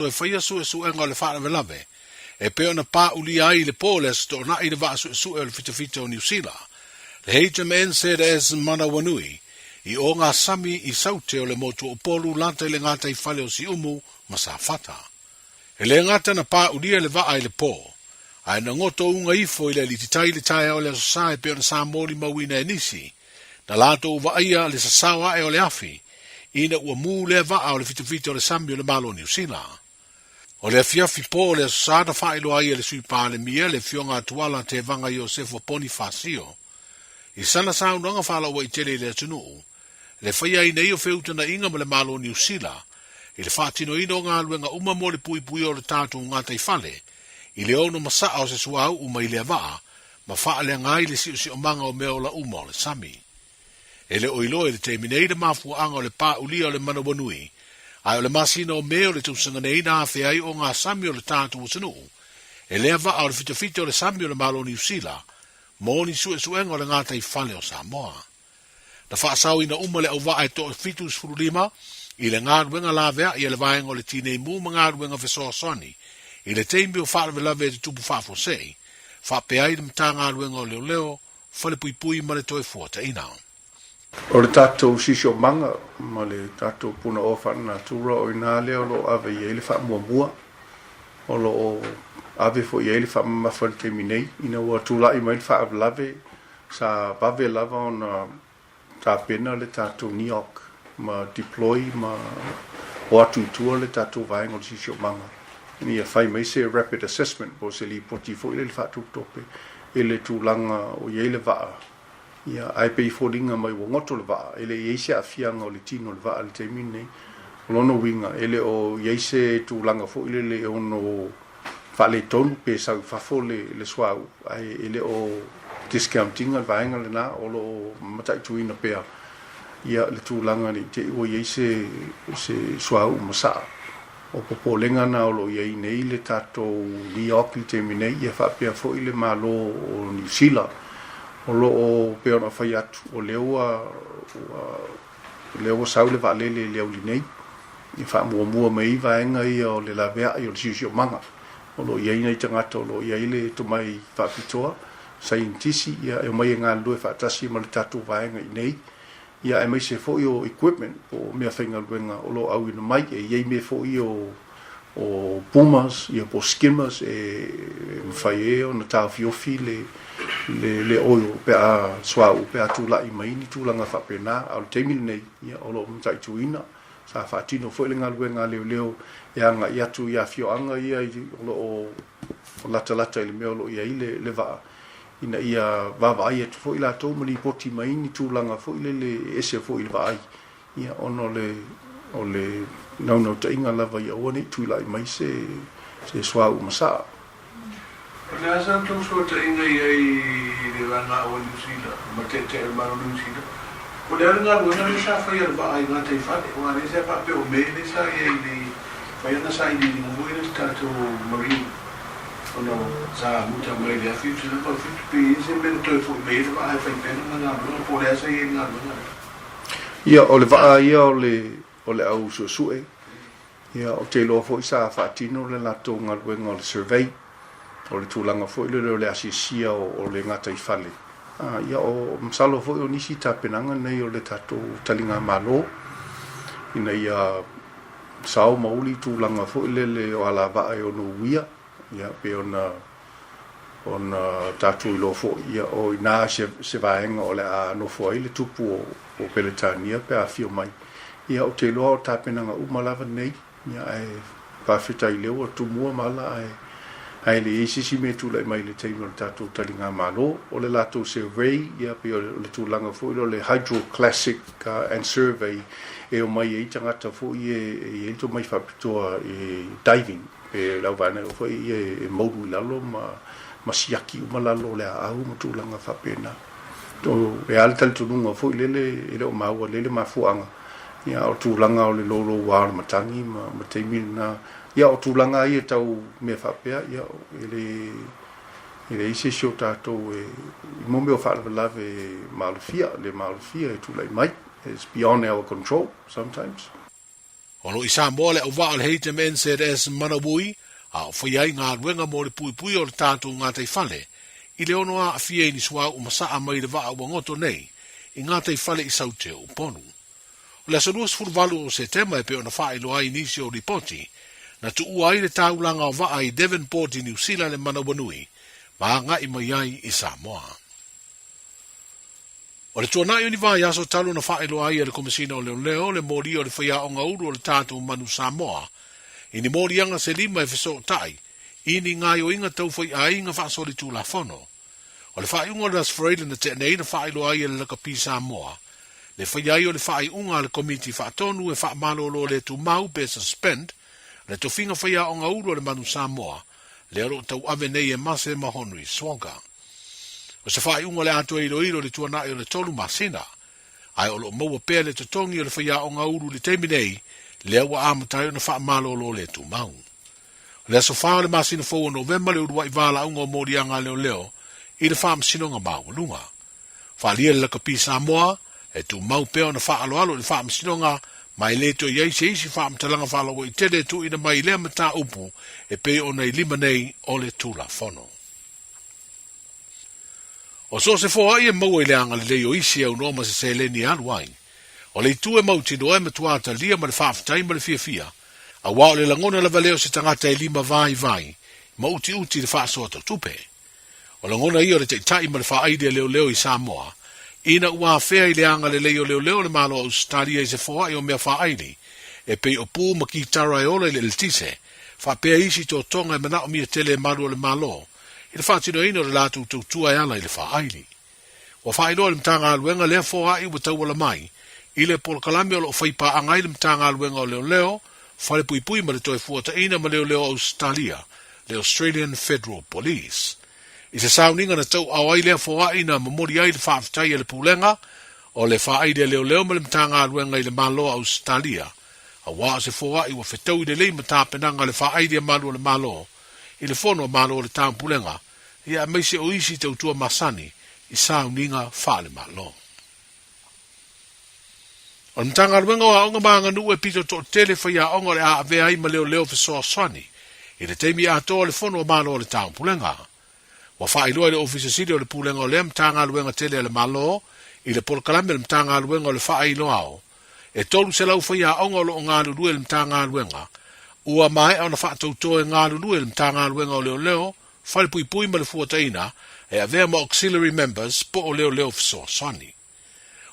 E faia suesuega o le faalavelave e pei ona pāulia ai i le pō o le Aso Toonai le vaa suesue o le fitafita o Niu Sila, le HMNZS Manawanui, i Ogasami i Saute o le motu o Upolu lata i le gataifale o Siumu ma Safata. E le gata na pāulia le vaa i le pō, ae na goto uga ifo i le alititai i le taeao o le Aso Sa e pei ona sa molimauina e nisi, na latou vaaia le sasao ae o le afi ina ua mū lea vaa o le fitafita o le sami o le Malo o Niu Sila. O le afiafi pō o le Aso Sa na faailoa ai e le Sui Palemia le Afioga a Tuala Tevaga Iosefo Ponifasio i sana saunoaga faalauaitele i le atunuu, le faia ai nei o feutanaʻiga ma le Malo o Niu Sila i le faatinoina o galuega uma mo le puipuia o le tatou gataifale i le ono masaa o se suauu mai lea vaa ma faaleaga ai le siosiomaga o meaola uma o le sami. E le o iloa i le taimi nei le mafuaaga o le pāulia o le manawanui, ae o le masina o Me o le tausaga nei na afea ai ogasami o le tatou atunuu e lea vaa o le fitafita o le sami o le Malo o Niu Sila mo ni suesuega o le gataifale o Samoa. Na faasaoina uma le auvaa e toa 75 i le galuega laveai a le vaega o le Tinei Mu ma galuega fesoasoani i le taimi o faalavelave e tutupu faafuasei, faapea ai le Matagaluega o Leoleo, Falepuipui ma le Toefuataiga. O le tatou siosiomaga ma le tatou punaoa faalenatura o i ina lea o lo o ave i ai le faamuamua, o lo o ave foi i ai le faamamafa i le taimi nei ina ua tulai mai le faalavelave. Sa vave lava ona tapena le tatou NEOC ma deploy ma o atu i tua le tatou vaega o le siosiomaga ina ia fai mai se rapid assessment po o se lipoti foi lele faatopetope i le tulaga o i ai le vaa, ia, ae pei e foliga mai ua goto le vaa, e le i ai se aafiaga o le tino o le vaa i le taimi lenei. O lona uiga, e le o i ai se tulaga foi lele e ono faaletonu pe sau i fafo le suauu, ae e le o discount ina le vaega lena, o lo o mataituina pea ia le tulaga ne i te i ua i ai se se suauu masaa. O popolega na o lo o i ai nei le tatou NEOC i le taimi nei, ia faapea foi le Malo o Niu Sila. O lo o pei ona fai atu, o lea ua ua O lea ua sau le vaalele i le auli nei e faamuamua mai ai vaega ia o le laveai o le siosiomaga. O lo o i ai nai tagata o lo o i ai le tomai faapitoa, saienitisi, ia e omai e galulue faatasi ma le tatou vaega i inei, ia aemaise foi o equipment po o meafaigaluega o lo o auina mai. E i ai mea foi ia o o pumas ia po o skimmers e mafai ai ona taofiofi le le le oil pe a suauu pe a tulai mai ni tulaga faapena. A o le taimi lenei, ia, o lo o mataituina. Sa faatino foi le galuega a leoleo e agai atu i afioaga ia o lo o latalata i le mea o lo o i ai le le vaa ina ia vaavaai atu foi latou ma lipoti mai ni tulaga foi lele e ese foi i le vaai. Ia, ona o le, o le naunautaiga lava ia aua ne i tuilai mai se, se suauu masaa. O le a sa tou sootaiga i ai i le vagao a Niu Sila ma Taitai o le Malo o Niu Sila? O le a le galuega lea sa faia e le vaa i gataifale? Aua lea sa faapea o me lea sa i ai i le fai ana sailiiliga foi lea i le tatou marine ona sa muta mai i le 1787 pe i ai se mea na toe foi mai ai le vaa e fai pea lana galuega po o le a sa i ai i le galuega lea? Ia, o le vaa ia o le, o le au suesue, ia, ou te iloa foi sa faatino le latou galuega o le survey, o le tulaga foi lele o le asiasia o, o le gataifale. A, ia, o, masalo foi o nisi tapenaga nei o le tatou taligamalo, ina ia sao ma uli tulaga foi lele o alavaa e ono uia, Ia, pei ona ona tatou iloa foi, ia, o i ina se, se vaega o le a nofo ai le tupu o, o Peretania pe a afio mai. Ia, ou te iloa o tapenaga uma lava nei, ia, ae faafetai lea ua tumua mala, ae, ae leai se isi mea e tulai mai i le taimi o le tatou taligamalo. O le latou survey, ia, pei o le, o le tulaga foi lea o le Hydro Classic and Survey e omai ai tagata foi e, e i ai le tomai faapitoa i diving. Pe lau vaega foi ia e moulu i lalo ma ma siaki uma lalo o le aau ma tulaga faapena. O e a le talitonuga foi lele e le o maua lele mafuaaga, ia o tulaga o le louloua o le matagi ma ma taimi lena, ia o tulaga ia tau mea faapea, ia e le e leai se isi o tatou e i mo mea o faalavelave malofia, le malofia e tulai mai. It's beyond our control sometimes. O lo o i Samoa le auvaa o le HMNZS Manaui, a o faia ai galuega mo le puipuia o le tatou gataifale i le ono aafia i ni suauu masaa mai le vaa ua goto nei i gataifale i Saute o Upolu. O le aso 28 o Setema e pei ona faailoa ai nisi o lipoti, na tuua ai le taulaga o vaa i Devonport i Niu Sila le Manawanui ma agai mai ai i Samoa. O le tuanai o ni vaiaso talu ona faailoa ai e le Komesina o Leoleo le moli o le faiaoga ulu o le tatou Manu Samoa i ni moliaga se lima e fesootai i ni gaoioiga tau faiaiga faasolitulafono. O le faaiuga o le Aso Faraile na tea nei na faailoa ai e le Lakapi Samoa le faia ai o le faaiuga a le Komiti Faatonu e faamalolo le tumau pe suspend le tofiga faiaoga ulu o le Manu Samoa lea o lo o tauave nei e Mase Mahonui Swaga. O se faaiuga o le a toe iloilo i le tuanai o le tolu masina, ae o lo o maua pea le totogi o le faiaoga ulu i le taimi nei, lea ua amata ai ona faamalolo le tumau. O le aso 4 o le masina fou o Novema le uluai valaauga o moliaga a leoleo i le Faamasinoga Maualuga. Faaalia le lakapi Samoa, e tumau pea ona faaaloalo i le Faamasinoga ma e le toe i ai se isi faamatalaga faalauaitele e tuuina mai i lea mataupu e pei ona i lima nei o le Tulafono. O so o se foai e maua i le agalelei o isi e aunoa ma se seleni e alu ai. O le itu e mautinoa e matua talia ma le faafetai ma le fiafia, aua o le lagona lava lea o se tagata e lima vaivai ma utiuti i le faasoa tau tupe. O lagona ia o le taitai ma le faaili a leoleo i Samoa, ina ua afea i le agalelei o leoleo o le Malo o Ausetalia i se foai o mea faaili, e pei o pu ma kitara e ola i le eletise, faapea isi totoga e manaomia tele e malu o le Malo i le faatinoina o le latou tautua e ala i le faaili. Ua faailoa e le Matagaluega lea foai ua tauala mai i le polokalame o lo o fai paaga ai le Matagaluega o Leoleo, Falepuipui ma le Toefuataiina ma Leoleo o Ausetalia, le Australian Federal Police. I se sauniga na tauaao ai lea foai na momoli ai le faafetai a le Pulega o le Faaili a Leoleo ma le Matagaluega i le Malo o Ausetalia, aua o se foai ua fetaui lelei ma tapenaga a le Faaili a Malu o le Malo i le Fono a Malo o le Taupulega, ia aemaise o isi tautua masani i sauniga faale-Malo. O le Matagaluega o Aoga ma Aganuu e pito toatele faiaoga o le a avea ai ma leoleo fesoasoani i le taimi atoa o le Fono a Malo o le Taupulega. Ua faailoa e le Ofisa Sili o le Pulega o lea Matagaluega tele a le Malo i le polokalame a le Matagaluega o le Faailoao e 300 faiaoga o lo o galulue i le Matagaluega ua maea ona faatauto e galulue i le Matagaluega o Leoleo, Falepuipui ma le Fuataina e avea ma Auxiliary Members po o Leoleo Fesoasoani.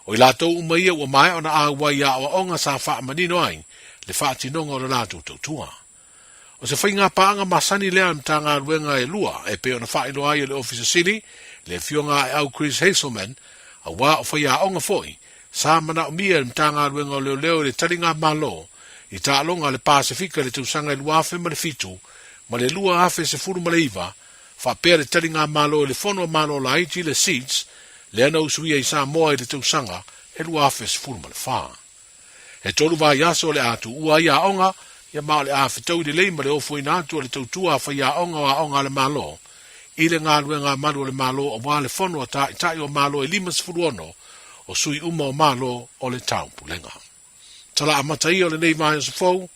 O i latou uma ia ua maea ona auai i aoaoga sa faamanino ai le faatinoga o le latou tautua. O se faiga paaga masani lea a Matagaluega e lua e pei ona faailoa ai e le Ofisa Sili, le Afioga Aeau Chris Hazelman, aua o faiaoga foi sa manaomia e le Matagaluega o Leoleo i le taliga Malo i taaloga a le Pasefika i le tausaga e 2007 ma le 2019 faapea le taliga Malo i le Fono a Malo Laiti le SIDS lea na usuia i Samoa i le tausaga e 2014. E tolu vaiaso o le a tuua ai aoga, ia ma o le a fetaui lelei ma le ofoina atu o le tautua a faiaoga o aoga a le Malo i le galuega a malu o le Malo aua le fono a Taitai o Malo e 56 o sui uma o Malo o le Taupulega. Tala amata ia o lenei vaiaso fou,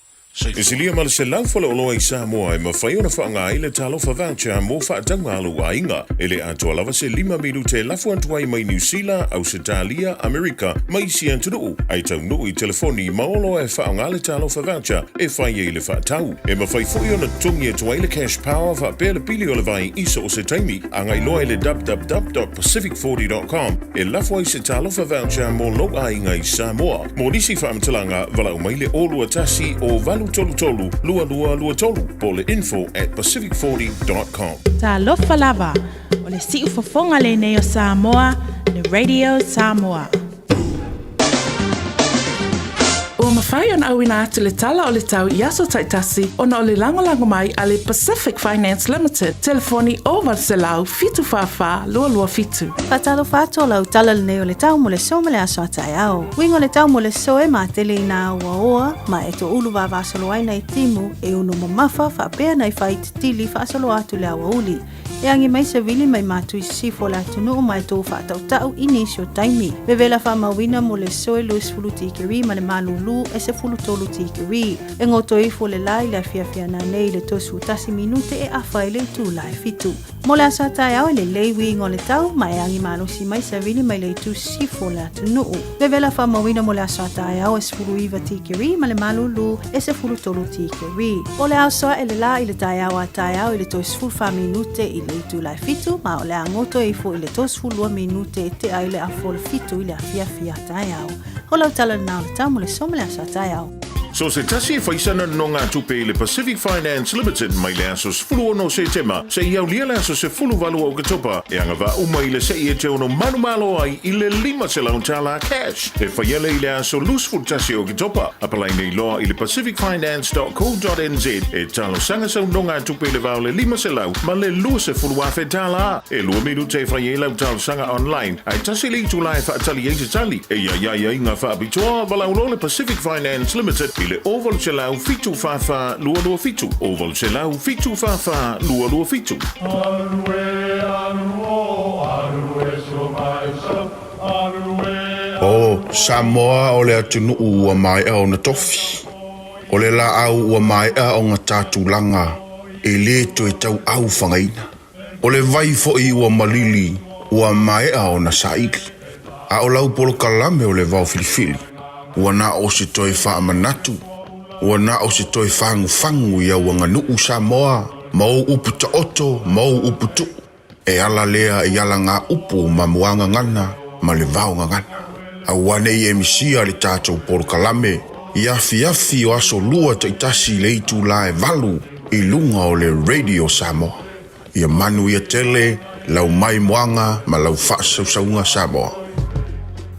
E silia ma le 100 faleoloa i Samoa e mafai ona faaaoga ai le Talofa Voucher mo faatauga a lou aiga. E le atoa lava se lima minute e lafo atu ai mai Niu Sila, Ausetalia, Amerika ma isi atunuu, ae taunuu i telefoni ma oloa e faaaoga le Talofa Voucher e fai ai le faatau. E mafai foi ona totogi atu ai le Cash Power faapea le pili o le vai i so o se taimi. Agai loa i le www.pacific40.com e lafo ai se Talofa Voucher mo lou aiga i Samoa. Mo nisi faamatalaga, valaau mai le 021 o 833 2223 po o le info at pacific40.com. Talofa lava, o le siufofoga lenei o Samoa, le Radio Samoa. Ua mafai ona auina atu le tala o le tau i aso taitasi ona o le lagolago mai a le Pacific Finance Limited, telefoni 0800 744 227. Faatalofa atu o lau tala lenei o le tau mo le so ma le aso a taeao. Uiga o le tau mo le so e matele i nā uaoa ma e toʻulu vavasolo ai nai timu e ono mamafa faapea nai faaititili faasolo atu le aoauli. E agi mai se vili mai matu i sisifo o le atunuu ma e tou faatautau i nisi o taimi. Vevela faamauina mo le so e 20 tikeri ma le malūlū e 13 tikeri. E goto ifo le la i le afiafi ananei i le 31 minute e afa i le itula e fitu. Mo le aso a taeao e lelei uiga o le tau ma e agi malosi mai savili mai le itu sisifo o le atunuu. Vevela faamauina mo le aso a taeao e 19 tikeri ma le malulu e 13 tikeri. O le aso ae le la i le taeao a taeao i le 34 minute i le itula e fitu ma o le a goto ifo i le 32 minute e tea i le afa o le fitu i le afiafi a taeao. O lau tala lena o le tau mo le aso ma le aso a taeao. So se tasi e fai sana nonogatupe i le Pacific Finance Limited mai le aso 16 o Setema seia aulia le aso 18 o Oketopa e agavaa uma i le se'i e te ono manumalo ai i le $500 cash e faia lea i le aso 21 o Oketopa. Apalai nei loa i le pacificfinance.co.nz e talosaga sau nonogatupe i le va o le $500 ma le $20,000. E lua minute e fai ai lau talosaga online ae tasi le itula e faatali ai se tali. E i ai aiaiga faapitoa, valaau loa le Pacific Finance Limited i le 0800 744 227, 0800 744 227. O Samoa o le atunuu ua maea ona tofi. O le laau ua maea ona ta tulaga e le toe tauau fagaina. O le vai foi ua malili ua maea ona saili. A o lau polokalame o le vao filifili, ua na o se toe faamanatu, ua na o se toe fagufagu i au aganuu Samoa ma ou upu taoto ma ou upu tuu. E ala lea i ala ngā upu ma muagagana ma le vaogagana. Aua ne i e misia le tatou polokalame i afiafi o aso lua taitasi i le itula e valu i luga o le Radio Samoa. Ia manuia tele lau maimoaga ma lau faasausauga Samoa.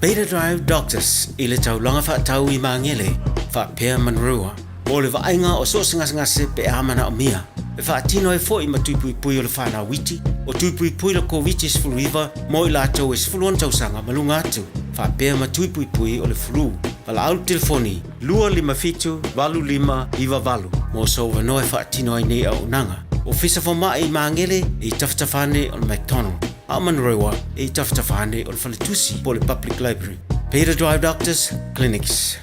Beta Drive Doctors i le taulaga faatau i Magele faapea Manurewa mo le vaaiga o so o se gasegase pe a manaomia. E faatino ai foi ma tui puipui o le whanau iti, o tui puipui le Koviti-19 mo i latou e 16 tausaga ma luga atu, faapea ma tui puipui o le flu. Valaau le telefoni 257 8598 mo sou avanoa e faatino ai nei auaunaga. Ofisa Fomai i Magele e i tafatafa ane o le McDonald, a o Manurewa e i tafatafa ane o le Faletusi po o le Public Library. Peter Drive Doctors Clinics.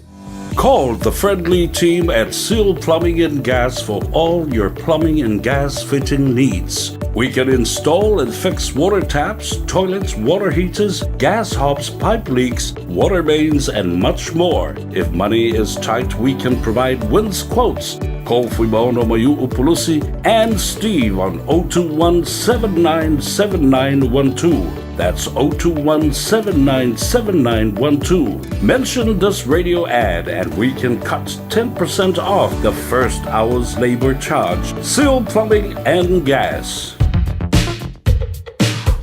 Call the friendly team at Seal Plumbing and Gas for all your plumbing and gas fitting needs. We can install and fix water taps, toilets, water heaters, gas hobs, pipe leaks, water mains, and much more. If money is tight, we can provide wins quotes. Call Fuimaono Mayu Upulusi and Steve on 021 797912. That's 021 797912. Mention this radio ad and we can cut 10% off the first hour's labor charge. Seal Plumbing and Gas.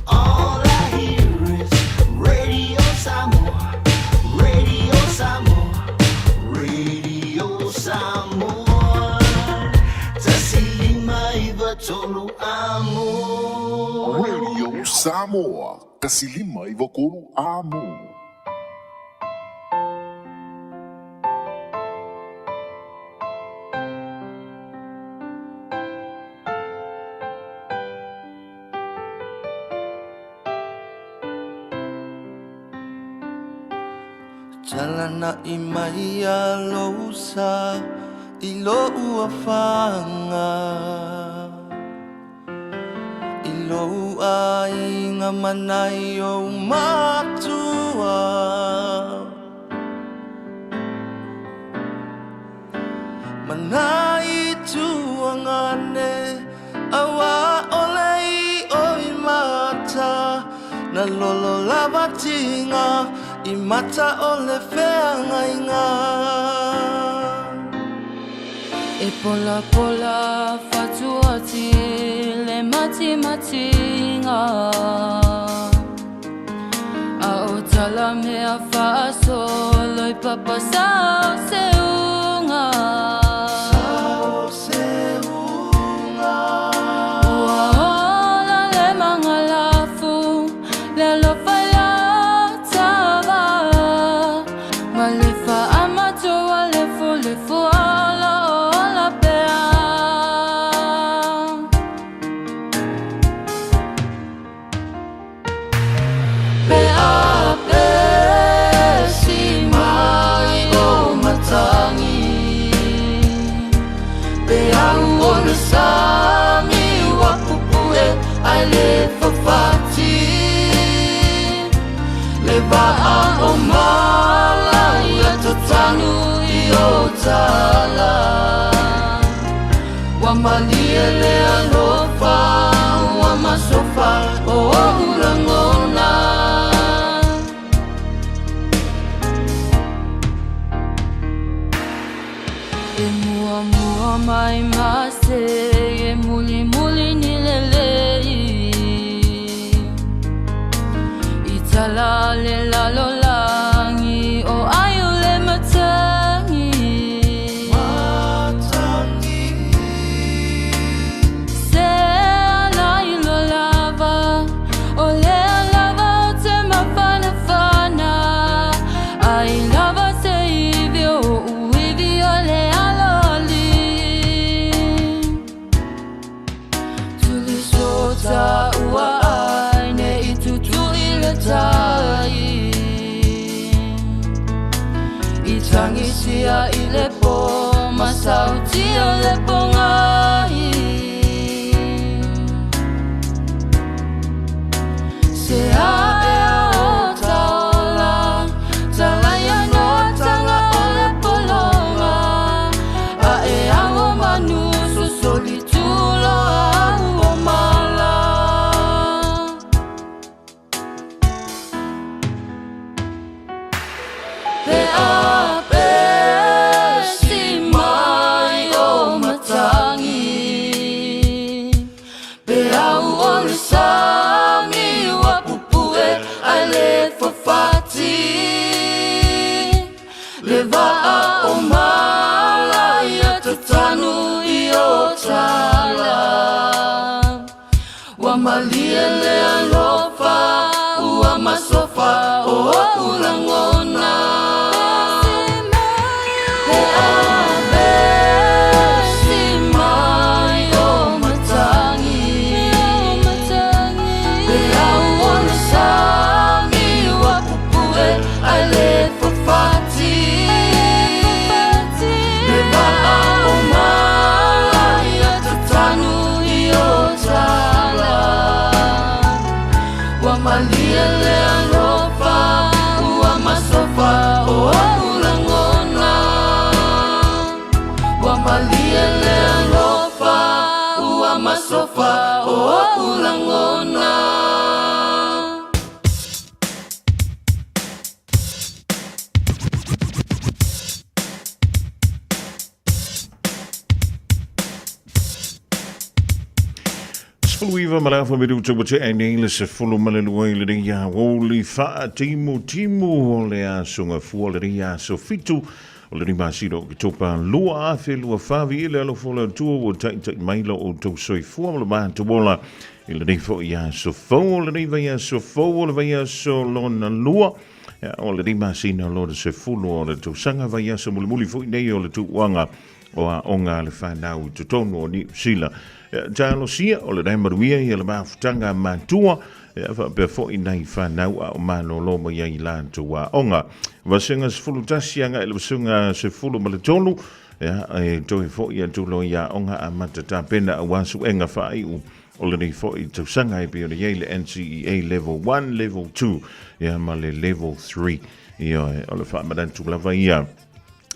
All I hear is Radio Samoa, Radio Samoa, Radio Samoa. 159 amo. Radio Samoa, 159 amo. Talana'i mai a lou sa i lou afaga I lou aiga ma nai ou matua Ma nai tuagane aua ʻole i oi mata Na lolo lava tiga i mata o le feagaiga. E polapola fatuati le matimatiga A o tala mea faasolo i papa sao seuga. Sao seuga. Ua ola le magalafu le alofa i la tava Ma le faamatua lefulefu ola ola pea. Pe a pesi mai o mata. Ua malie le alofa ua masofa o ou lagona. E muamua mai mase e mulimuli ni lelei I tala le lalolagi o ai o le matangi Se ala i lo lava o lea lava o te mafanafana Ai lava se ivi o uivi o le aloali Tulisota ua ai ne i tutui le tai I tagisia i le po ma sautia le pogai Se ae o taola talaia no tanga o le pologa A e ago manu sosoli tulo au o mala Pe a pe si mai o matangi Pe au o le sami ua pupue ai le fafati Le vaa o mala ia tatanu i o tala Ua malie le alofa ua masofa o ou lagona Pe a pe si mai o matangi Pe au o le sami ua pupue ai le fafati Le vaa o mala ia tatanu i o tala Ua malie le alofa ua masofa o ou lagona Ua malie le alofa ua masofa o ou lagona. 19 ma le afa minuta ua tea nei le 12 i lenei aoauli faatimutimu o le aso Gafua o lenei aso 7 o lenei masina o Oketopa 2024. I le alofa o le Atua ua taitai mai lo outou soifua ma le matou ola i lenei foi aso fou o lenei vaiaso fou o le vaiaso lona lua o lenei masina lona 10 o le tausaga, vaiaso mulimuli foi nei o le tuuaga o aoga a le fanau i totonu o Niu Sila. Talosia o lenei manuia ia le mafutaga matua e faapea foi nai fanau a o malolo mai ai latou aoga. Vasega 11 agai i le vasega 13, e toe foi atu loa i aoga amata tapena aua suega faaiu o lenei foi tausaga e pei ona i ai le NCEA Level 1, Level 2 ia ma le Level 3. Ia, o le faamanatu lava ia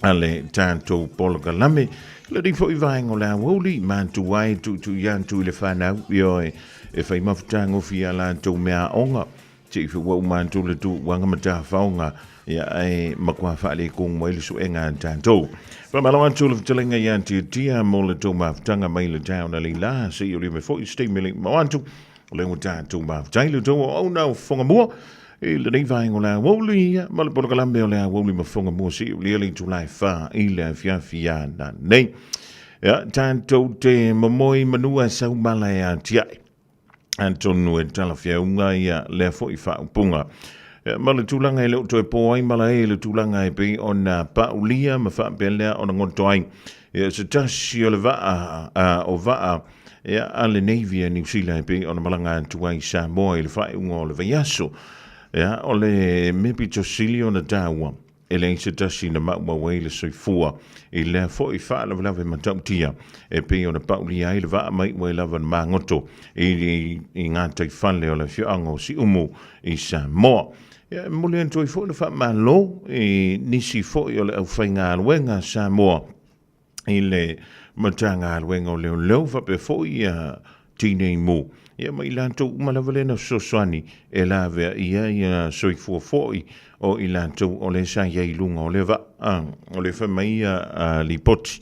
a le tatou polokalame. Lenei foi vaega o le aoauli, matua ai tuitui atu i le fanau, ioe, e fai mafutagofi a latou meaaoga, te i ua uma atu le tuuaga ma tafaoga, ia ae matua faaletonu mai le suega a tatou. Faamalo atu le fetalaiga ia Tiatia mo le tou mafutaga mai le taeao na leila, se i o lime foi se taimi le mau atu. O lea ua tatou mafutai le tou auauna o Fofogamua i lenei vaega o le aoauli ma le polokalame o le aoauli ma Fofogamua se i ulia le itula e 4 i le afiafi ana nei. Ia, tatou te momoe i manua e sau mala e atiae. Atonu e talafeauga ia lea foi faaupuga. Ia, ma le tulaga e le o toe po ai mala e le tulaga e pei ona paulia ma faapea lea ona goto ai. Ia, se tasi o le vaa, o vaa, Ia, a le Navy a Niu Sila e pei ona malaga atu ai i Samoa i le faaiuga o le vaiaso. Ia, o le mea pito sili ona taua, e leai se tasi na maumau ai le soifua i lea foi faalavelave matautia e pei ona paulia ai le vaa mai uai lava na magoto i, i gataifale o le afioaga o Siumu i Samoa. Ia, e momoli atu ai foi le faamalo i nisi foi o le aufaigaluega a Samoa i le Matagaluega o Leoleo faapea foi ia Tinei Mu, ia ma i latou uma lava lea na fesoasoani e laveaia ia soifua foi o i latou o lea sa i ai i luga o lea vaa. O lea fai mai ia lipoti,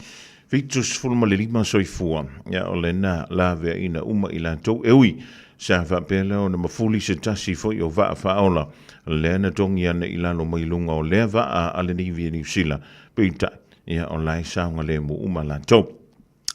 75 soifua, ia o lea na laveaina uma i latou, e ui sa faapea lea ona mafuli se tasi foi o vaa faaola lea na togi ane i lalo mai luga o lea vaa a le Navy a Niu Sila, peitai, ia o la e saogalemu uma latou.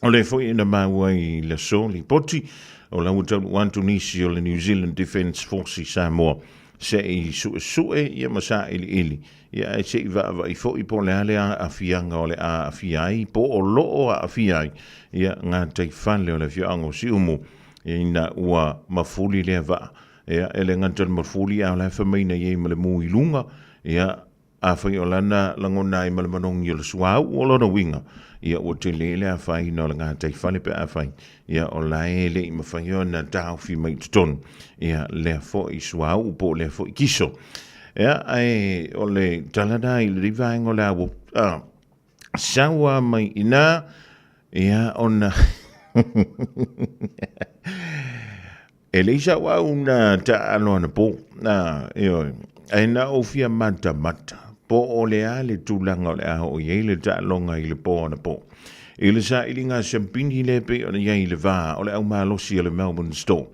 O lea foi na maua i le aso lipoti o la ua taunuu atu nisi o le New Zealand Defence Force i Samoa se i suesue ia ma sailiili ia ae se i vaavaai foi po o le a le aafiaga o le a aafia ai po o lo o aafia ai ia gataifale o le afioaga o Siumu ina ua mafuli lea vaa. Ia e le gata i le mafuli a o la e fai mai na i ai ma le mu i luga ia Afai o lana lagona ai ma le manogi o le suauu o lona uiga, ia ua tele le afaina o le gataifale pe afai, ia o la e le i mafai ona taofi mai i totonu, ia lea foi suauu po o lea foi kiso. Ia, ae o le tala na i lenei vaega o le a ua sau lava mai i ina, ia ona E leai sau au na taaalo anapo, ioe, ae na ou fia matamata po o le a le tulaga o le a oo i ai le taaloga i le po anapo. I le sailiga siampini lea e pei ona i ai i le va o le au malosi o le Melbourne Storm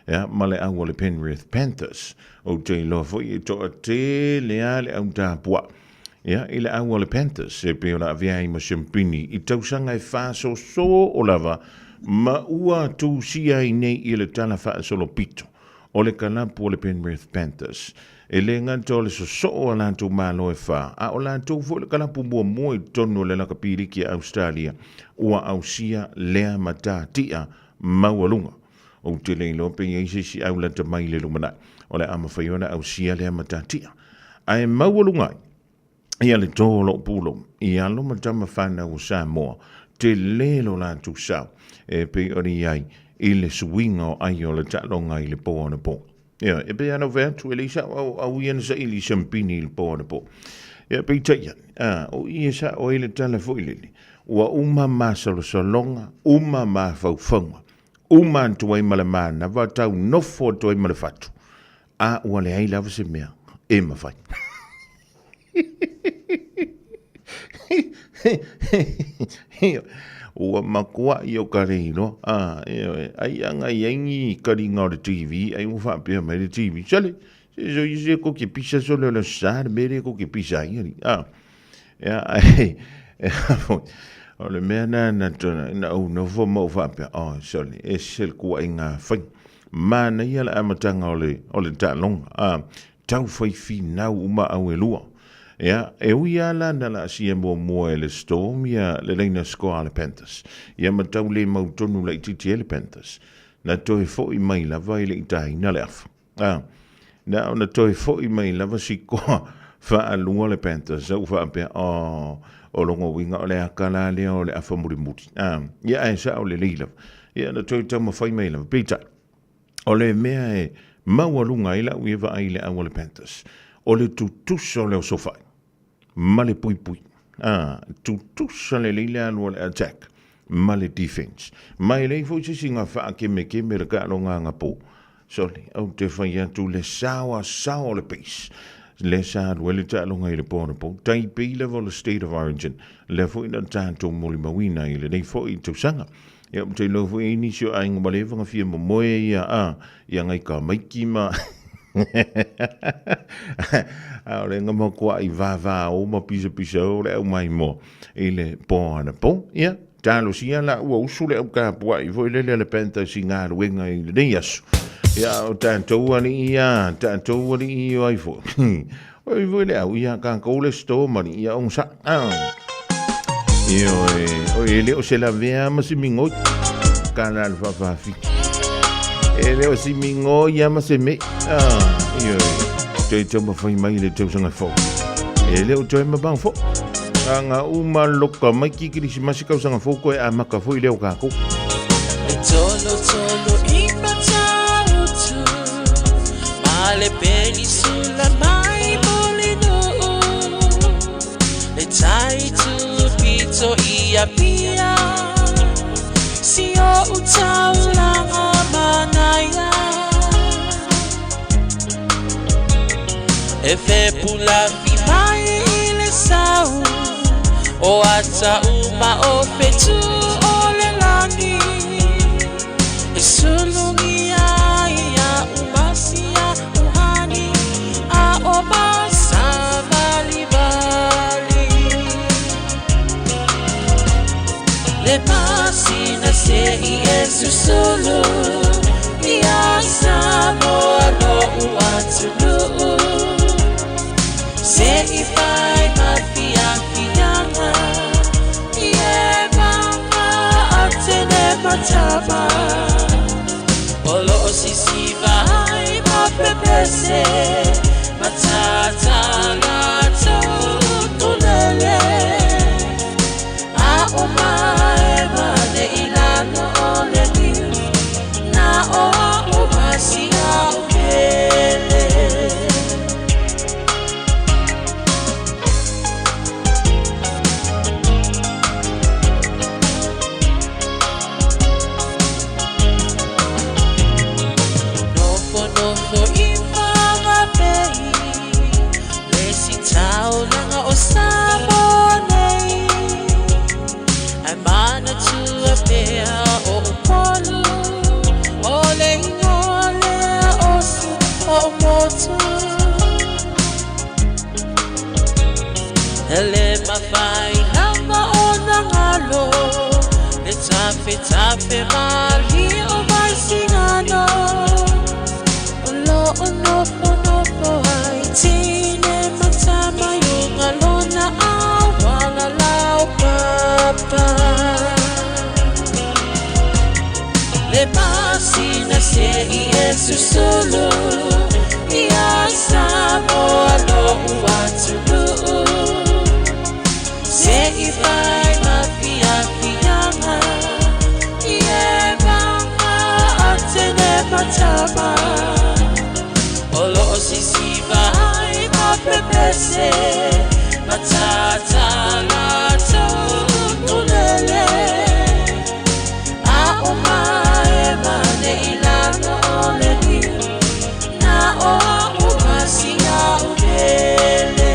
ia, ma le au o le Penrith Panthers. Ou te iloa foi e toatele lava le au tapuai ia, i le au o le Panthers e pei ona avea ai ma siampini i tausaga e faasoosoo lava ma ua tusia ai nei i le tala faasolopito o le kalapu o le Penrith Panthers. E le gata o le sosoo a latou malo e fa, a o latou foi le kalapu muamua i totonu o le lakapi liki a Australia ua ausia lea matatia maualuga. Ou te le iloa pe i ai se isi au lata mai i le lumanai o le a mafai ona ausia lea matatia. Ae maualuga ai ia le tō o lou pulou i alo ma tama fanau o Samoa, tele lo latou sao e pei ona i ai i le suiga o ai o le taaloga i le po anapo. Ia, e pei lava ona ou fai atu, e leai sau au, au ia na saili i siampini i le po anapo. Ia, peitai ane, a, o i e sao ai le tala foi lele, ua uma masalosaloga, uma mafaufauga, uma atu ai ma le manava, tau nofo atu ai ma le fatu, a ua leai lava se mea e mafai. Ua matuai o ka le iloa. A, ioe, ai a ngai ai ni kaliga o le TV, ai ua faapea mai le TV, sole, se so i se ko ke pisa sole o le sa le mea le ko ke pisa ai ali. A, ia, ai, o le mea na na na ou nofo ma ou faapea, oh, sole, e se le kuaiga fai. Manaia le amataga o le, o le taaloga. A, tau fai finau uma au e lua. Ia, e ui lava la na laasia muamua e le Storm ia le laina score a le Panthers, ia ma tau le mautonu laitiiti ai le Panthers, na toe foi mai lava e le i taina le afa. A, na ona toe foi mai lava sikoa faalua le Panthers, sa ou faapea, oh, o lona uiga o le aka la lea o le afa mulimuli. A, ia ae sao lelei lava. Ia na toe taumafai mai lava, peitai, O le mea e maualuga ai lau ia vaai i le au a le Panthers, o le tutusa o le osofai ma le puipui. A, tutusa lelei le alu a le attack ma le defense. Ma e leai foi se isi na faakemekeme le taaloga anapo. Sorry, ou te fai atu le saoasao o le pace lea sa alu ai le taaloga i le po anapo, tai pei lava o le State of Origin, lea foi na tatou molimauina i lenei foi tausaga. Ia, ou te iloa foi e i ai nisi o aiga ua leva ona fia momoe ia, a, ia ngai tamaiti ma a o le na matuai vavao ma pisapisa o le au maimoa i le po anapo. Ia, talosia la ua usu le au tapuai foi lele a le Panthers i galuega i lenei aso. Ia, o tatou alii ia, tatou alii o ai foi. Oi foi le au, ia tatou le store ma ia onosai. Ah. Ioe, oi e le o se lavea ma se migoi. Ka la le faafaafiti. E le o se migoi a ma se me. Ah, ioe. Toe taumafai mai le tausaga fou. E le o toe mamao foi. Anga uma loka mai ki Kirisimasi kausaga fou koe amaka foi lea o kākou. E tolo tolo i Matautu Ma le penisula mai Mulinuu Le tai tu pito i Apia. lo'u taulaga manaia E fepulafi mai i le sau O ata uma o fetu o le lagi E sulugia ai a'u masia uhani A o masavalivali Le masina se'i e susulu Ia Samoa lo'u atunuu Se'i fai ma fiafiaga I e maga atene matama O lo'o sisiva ai ma pepese Matata latou tulele A o maema nei lalo o le niu Na o a'u masia o pele. Nofonofo i Whanganui Le isi taulaga o Samoa nei Ae manatua pea o Upolu O le igoa lea o si o'u motu E le mafai lava ona galo Le tafetafe malie o Vaisigano O lo o nofonofo ai Tine ma tama i uga lona auala laupapa Le masina se'i e susulu Ia Samoa lo'u atunuu Se'i fai ma fiafiaga I e maga atene ma tama O lo'o sisiva ai ma pepese Matata latou tulele A o maema nei lalo o le niu Na o a'u masia o pele.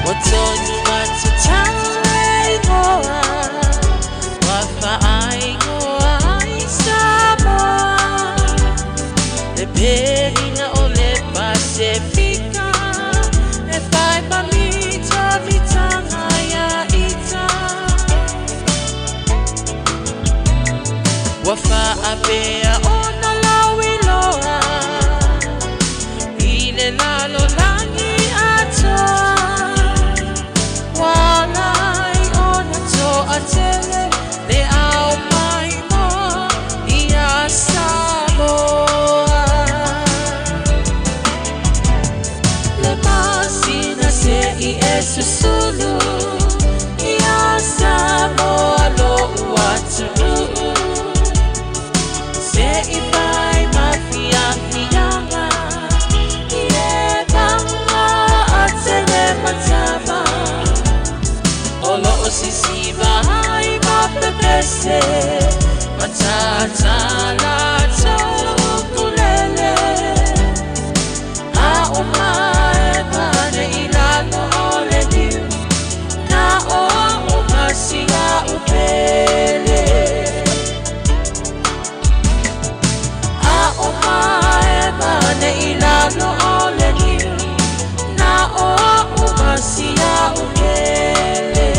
Ua tonu atu tau e igoa Ua faaigoa ai Samoa Le perina o le Pasefika E whai ma mitamitanga ia ita Ua faapea ona lauiloa I le lalolagi atoa Ua ala ai ona toatele Le ao maimoa ia Samoa Le masina se'i e susulu Ia Samoa lo'u atunuu Se'i fai ma fiafiaga I e maga atene ma tama O lo'o sisiva ai ma pepese Matata latou tulele A o maema nei lalo o le niu Na o a'u masia o pele A o maema nei lalo o le niu Na o a'u masia o pele.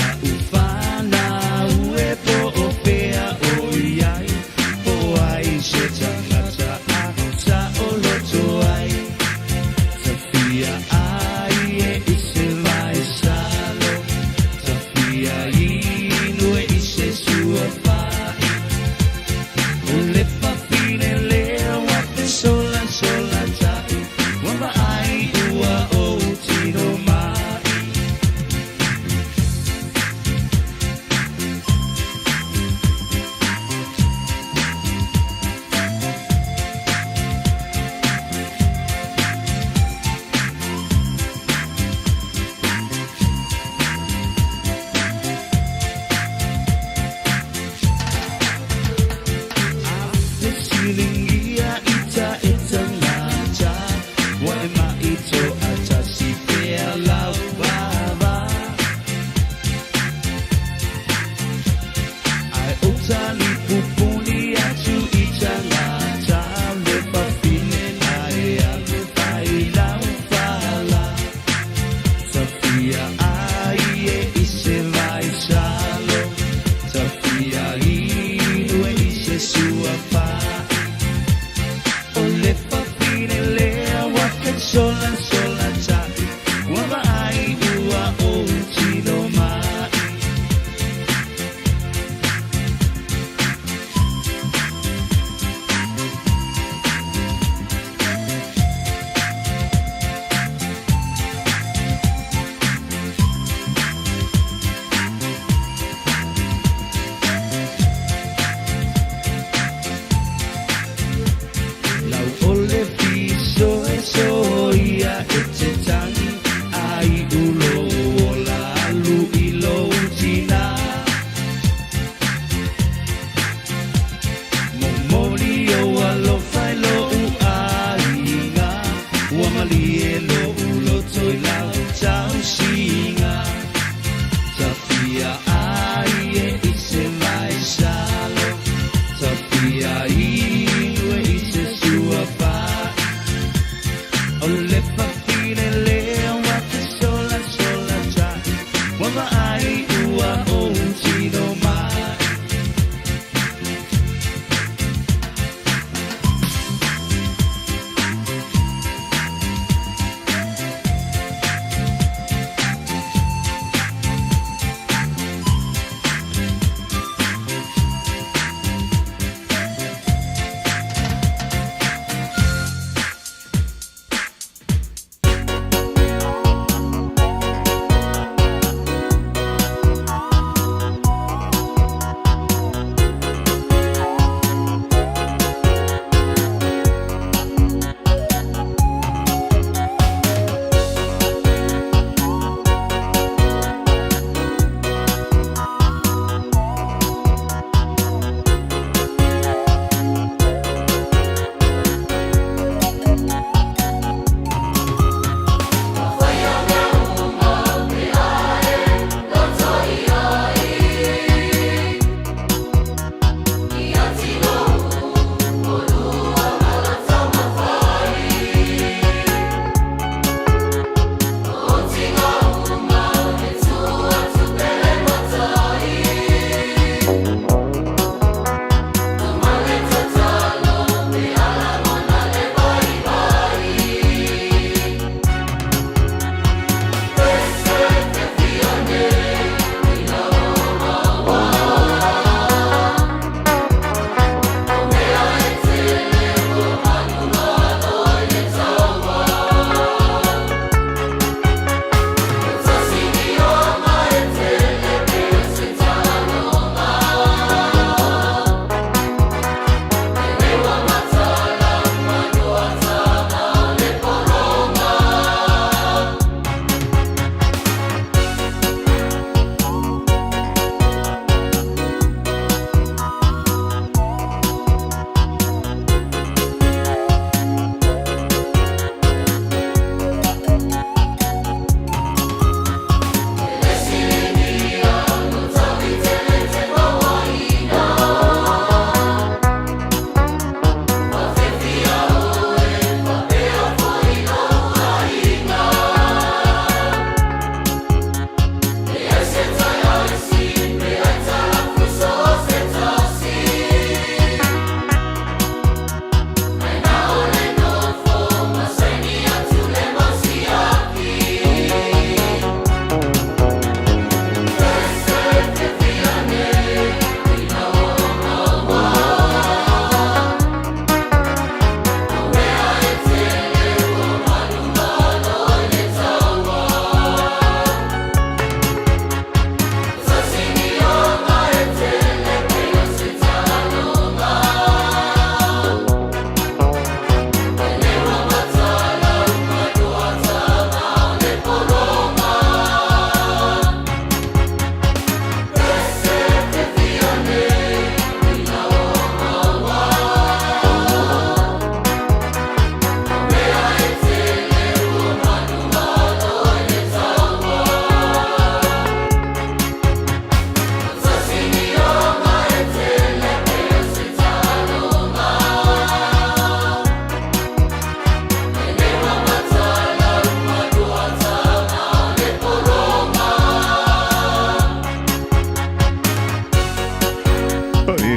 A'u fanau e po o fea o i ai, po o ai se tagata a saoloto ai. Tafia ai e i se vaisalo, tafia inu e i se suafa'i. O le fafine lea ua fesolasolata'i, ua vaai ua ou tino ma'i. Fesiligia i ta e tagata, ua e ma'i to'atasi pea lau vava. Ae ou talipupuni atu i tagata, le fafine na e alu fai lau fala. Tafia ai e i se vaisalo, tafia inu e i se suafa'i. O le fafine lea ua fesolasolata'i, ua vaai ua ou tino ma'i. Lau o le fiso e soia e te tagi, ai ulo ola alu i lou tinā. Momoli ou alofa i lo'u aiga, ua malie lo'u loto i lau tausiga. Tafia ai e i se vaisalo, tafia inu e i se suafa'i. O le fafine lea ua fesolasolata'i, ua vaai ua ou tino ma'i.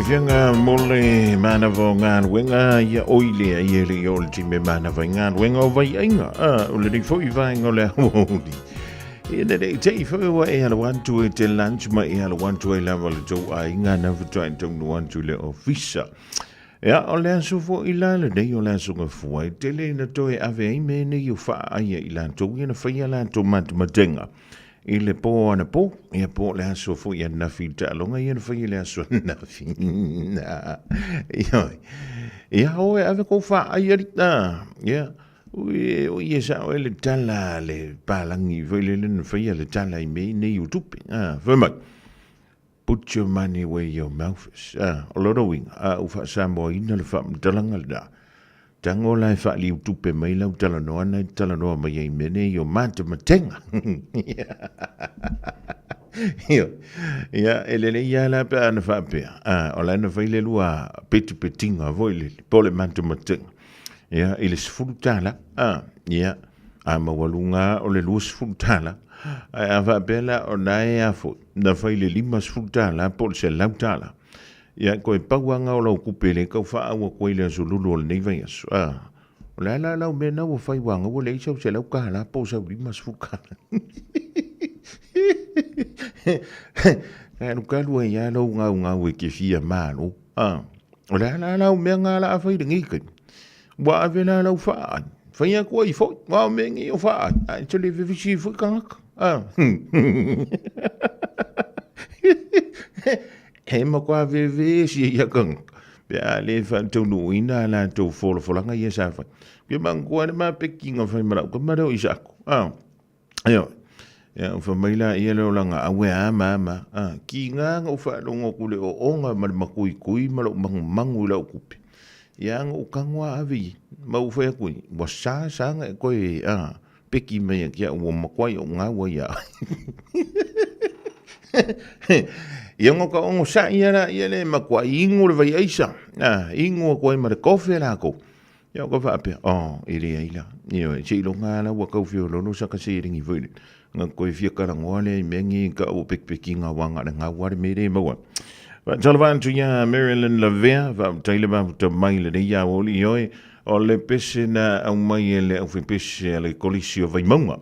fiafiaga mo le manava o galuega ia oi lea ia le i o le time manava i galuega o vaiaiga. Ah, o lenei foi vaega o le aoauli. Ia ne lei te i foi ua e alo atu e te lunch ma e alo atu ai lava le tou aiga na faatoa e taunuu atu i le ofisa. Ia, o le aso foi la lenei o le aso Gafua e tele ina toe ave ai mea nei o faaaia i latou ia na faia latou matematega i le po anapo, ia po o le aso foi ananafi i le taaloga ia na faia i le aso ananafi. Ioe. Ia, o e ave kou faaaia li, ah, ia, ui, ui e sao e le tala a le palagi foi lele na faia le tala i mea nei o tupe, ah, fai mai. Put your money where your mouth is. Ah, o lona uiga, a ua faa-Samoaina le faamatalaga lena, tago la e faaliu tupe mai lau talanoa na e talanoa mai ai i mea nei o matematega. Ioe. Ia, e lelei lava la pe a na faapea, ah, o la e na fai le lua petipetiga foi lele, po o le matematega. Ia, i le $10, ah, ia, a maualuga lava o le $20, ae a faapea la o na e a foi, na fai le $50 po o le $100, ia toe pau lava na o lau tupe lea e tau faaau atu ai i le aso lulu o lenei vaiaso. A, o le a la lau mea lena ua fai aua na ua leai sau $100 po o sau $50. Kalukalu ai lava lou gaugau e te fia malo. A, o le a la lau mea na o le a fai i lenei taimi? Ua ave la lau faai, fai atu ai foi, aua o mea nei o faai, ae te le vevesi ai foi tagata. A. E matua vevesi ai ia tagata pe a le faataunuuina a latou folafolaga ia sa fai. Ke manatua le mapekiga fai ma lau tama lea o Isako. A. Ioe. Ia, ua fai mai la ia le olaga, auē a ma ma, a, ki ngā na ou faalogo atu i le ooonga ma le matuitui ma lou manumanu i lau tupe. Ia na ou tago lava ave i ai, ma ou fai atu i ai, ua sa sa na e toe, a, peki mai ia te au, ua matua i ou gau ai ia oe. Ia ona ka onosai ia laia le matua inu le vai aisa, a, inu atu ai ma le kofe latou. Ia ka faapea, oh, e leai la. Ioe, seiloga lava la ua tau feoloolo saka seleni foi lele. Na toe fia talanoa lea i mea nei ka ua pekipekiga aua na o le gau lava le mea lea e maua ai. Faatalofa atu ia Marilyn Lavea, faafetai le mafuta mai lenei aoauli. Ioe, o le pese na aumai e le aufaipese a le Kolisi o Vaimauga.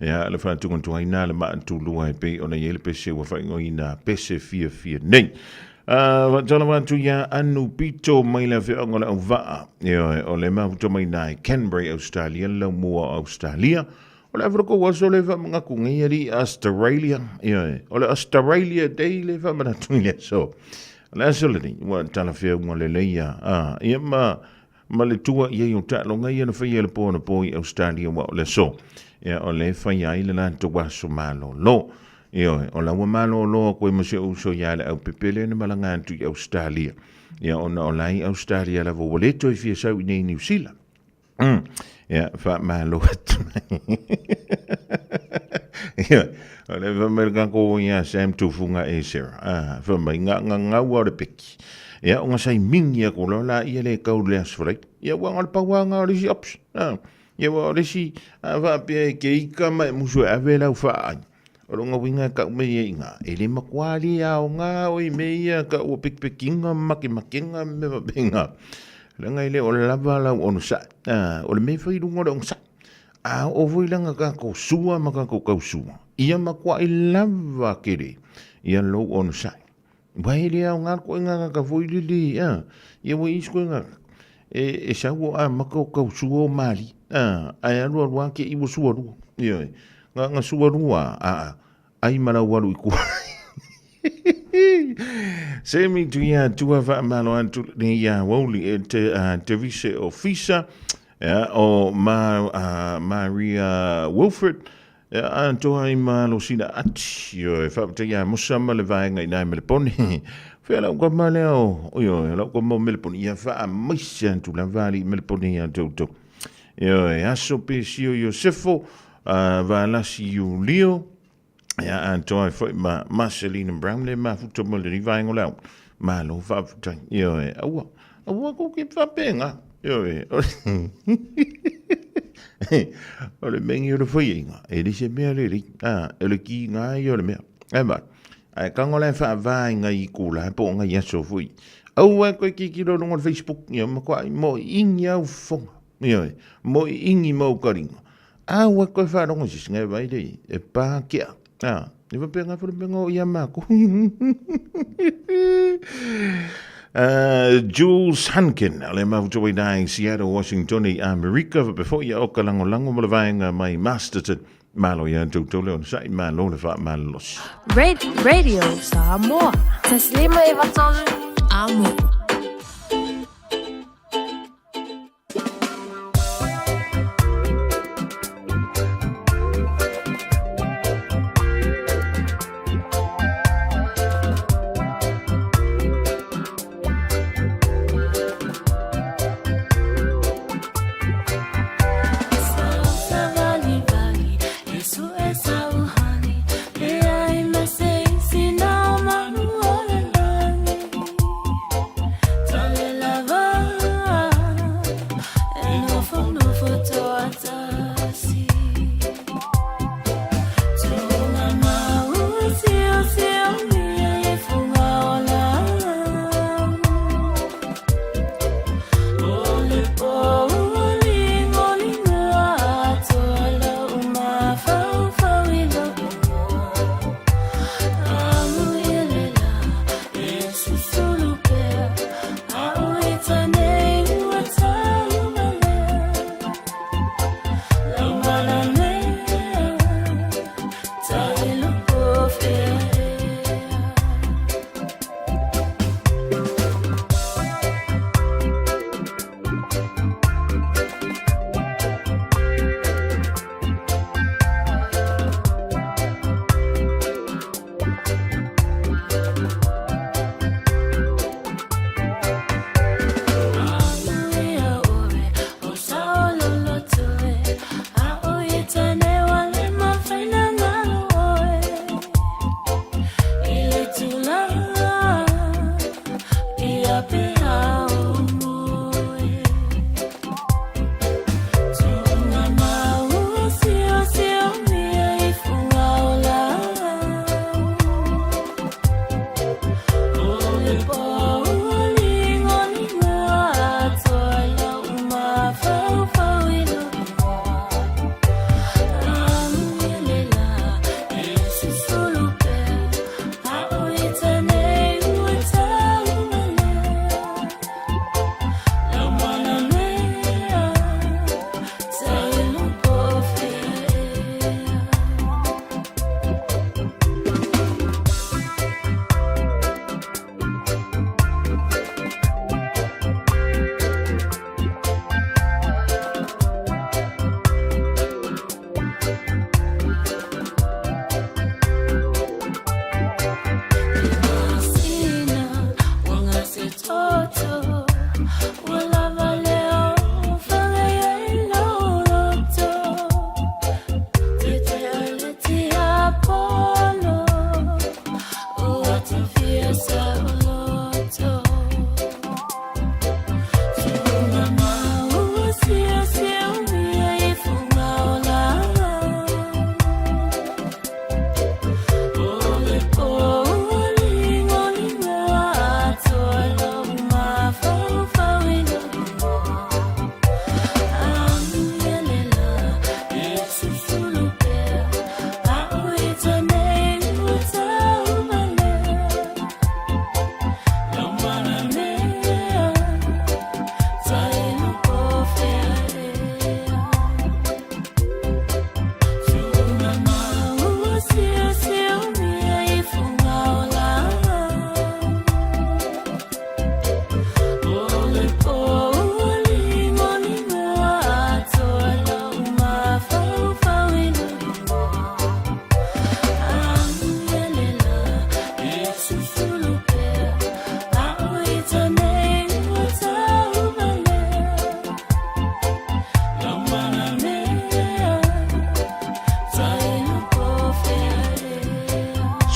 Ia, le faatugatugaina le maatulua e pei ona i ai le pese ua faaigoaina pese fiafia nei. Faatalofa atu ia Anu Pito mai le afioaga o le Auvaa. Ioe, o le mafuta mai na i Canberra, Australia, le laumua o Australia. O le a foi kou aso le faamanatu nei alii Australia. Ioe, o le Australia Day le faamanatu i le aso. O le aso lenei, ua talafeauga lelei ia. Ia ma Ma le tua i ai o taaloga ia na faia i le po anapo i Australia aua o le aso ia o lea e faia ai le latou aso malolo. Ioe, o la ua malolo atu ai ma si ou uso ia le aupepe lea na malaga atu i Australia. Ia ona o la i Australia lava ua le toe fia sau i nei Niu Sila. Ia, faamalo atu. Ioe, o le fai mai le tatou ia Sam Tufuga Esera. Ah, fai mai, nga nga gaua o le peki. Ia, o nga sai mingi aku loa la ia le kau le aso falai. Ia, ua nga le paua nga o le isi option. Ah, ia, ua o le isi, a faapea e ke ika ma e musu e ave lau faai. O longa uiga e kau mai ai i nga, e le matua le aoga o i mea ia ka ua pekipekiga ma makemakega ma mea faapena. Leaga e le o lava lau onosai. Ah, o le mea e fai i luga o le onosai. A oo foi la nga tatou sua ma tatou tausua, ia matuai lava tele ia lou onosai. Ua e le aoga le koe gagata foi lele, a, ia ua i ai se koe gagata, e sau o amata o tau sua o malie, a, ae alu alu lava te i ua sua lua, ioe, na ona sua lua a, a, ai ma lau alu i tua. Semi Tuia Tua faamalo atu lenei ia Wouli e te Devise Ofisa, ia, o ma, Maria Wilfred, E atoa ai ma losina ati, ioe, faafetai ia Musa ma le vaega i nai Melepone. Fea lau tama lea o, ioe, lau tama o Melepone, ia faamaise atu lava alii Melepone ia te outou. Ioe, aso Pesio Iosefo, Valasi Iulio, ia atoa ai foi ma Marcelina Brown le mafuta mo lenei vaega o le ao. Malo faafetai. Ioe, aua, aua kou ke faapena. Ioe, o le mea o le faiaiga, e le se mea lelei. A, o le kiga ia o le mea. E mai. Ae tago la e faava i ngai itula po o ngai aso foi. Aua e toe tilotilo i luga o le Facebook, ia matuai moiigi au fofoga. Ioe, moiigi ma ou taliga. Aua e toe faalogo i se isi, ngai vaai lea i ai, e pa kea. A, e faapena foi le mea na oo ia matou. Jules Hunkin, le mafuta i Seattle, Washington i Amerika, faapea foi ia oka lagolago mo le vaega mai Masterton. Malo ia toutou le onosai, malo le faamalolosi. Radio Samoa. Taslima e vatolu. Amo.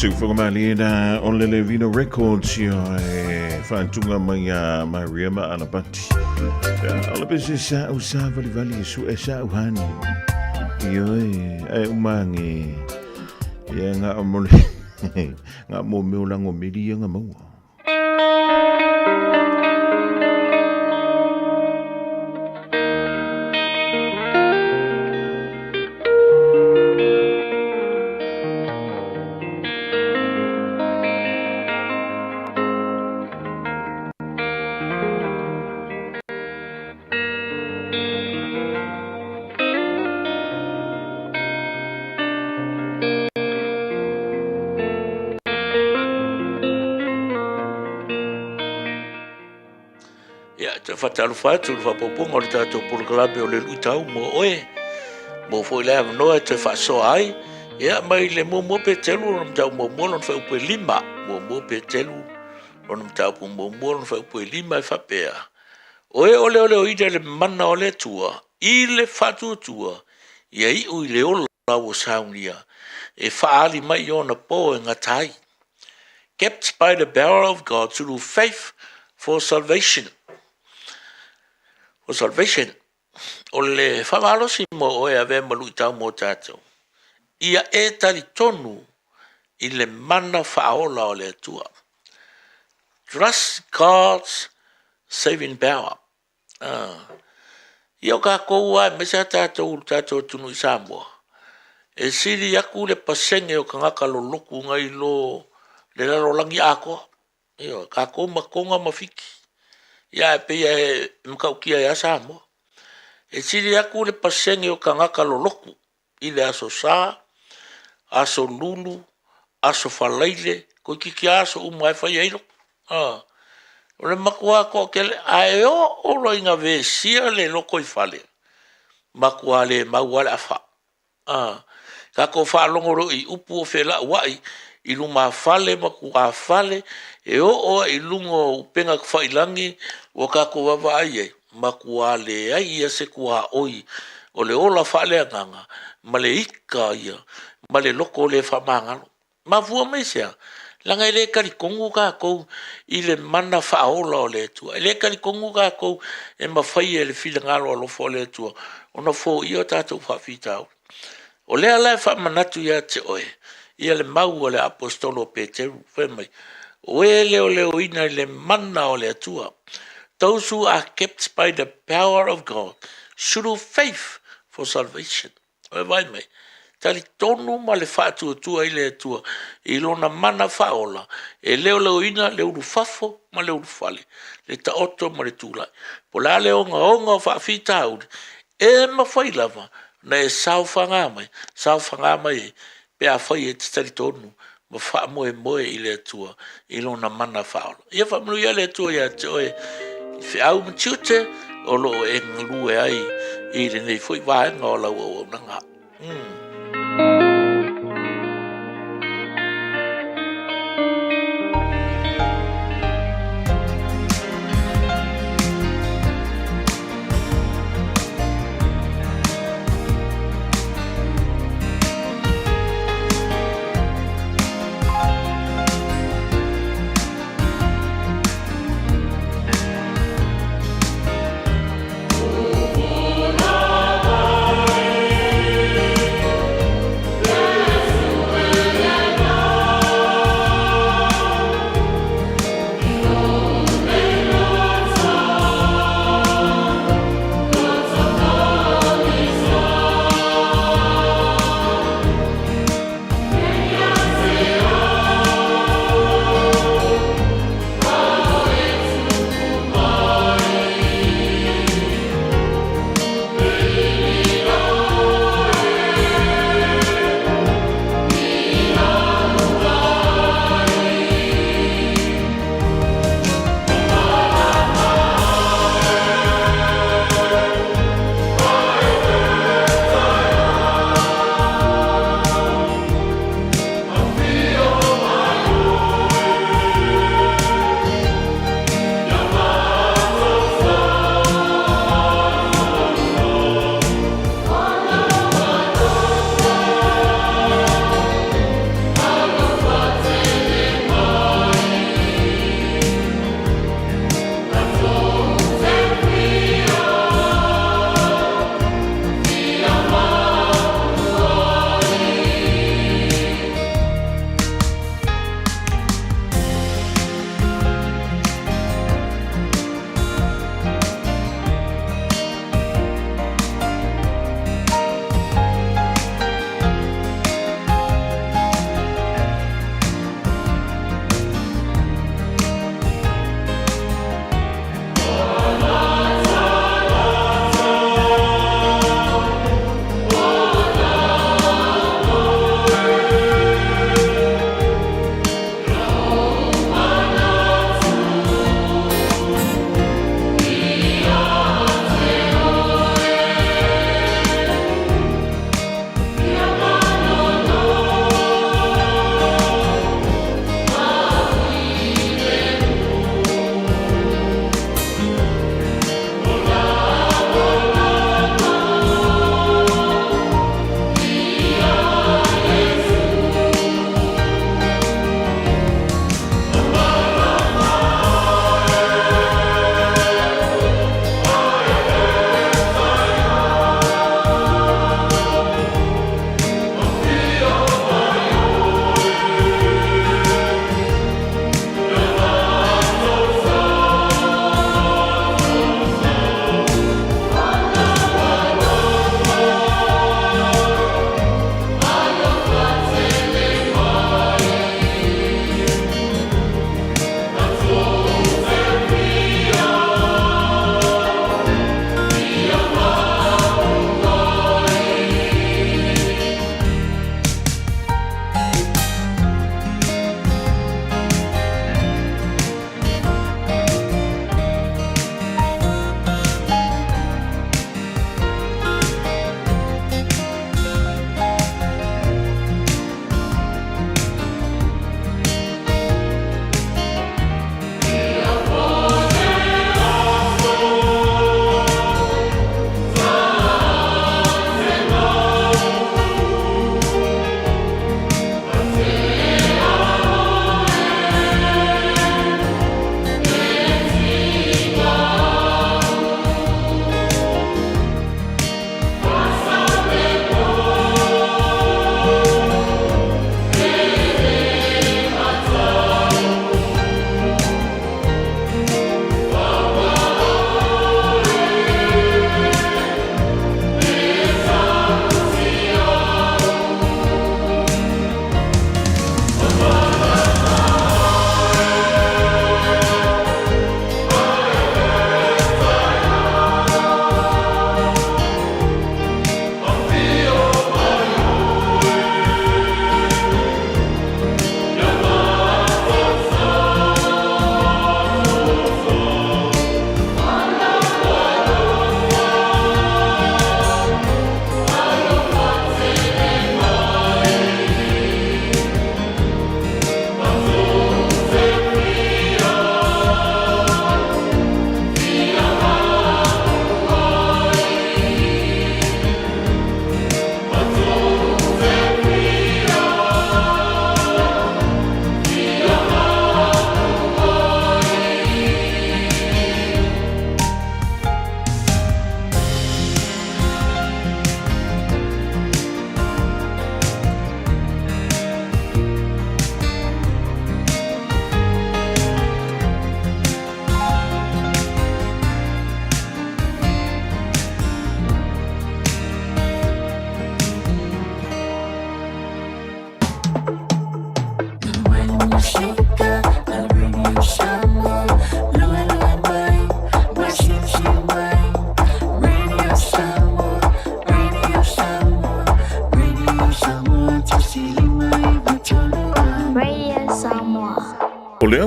Siufogamaliena o le Levino Records io e whaantunga mai a Maria ma Alapati. O le pese sa u sa vali vali e su e sa u hani. Io e umangi. Ia ngā o mole. Ngā mō meo lango meri ia ngā maua. Ia, te whatarofa atu le whapoponga o le tātou polokalame o le luitau mo oe, mo foi le avanoa e toe faasoa ai, ia, mai le muamua Petelu lona mataupu muamua lona fuaiupu e lima, muamua Petelu lona mataupu muamua lona fuaiupu e lima e faapea, O e oleoleoina i le mana o le Atua i le faatuatua, ia iu i le ola ua saunia, e faaali mai i ona po e gata ai. Kept by the power of God through faith for salvation. For salvation. O le faamalosi mo oe avea ma luitau mo tatou. Ia e talitonu i le mana faaola o le Atua. Trust God's saving power. Ah. Ia o kākou a, aemaise a tātou, tātou atunuu i Samoa, e sili aku le pasene o tagata lolotu nai lo le lalolagi atoa. Ioe, kākou ma Tonga ma Fiti. Ia ae pei e matautia ai lava Samoa. E sili atu le pasene o tagata lolotu i le Aso Sa, Aso Lulu, Aso Faraile, toeitiiti lava aso uma e fai ai lotu. A, o le matua toatele, ae oo loa ina vesia le lotoifale, matua le mau lava le afa. A, tatou faalogo loa i upu o felauai i lumafale ma tuafale, e oo lava i luga o upega tafailagi ua tatou vaavaai i ai, matua leai ia se tuaoi o le ola faaleagaga ma le ita ia ma le loto le faamagalo. Mafua mai i se a? Leaga e le talitonu tatou i le mana faaola o le Atua. E le talitonu tatou e mafai e le finagalo alofa o le Atua ona foia o tatou faafitauli. O lea la e faamanatu ia te oe ia le mau a le Aposetolo o Peteru, fai mai, O e leoleoina i le mana o le Atua, those who are kept by the power of God through faith for salvation. Ua vaai mai, talitonu ma le faatuatua i le Atua i Lona mana faaola e leoleoina le ulufafo ma le ulufale, le taoto ma le tulai. Po o le a le ogaoga o faafitauli, e mafai lava ona e saofaga mai, saofaga mai ai pe afai e te talitonu ma faamoemoe i le Atua i Lona mana faaola. Ia faamanuia le Atua ia te oe i feau ma tiute o lo o e galue ai i lenei foi vaega o lau auaunaga. Mm.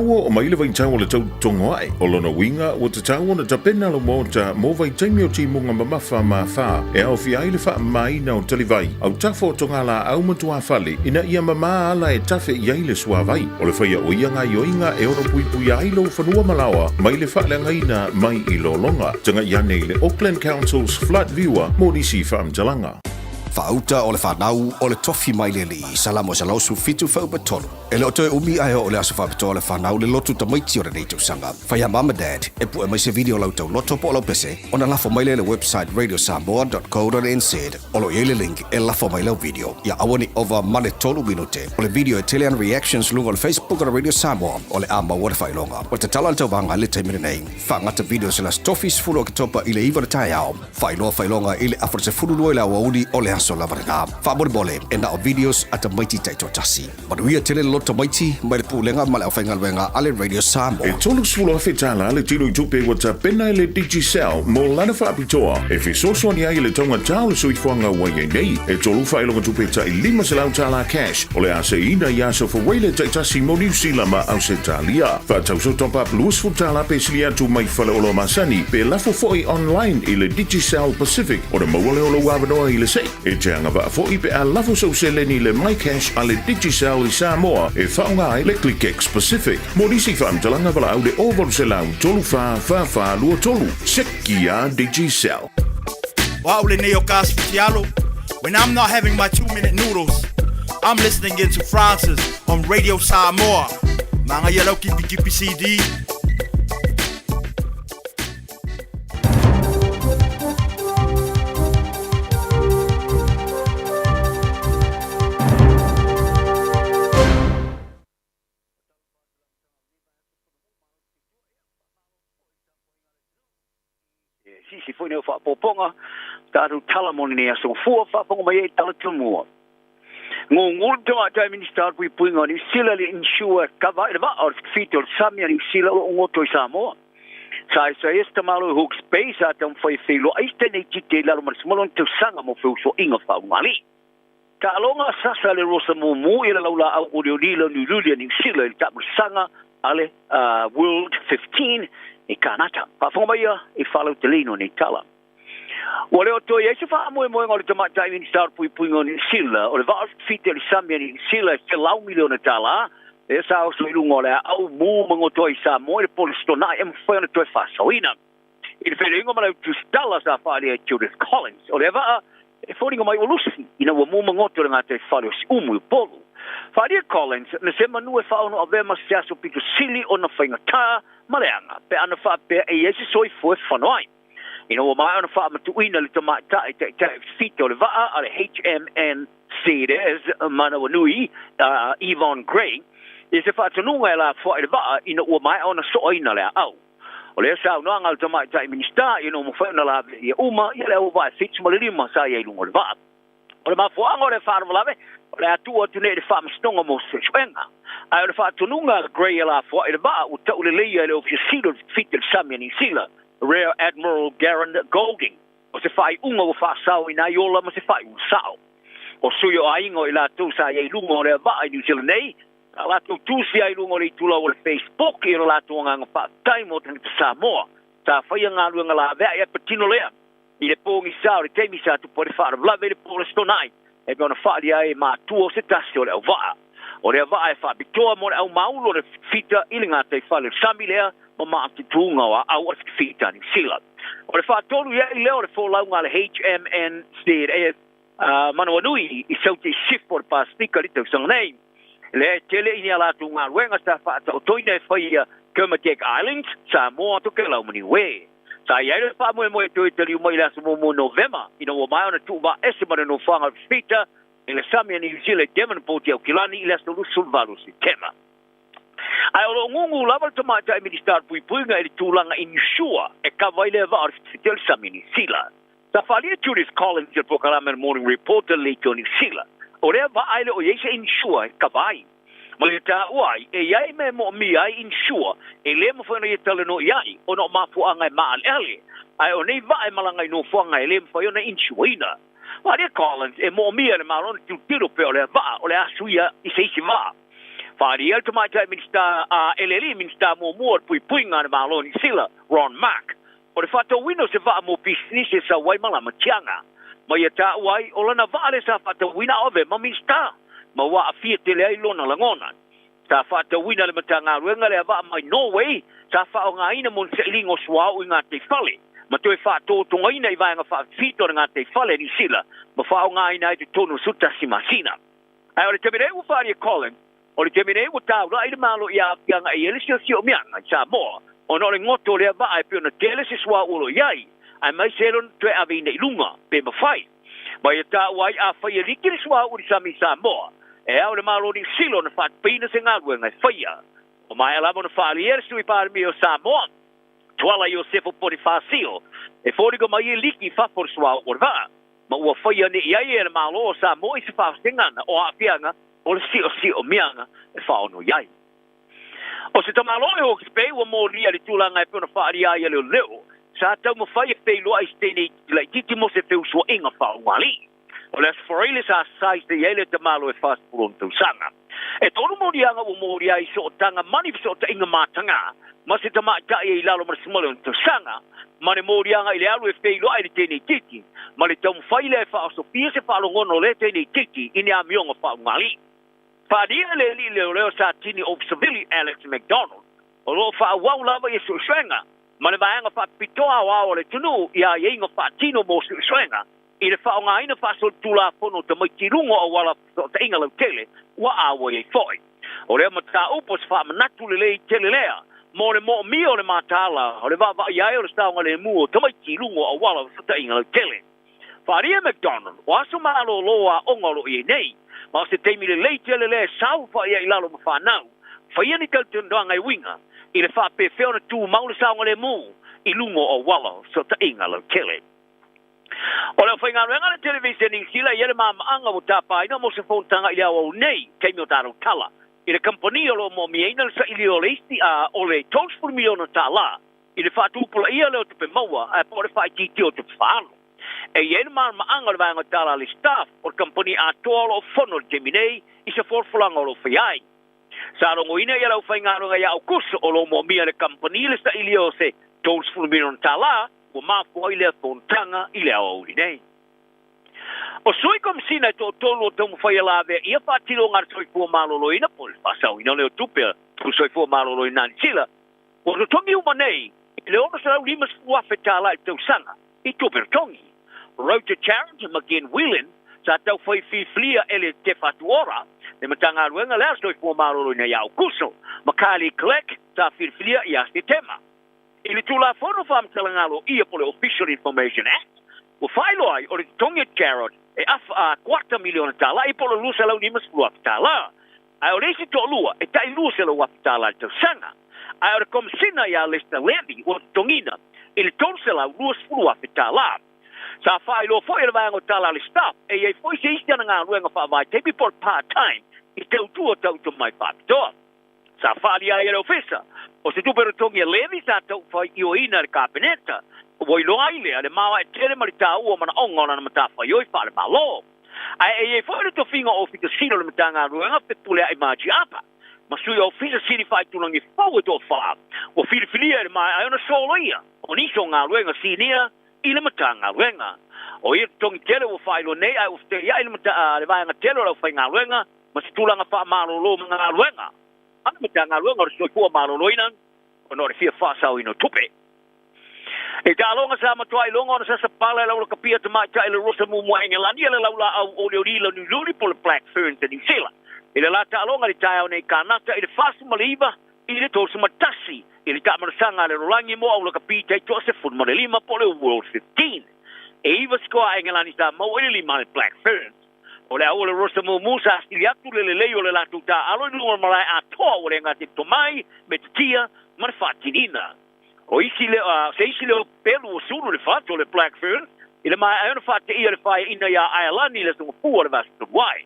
ua oo mai le vaitau o le tau totogo ae, o lona uiga ua tatau ona tapena lou maota mo vaitaimi o timuga mamafa ma afa e aofia ai le faamamaina o talivai, autafa o togalaau ma tuafale ina ia mama ala e tafe i ai le suavai. O le faia o ia gaoioiga e ono puipuia ai lou fanua ma laoa mai le faaleagaina mai i lologa. Tagai ane i le Auckland Council's Flood Viewer mo nisi faamatalaga. Faauta o le fanau o le tofi mai le Alii, Salamo 117 fuaiupu 3. E le o toe umi ae oo le aso faapitoa o le fanau le lotu tamaiti o lenei tausaga. Fai a mum and dad e pue mai se video o lau tauloto po o lau pese ona lafo mai lea i le website radiosamoa.co.nz o lo o i ai le link e lafo mai lau video. Ia aua ne i ova ma le tolu minute o le video e tele ana reactions luga o le Facebook o le Radio Samoa o le a maua le faailoga. O le tatalo a le tauvaga i le taimi lenei, faagata videos i le Aso Tofi 10 Oketopa i le 9 o le taeao. Faailoa faailoga i le afa 12 i le aoauli o le aso lava lena. Faamolemole, e na o videos a tamaiti taitoatasi. Manuia tele le loto tamaiti mai le Pulega ma le Aufaigaluega a le Radio Samoa. E $30,000 le tino i tupe ua tapena e le Digicel mo lana faapitoa e fesoasoani ai i le taugata o le soifuaga ua i ai nei. E tolu faailoga tupe tai $500 cash o le a seiina i aso Fuaile taitasi mo Niu Sila ma Ausetalia. Faatauso top up $20 pe sili atu mai faleoloa masani pe lafo foi online i le Digicel Pacific ona maua lea o lou avanoa i le sei. E te agavaa foi pe a lafo sou seleni i le MyCash a le Digicel i Samoa e faaaoga ai le ClickX Pacific. Mo nisi faamatalaga valaau le 0800 34 44 23. Seki a Digicel. O au lenei o Gas Fitialo. When I'm not having my 2-minute noodles, I'm listening in to Francis on Radio Samoa. Magaia lau kipikipi CD. Sisi foi nei o faapopoga, tatou tala mo lenei aso gafua, faafofoga mai ai tala tumua. Gugulu le Tamaitai Minisita o le Puipuiga o Niu Sila i le insure kava i le vaa o le fitafita o le sami a Niu Sila o lo o goto i Samoa. Sa esaia se tamalo i Hawke's Bay sa taumafai e feiloai se teine itiiti i lalo ma le 12 tausaga mo feusuaiga faalugalii. Taaloga sasa le Rosa Mumu i le laulaau olioli la Niu Niu Sila i le taamilosaga a le World 15 i Kanata. Faafofoga mai ia i faalauteleina o nei tala. Ua le o toe i ai se faamoemoega o le Tamaitai Minisita o le Puipuiga o Niu Sila o le vaa o le fita i le sami a Niu Sila e $100 miliona lea sa oso i luga o le aau mu magoto ai i Samoa i le Polestonai e mafai ona toe faasaoina. I le feiloaiga ma le autusitala sa faaalia e Judith Collins, o lea vaa e foliga mai ua lusi ina ua mu magoto le gataifale o Siumu i Upolu. Faaalia Collins, na se manu e faaono avea ma se aso pito sili ona faigata ma leaga pe ana faapea e i ai se soifua e fano ai. Ina ua maea ona faamatuuina le tamaitai taitai fita o le vaa a le HMN Ceres Manawanui, a Yvonne Gray, i se faatonuga e lafoai le vaa ina ua maea ona soaina le aau. O lea saunoaga a le tamaitai Minisita ina ua mafai ona laveia uma ia le auvaa e 75 sa i ai i luga o le vaa. O le mafuaaga o lea faalavelave, o le a tuu atu nei i le Faamasinoga mo Suesuega. Ae o le faatonuga a Gray e lafoai le vaa ua tauleleia e le Ofisa Sili o le Fita i le Sami a Niu Sila, Rear Admiral Garand Golding, o se faaiuga ua faasaoina ai ola ma se faaiuga sao. O sui o aiga o i latou sa i ai i luga o lea vaa i Niu Sila nei, sa latou tusi ai i luga o le itulau o le Facebook i lo latou agaga faafetai mo tagata Samoa sa faia galuega laveai ae patino lea i le pogisa o le taimi sa tupu ai le faalavelave i le po o le Aso Toonai e pei ona faaalia ai e matua o se tasi o le auvaa. O lea vaa e faapitoa mo le aumāulu o le fita i le gataifale o le sami lea ma maatutuga o aau a le fita a Niu Sila. O le faatolu i ai lea o le folauga a le HMNZS Manawanui i Saute i Sifo o le Pasefika i le tausaga nei. Lea e tele i ni a latou galuega sa faataotoina e faia Kermadec Islands, Samoa, Tokelau ma Niue. Sa i ai le faamoemoe e toe taliu mai i le aso muamua o Novema ina ua maea ona tuuvaa ese ma le nofoaga o le Fita i le sami a Niu Sila i Devonport i Aukilani i le aso 28 o Setema. Ae o lo o gugu lava le Tamaitai Minisita o le Puipuiga i le tulaga insure e kava ai lea vaa o le Fita i le sami a Niu Sila. Sa faaalia Judith Collins i le polokalame a le Morning Report a le Leitio o Niu Sila, o lea vaa e le o i ai se insure e kava ai. Ma le taua ai, e i ai mea e moomia ai insure e le mafai ona ia talanoa i ai ona o mafuaaga e maaleale, ae o nei vaa e malaga i nofoaga e le mafai ona insureina. Faaalia Collins, e moomia e le Malo ona tilotilo pea o lea vaa o le a suia i se isi vaa. Faaalia e le Tamaitai Minisita a e le Alii Minisita muamua o le Puipuiga a le Malo o Niu Sila, Ron Mark, o le faatauina o se vaa mo pisinisi e sau ai ma lama tiaga. Ma ia taua ai, o lana vaa lea sa faatauina a o avea ma Minisita, ma ua aafia tele ai lona lagona. Sa faatauina le Matagaluega lea vaa mai Norway sa faaaogaina mo ni sailiga o suauu i gataifale, ma toe faatotogaina i vaega faafito a le gataifale a Niu Sila ma faaaogaina ai totonu o le 11 masina. Ae o le taimi nei ua faaalia e Collins, o le taimi nei ua taulai le Malo i aafiaga e i ai le siosiomiaga i Samoa ona o le goto o lea vaa e pei ona tele se suauu o lo o i ai, aemaise lona toe aveina i luga, pe mafai. Ma ia taua ai afai e liki le suauu i le sami i Samoa, e ao i le Malo o Niu Sila ona faatupeina se galuega e faia. Ua maea lava ona faaalia e le Sui Palemia o Samoa, Tuala Iosefo Ponifasio, e foliga mai e liki i fafo le suauu o le vaa, ma ua faia ne i ai e le Malo o Samoa i se faafesegana o aafiaga o le siosiomiaga e faaonoi ai. O se tamaloa e Hawke's Bay ua molia i le tulaga e pei ona faaalia ai e leoleo, sa taumafai e feiloai se teine laitiiti mo se feusuaiga faaugaalii. O le Aso Faraile sa saisai ai le tamaloa e 46 tausaga. E tolu moliaga ua molia ai i sootaga ma ni fesootaiga matagā ma se tamaitai e i lalo ma le 16 tausaga, ma le moliaga i le alu e feiloai i le teine itiiti, ma le taumafai lea e faaosofia se faalogono o lea teine itiiti i ni amioga faaugaalii. Faaalia le alii leoleo sa tini Ofisa-Vili Alex McDonald, o lo o faaauau lava ia suesuega ma le vaega faapitoa aoao a le atunuu i aiaiga faatino mo suesuega i le faaaogaina faasolitulafono o tamaiti i luga o auala fesootaiga lautele ua auai ai foi. O lea mataupu o se faamanatu lelei tele lea mo le moomia o le mataala o le vaavaai ai o le saogalemu o tamaiti i luga o auala fesootaiga lautele. Faaalia McDonald, o aso malōlō aoga o lo o i ai nei, ma o se taimi lelei tele lea e saofai ai i lalo ma fanau, faia ni talitonuaga e uiga i le faapefea ona tumau le saogalemu i luga o auala o fesootaiga lautele. O le aufaigaluega a le Televiseni Niu Sila e i ai le mamaaga ua tapaina mo se fonotaga i le aoauli nei, taimi o tatou tala, i le kamupani o lo o moomia le sailia o le isi a o le $30 miliona tālā i le faatupulaia lea o tupe maua ae po o le faaitiitia o tupe faaalu. E i ai le malamalamaaga o le vaega tala a le staff o le kamupani atoa o lo o fono i le taimi nei i se folafolaga o lo o faia ai. Sa logoina ia le aufaigaluega ia Aukuso o lo o moomia e le kamupani le sailia o se $30 miliona tālā ua mafua ai lea fonotaga i le aoauli nei. O sui komisina e toatolu o taumafai e lavea ia faatinoga a le Soifua Maloloina po o le faasaoina lea o tupe a le Soifua Maloloina a Niu Sila ua totogi uma nei i le $650,000 i le tausaga i tupe totogi. Roger Charrington ma Glen Whelan sa taufai filifilia e le Te Whatu Ora, le Matagaluega lea a le Soifua Maloloina ia Aukuso, ma Kylie Clegg sa filifilia ia Setema. I le Tulafono Faamatalaga Aloaia po o le Official Information Act, ua faailoa ai o le totogi a Gerrard e afa a kuata miliona tālā i po o le $250,000 tā. Ae o le isi toalua e tai $200,000 tā i le tausaga. Ae o le komisina ia Lester Levy ua totogina i le $320,000 tā. Sa faailoa foi e le vaega o tala a le staff e i ai foi se isi ana galuega faavaitaimi po o le part time i tautua tau tomai faapitoa. Sa faaalia ai e le ofisa o se tupe totogi a Levy sa taufaioina e le Kapeneta, ua iloa ai lea le maoae tele ma le taua o manaoga o lana matafaioi faale-Malo. Ae e i ai foi le tofiga o Ofisa Sili o le Matagaluega Fepuleai Majiapa ma Sui Ofisa Sili faaitulagi fou e toafa ua filifilia e le maea ai ona soloia o nisi o galuega sinia i le Matagaluega. O ia totogi tele ua faailoa nei ae ua feteiai le le vaega tele o le aufaigaluega ma se tulaga faamalolo ma galuega a le Matagaluega o le Soifua Maloloina ona o le fia faasaoina o tupe. E taaloga sa matua iloga ona sasa pala e laulakapia tamaitai le Rosa Muamua Engelani e le laulaau olioli la Niu po le Black Ferns a Niu Sila. I le la taaloga i le taeao nei Kanata i le 49 i le 31 i le taamanasaga a le lalolagi mo aulakapi taitoa 15 po o le World 15. E 9 sikoa a Engelani sa maua i le 5 a le Black Ferns. O le au o le Rosa Mumu sa sili atu le lelei o le latou taaalo i luga o le malae atoa ua le gata i le tomai me te tia ma le faatinina. O isi le, se isi leo pelu o sulu le fatu o le Black Fern, i le maea ai ona faateia le faeaina iā Aelani i le aso Gafua o le vaiaso talu ai.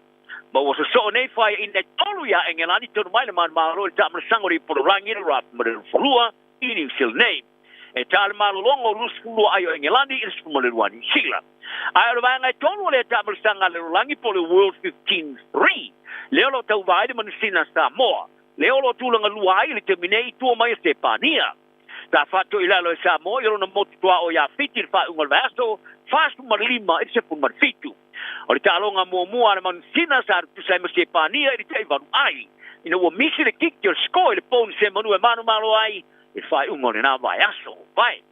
Ma ua sosoo nei faeaina e tolu iā Engelani tonu mai le manumalo i le taamanasaga o le Ipulorangi le Rugby ma le Falua i Niu Sila nei. E tā le malologa o 22 ai o Engelani i le 12 a Niu Sila. Ae o le vaega e tolu o lea taamilisaga a le lalolagi po o le World 15-3, lea o lo o tauva ai le manusina a Samoa, lea o lo o tulaga lua ai i le taimi nei i tua mai o Sepania. Sa faatoilalo e Samoa i lona motu tuaoi ia Fiti i le faaiuga o le vaiaso 45 i le 17. O le taaloga muamua a le manusina sa tutusa ai ma Sepania i le taivalu ai, ina ua misi le kiki o le score i le po ni semanu e manumalo ai i le faaiuga o lena vaiaso. Vai.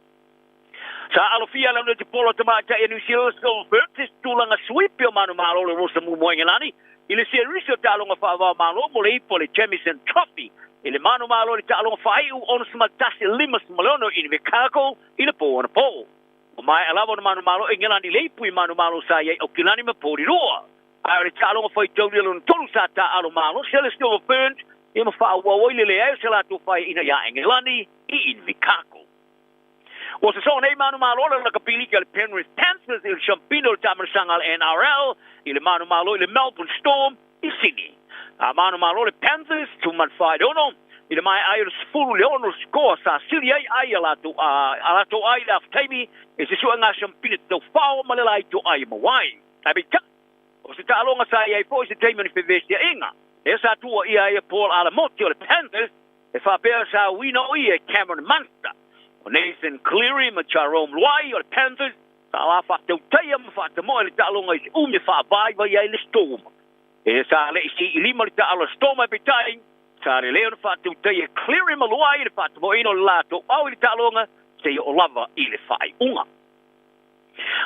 Sa alofia le Aunetipolo Tamaitai a New Zealand Silver Ferns i se tulaga suipi o manumalo o le Rosa Muamua Engelani i le serisi o taaloga faava-o-Malo mo le ipu o le Jamieson Trophy i le manumalo i le taaloga faaiu 61-56 i Invercargill i le po anapo. Ua maea lava ona manumalo Engelani i le ipu i manumalo sa i ai Aukilani ma Porirua. Ae o le taaloga faitaulia lona tolu sa taaalo malosi a le Silver Ferns ia ma faaauau ai le leai o se latou faiaina iā Engelani i Invercargill. Ua sosoo nei manumalo le lakapi liki a le Penrith Panthers i le siampina o le taamilisaga a le NRL i le manumalo i le Melbourne Storm i Sydney. A manumalo le Panthers 15-6 i le maea ai o le 10-6 le sikoa sa sili ai ai a latou a latou ai i le half-taimi i se suega siampina taufao ma le laito ai e maua ai. Ae peitai, o se taaloga sa i ai foi se taimi o ni fevesiaiga, lea sa tuuaia ai e Paul Alamoti o le Panthers E faapea sa uina o ia e Cameron Munster, o Nathan Cleary ma Jarome Luai o le Panthers, sa la faatautaia ma faatamoe le taaloga i se umi e faavaivai ai le Storm. E sa le'i sii lima le taalo a Storm ae peitai, sa lelei ona faatautaia e Cleary ma Luai le faatamoeina o le latou ao i le taaloga seia oo lava i le faaiuga.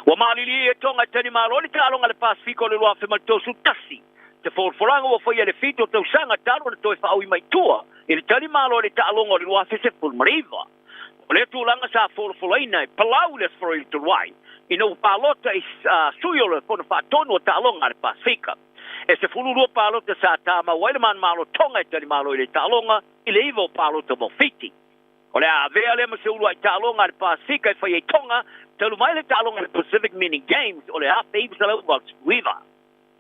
Ua malilie e Tonga e talimalo ai le taaloga a le Pasefika o le 2031. Te folafolaga ua faia i le 7 o tausaga talu ona toe faaui mai tua i le talimalo ai le taaloga o le 2019. O lea tulaga sa folafolaina e Palau i le Aso Faraile talu ai, ina ua palota i sui o le Fono Faatonu o Taaloga a le Pasefika. E 12 palota sa tamau ai le manumalo Tonga e talimalo i le taaloga i le 9 o palota mo Fiti. O le a avea lea ma se uluai taaloga a le Pasefika e fai ai Tonga, talu mai le taaloga a le Pacific Mini Games o le 1989.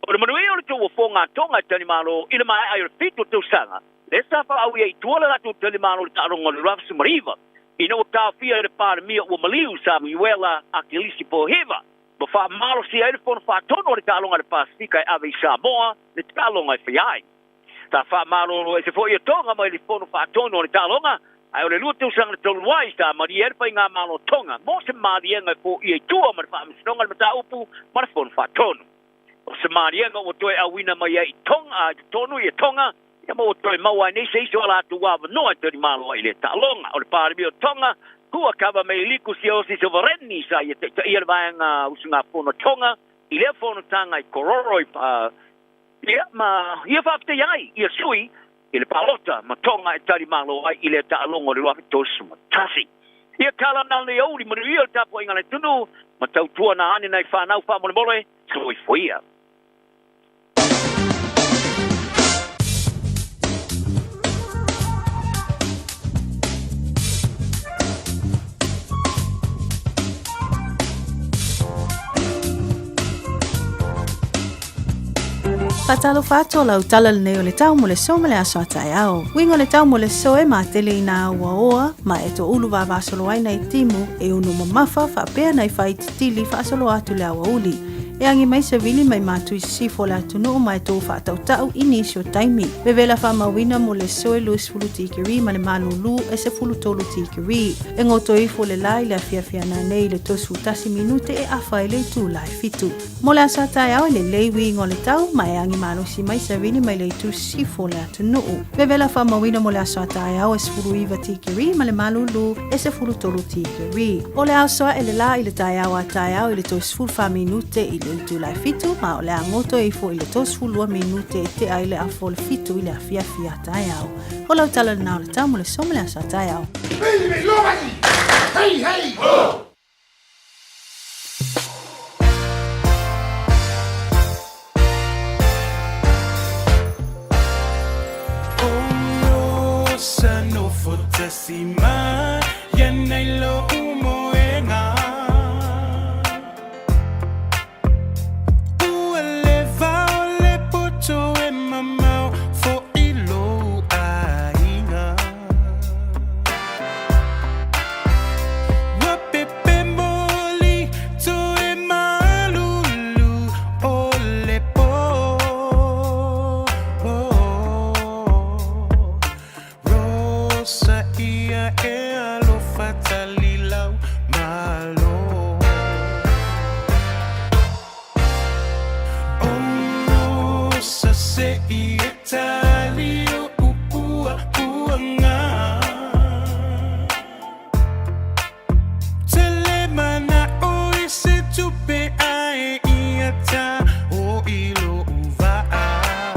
O le manuia o le tauofoga a Tonga e talimalo i le maea ai o le 7 tausaga, lea sa faaui ai i tua le latou talimalo i le taaloga o le 2019, ina ua taofia e le Palemia ua maliu Samuela Akilisi Pohiva ma faamalosia ai le Fono Faatonu o le taaloga a le Pasefika e ave i Samoa le taaloga e faia ai. Sa faamalolo ese foi e Tonga mai le Fono Faatonu o le Taaloga, ae o le 2 tausaga na talu ai, sa malie ai le Faigamalo Tonga mo se maliega e foia i tua ma le Faamasinoga le mataupu ma le Fono Faatonu. O se maliega ua toe auina mai ai i Tonga, i totonu ia Tonga, ia ma ua toe maua ai nei se isi o a latou avanoa e talimalo ai i lea taaloga. O le Palemia o Tonga, Hua Kava Meiliku Siaosi Sovereni sa ia taitaia le vaega usugafono a Tonga i lea fonotaga i Kororo i Ia, ma ia faafetai ai ia sui i le palota ma Tonga e tali malo ai i lea taaloga o le 2031. Ia kala na le aoauli manuia le tapuaiga a le atunuu ma tautua na ane nai fanau faamolemole soifua ia. Faatalofa atu o lau tala lenei o le tau mo le so ma le aso a taeao. Uiga o le tau mo le so e matele i nā uaoa ma e toʻulu vavasolo ai nai timu e ono mamafa faapea nai faaititili faasolo atu le aoauli. E agi mai se vili mai matu i sisifo o le atunuu ma e tou faatautau i nisi o taimi. Vevela faamauina mo le so e 20 tikeri ma le malūlū e 13 tikeri. E goto ifo le la i le afiafi ananei i le 31 minute e afa ai le itula e 7. Mo le aso a taeao e lelei uiga o le tau ma e agi malosi mai se vili mai le itu sisifo o le atunuu. Vevela faamauina mo le aso a taeao e 19 tikeri ma le malūlū e 13 tikeri. O le aso ae le la i le taeao a taeao i le 34 minute i le itula e 7 ma o le a goto ifo i le 32 minute e tea ai le afa o le 7 i le afiafi a taeao. O lau tala lena o le tau mo le so ma le aso a taeao. Hey, hey, ho! ia e alofa talilau malo. O Rosa se i e tali o upua puanga. Tele mana o i se tupe ae ia ta o i lo uvaa.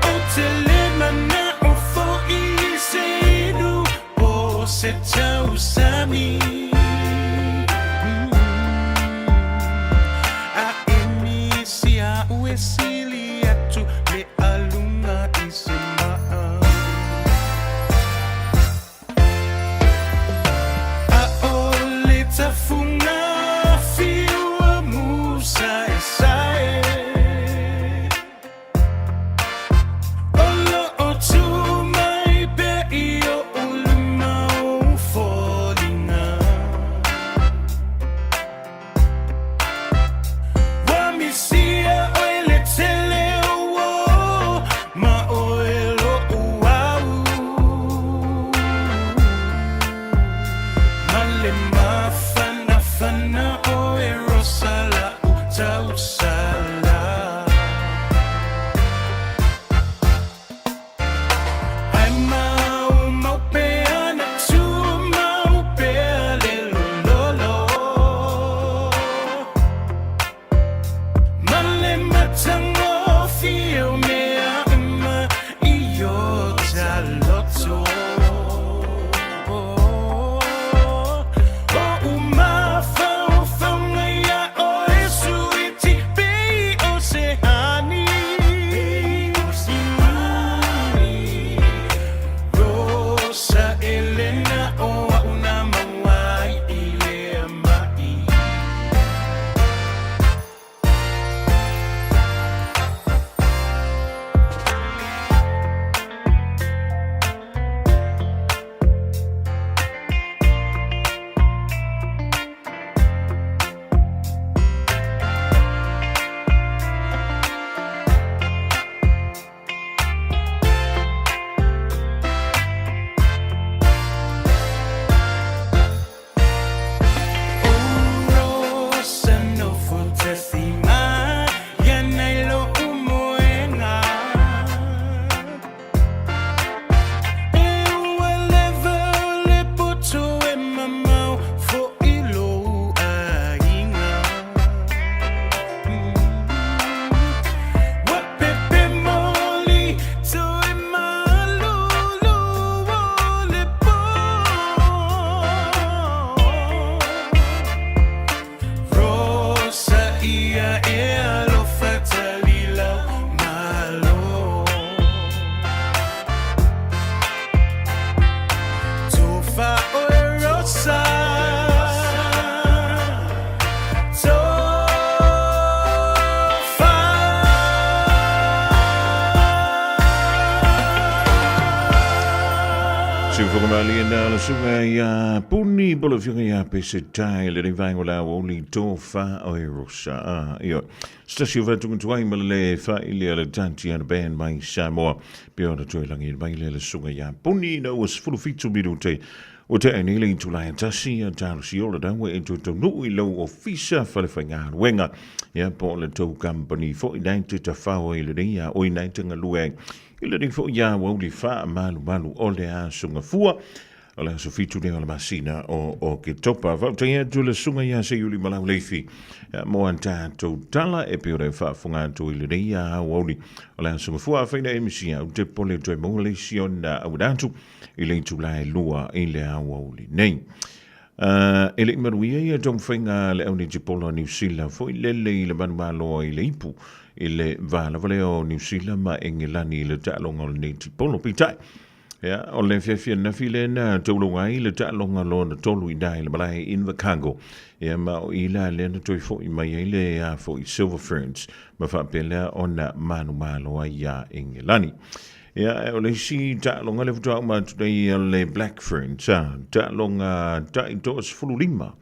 O tele mana o fo i se inu o se tausami. A emi si a ue sili atu le alunga i se maa. A o le tafunga fiu musa e sae. O lo o tu mai pe i o uluma o folinga. Wa misia o le tele o ma o e lo uau. Male mafana fana o e rosala u tausala. Ai mau mau pea na tu mau pea le lolo. Male matango fio mea ima i o taloto. O umafa o faunga ia o e suiti pe o se hani. Rosa Elena o auna mawai i lea mai. Rosa no fotesima ia nei lo umoenga. E ua leva o le poto e mamau fo i lou aiga. Ua pepe moli toe malulu o le po. Rosa ia e alofa talilau malo. Tofa o e Rosa. Tofa. Siufogamali na le suga ia Puni po le fioga ia Pesetai le nei vaenga o le aoauli tofa o e Rosa. Ah, io. Stasi o whatunga ma le whaile a le Tatiana Band mai Samoa. Pe ona toe langi mai le le suga ia Puni na ua 17 minute. O te ane le itula e tasi a talo si ola daua e toe taunuu i lau ofisa falewhaigaluega. Ia po o le tou company foi nei te tawhao i le nei a oi nei te ngalue ai. I le nei foi ia wauli wha malu malu o le aso ngafua. O le aso 7 lea o le masina o Oketopa. Whautai atu le sunga ia se iuli malau leifi. Mo a tātou tala e peo reo whaafonga atu i le nei a wauli. O le aso ngafua a whaina e misi au te pole toe maua leisi o nā au atu i le itula e lua i le aoauli nei. E le i manuia ia taumafaiga a le aunetipolo a Niu Sila foi lele i le manumalo i le ipu i le va lava lea o Niu Sila ma Engelani i le taaloga o le netipolo. Peitai, ia, o le afiafi ananafi lea na taulauga ai le taaloga lona tolu i ina i le malae Invercargill, ia, ma o i la lea na toe foi mai ai le a foi Silver Ferns ma faapea lea ona manumalo ai iā Engelani. Ia, e o le isi taaloga le faatoa uma atu nei o le Black Ferns, a, taaloga tai 15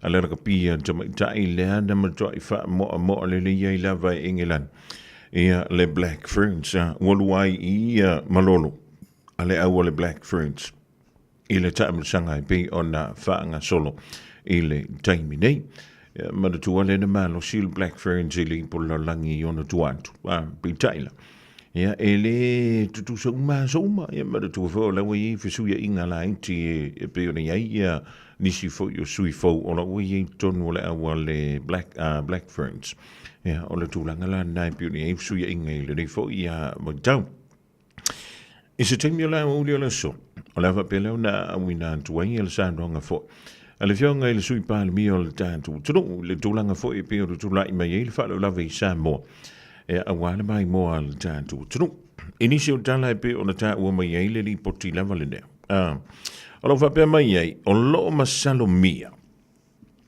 a le rakapi a tamaitai lea na matuai faamoamoa lelei ai lava e Engelani. Ia, le Black Ferns, a, ua lua ai i ia malolo. a le au o le Black Ferns i le taamilosaga e pei ona faagasolo i le taimi nei. Manatua lea na malosi le Black Ferns i le ipu o le lalolagi i ona tua atu. Peitai la, ia, e le tutusa uma aso uma. Ia, manatua foi o la ua i ai fesuiaiga laiti e pei ona i ai ia nisi foi o sui fou o la ua i ai i totonu o le au a le Black Ferns. Ia, o le tulaga la lena e pei ona i ai fesuiaiga i lenei foi vaitau. I se taimi o le aoauli o le aso, o le a faapea lea ona auina atu ai le saunoaga foi a le Afioga i le Sui Palemia o le tatou atunuu i le tulaga foi e pei ona tulai mai ai le faalavelave i Samoa e aua le maimoa a le tatou atunuu. I nisi o tala e pei ona taua mai ai le lipoti lava lenei. O lo o faapea mai ai, o lo o masalomia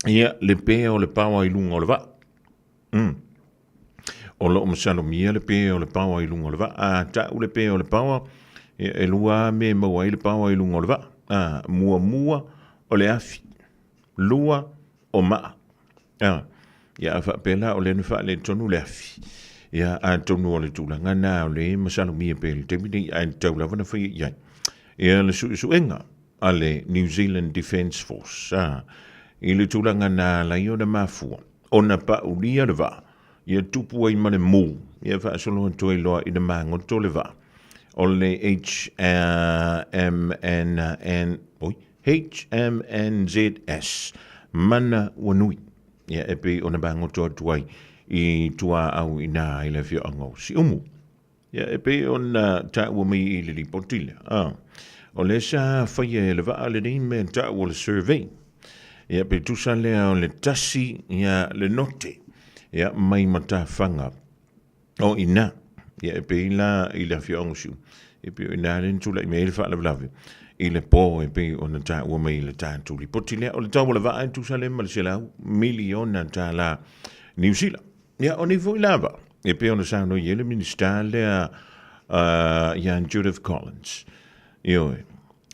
ia le pea o le paoa i luga o le vaa. O lo o masalomia le pea o le paoa i luga o le vaa. A tau le pea o le paoa, e lua lava mea e maua ai le paoa i luga o le vaa. A, muamua o le afi, lua o maa. A, ia a faapea la o lea na faaletonu le afi, ia atonu o le tulaga lena o lea e masalomia pea i le taimi lenei, ae tatau lava ona faia i ai ia le suesuega a le New Zealand Defence Force, a, i le tulaga na ala ai ona mafua ona paulia le vaa, ia tupu ai ma le mū, ia faasolo atu ai loa ina magoto le vaa o le HMNN, oi, HMNZS Manawanui, ia e pei ona magoto atu ai i tuaau i nā i le afioaga o Siumu. Ia, e pei ona taua mai i le lipoti lea, a, o lea sa faia e le vaa lenei mea taua o le survey. Ia, pe tusa lea o le tasi, ia, le note, ia, mai matafaga o i ina. Ia, e pei la i le afioaga o Siumu, e pei o i ina lea na tulai mai ai le faalavelave i le po e pei ona taua mai i le tatou lipoti lea. O le tau o le vaa e tusa lea ma le $100 miliona Niu Sila. Ia, o nei foi lava, e pei ona saunoa i ai le Minisita lea ia Judith Collins. Ioe,